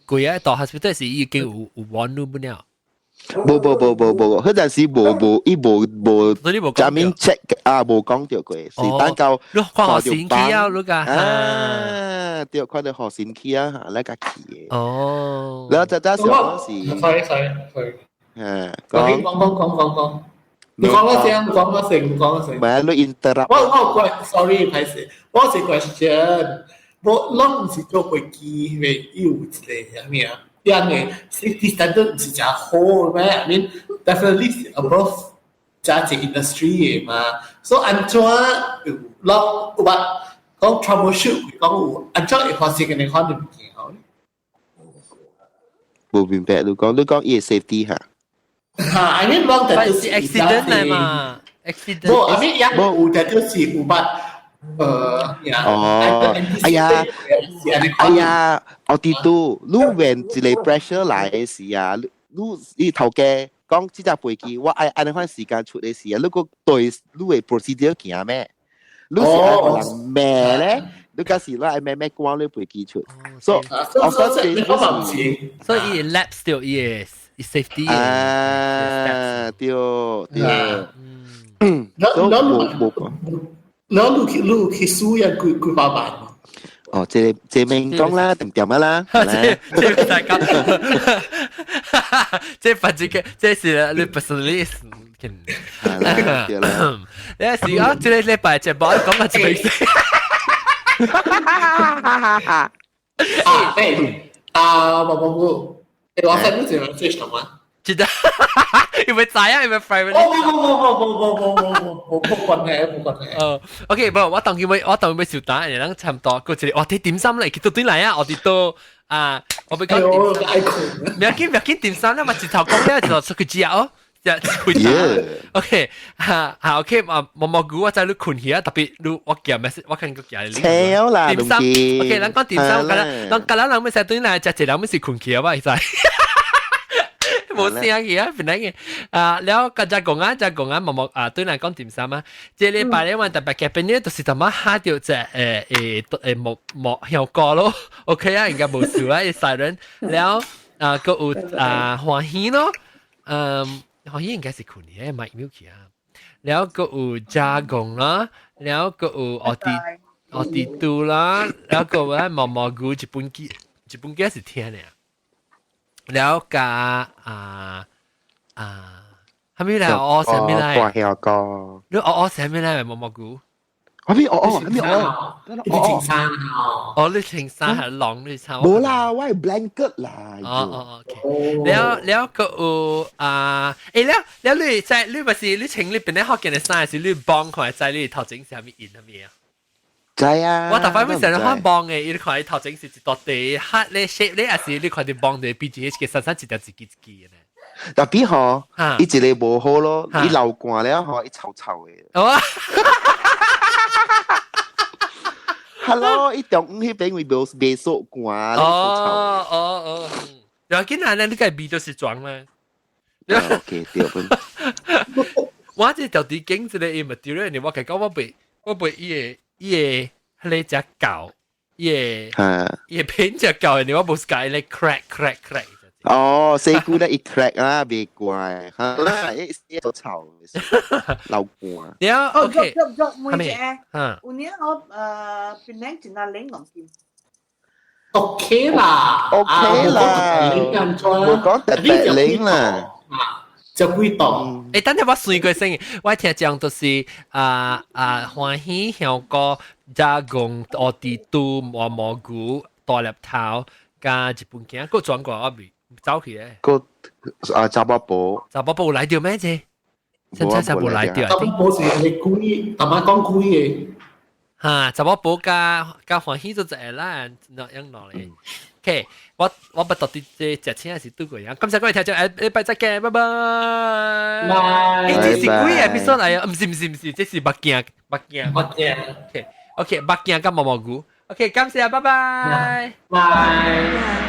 [SPEAKER 1] 規個到 hospital 時已經有有 warn 你不了。
[SPEAKER 2] 無無無無無，彼陣時無無伊無無，
[SPEAKER 1] 假
[SPEAKER 2] 面 check 啊，無講著過，是等到
[SPEAKER 1] 你看予神奇啊，你個
[SPEAKER 2] 啊，對，看著予神奇啊，來較去的。
[SPEAKER 1] 哦，
[SPEAKER 2] 然後就早上是
[SPEAKER 6] ，sorry sorry sorry，
[SPEAKER 2] 嗯，
[SPEAKER 6] 講講講講講講，你講我先，講我先，講我先。
[SPEAKER 2] 唔係你 interrupt。
[SPEAKER 6] 我我 sorry，歹勢，我是 question，我攏毋是坐飛機，因為伊有一個啥物啊？樣嘅 safety standard 毋是誠好咩？I mean definitely 是 above 這隻 industry 嘅嘛。所以按怎有攏有捌講 troubleshoot 講有按怎會發生嘅款物件？
[SPEAKER 2] 無明白，你講你講伊嘅 safety 哈？
[SPEAKER 6] 哈，I mean 攏
[SPEAKER 1] 就係 accident 嚟嘛，accident。
[SPEAKER 6] 無，I mean 樣有就就是有捌。
[SPEAKER 2] 哦，哎呀，哎呀，我哋都，你問一個 pressure 來的時啊，你你頭家講這隻飛機，我愛按呢款時間出的時啊，你閣對你的 procedure 行咩？你是愛予人罵咧？你假是你愛慢慢關你飛機出，所以我覺得
[SPEAKER 1] 所以 lapse 掉伊的 safety
[SPEAKER 2] 啊，對對，
[SPEAKER 6] 嗯，所以無無講。你你去你去輸人幾幾百萬？
[SPEAKER 2] 哦，這這免講啦，定點啊啦，
[SPEAKER 1] 這這唔使講，這反正嘅，這是你 personally
[SPEAKER 2] 係啦，對啦，
[SPEAKER 1] 你是啊，這個禮拜節目講個這個，
[SPEAKER 6] 啊，對，啊，冇冇冇，我 send 你一個 message 同嗎？
[SPEAKER 1] 記得，有沒知啊？有沒 private？
[SPEAKER 6] 冇冇冇冇冇冇冇冇冇冇關係，冇關係。
[SPEAKER 1] 哦，OK，不，我當佢要我當佢要小打，人咱差唔多，過一個，哇，啲點心嚟，佢都對來啊，我哋都啊，我欲講點心，唔要緊唔要緊，點心咧，嘛一頭講咧就出去食哦，食開打。OK，哈，哈 OK，啊，毛毛菇我知你睏去啊，特別你我寄 message，我看佢寄你。
[SPEAKER 2] 超啦，
[SPEAKER 1] 點心，OK，咱講點心，咱咱今日人欲食對來食，一人欲是睏去啊，我會知。無聲去啊，本來嘅啊，了個只講啊，只講啊，毛毛啊，對來講點心啊，這禮拜咧，我特別嘅邊咧，就是淡仔嚇著隻誒誒誒木木香膏咯，OK 啊，應該無事啊，伊 siren 了啊，閣有啊歡喜咯，嗯，歡喜應該是舊年買秒去啊，了閣有加工啦，了閣有奧迪奧迪都啦，了閣有毛毛菇一本機一本機是聽的。了加啊啊，係咪來？哦，啥物來？
[SPEAKER 2] 大香膏。
[SPEAKER 1] 你哦哦啥物來？毛毛菇。
[SPEAKER 2] 我邊哦哦，係咪哦？
[SPEAKER 6] 你穿衫哦。
[SPEAKER 1] 哦，你穿衫係浪你衫。
[SPEAKER 2] 無啦，我係 blanket 啦。
[SPEAKER 1] 哦哦，OK。了了閣有啊，欸了了你在你毋是你穿你本來福建的衫，還是你幫看知你頭前是啥物印啥物啊？
[SPEAKER 2] 知啊！
[SPEAKER 1] 我逐擺欲成日看望的，伊看伊頭前是一大塊黑咧 shape 咧，還是你看著望著 BGH 嘅三三一條一支一支的呢？
[SPEAKER 2] Tapi 吼，伊一個無好咯，伊流汗了吼，伊臭臭的。
[SPEAKER 1] 哦
[SPEAKER 2] ，Hello，伊中午彼邊會無袂縮汗，
[SPEAKER 1] 哦哦哦，然後今日咧，你個味就是裝啦。
[SPEAKER 2] OK，對本。
[SPEAKER 1] 我這條啲經一個伊 material，你我講我袂我袂伊個。伊個彼個隻狗，伊個伊個片隻狗，你我無是共伊咧 crack crack crack。
[SPEAKER 2] 哦，細久咧伊 crack 啦，袂怪，哈啦，伊伊都臭，流汗。
[SPEAKER 1] 對啊，OK。
[SPEAKER 7] 哦，續續問一下，有影我檳榔真啊冷唔見
[SPEAKER 6] ？OK 啦
[SPEAKER 2] ，OK 啦，無講特別冷啦。
[SPEAKER 6] 就幾度？
[SPEAKER 1] 欸，等下我算過先，我聽講就是啊啊歡喜香膏加工奧迪都毛毛菇大粒頭加日本囝，閣轉過我未走去咧。
[SPEAKER 2] 閣啊查某婆，
[SPEAKER 1] 查某婆有來著咩？這？現在才無來著。
[SPEAKER 6] 查某婆是會貴，阿媽講貴的。
[SPEAKER 1] 哈，查某婆加加歡喜就一個啦，那樣落咧。OK，我我不到底這食請還是拄過樣。感謝各位聽眾，下禮拜再見，拜拜。
[SPEAKER 6] 拜。
[SPEAKER 1] 欸，這是幾個 episode 來啊？毋是毋是毋是，這是目鏡目鏡
[SPEAKER 6] 目鏡。
[SPEAKER 1] OK OK，目鏡佮毛毛菇。OK，感謝，拜拜。
[SPEAKER 6] 拜。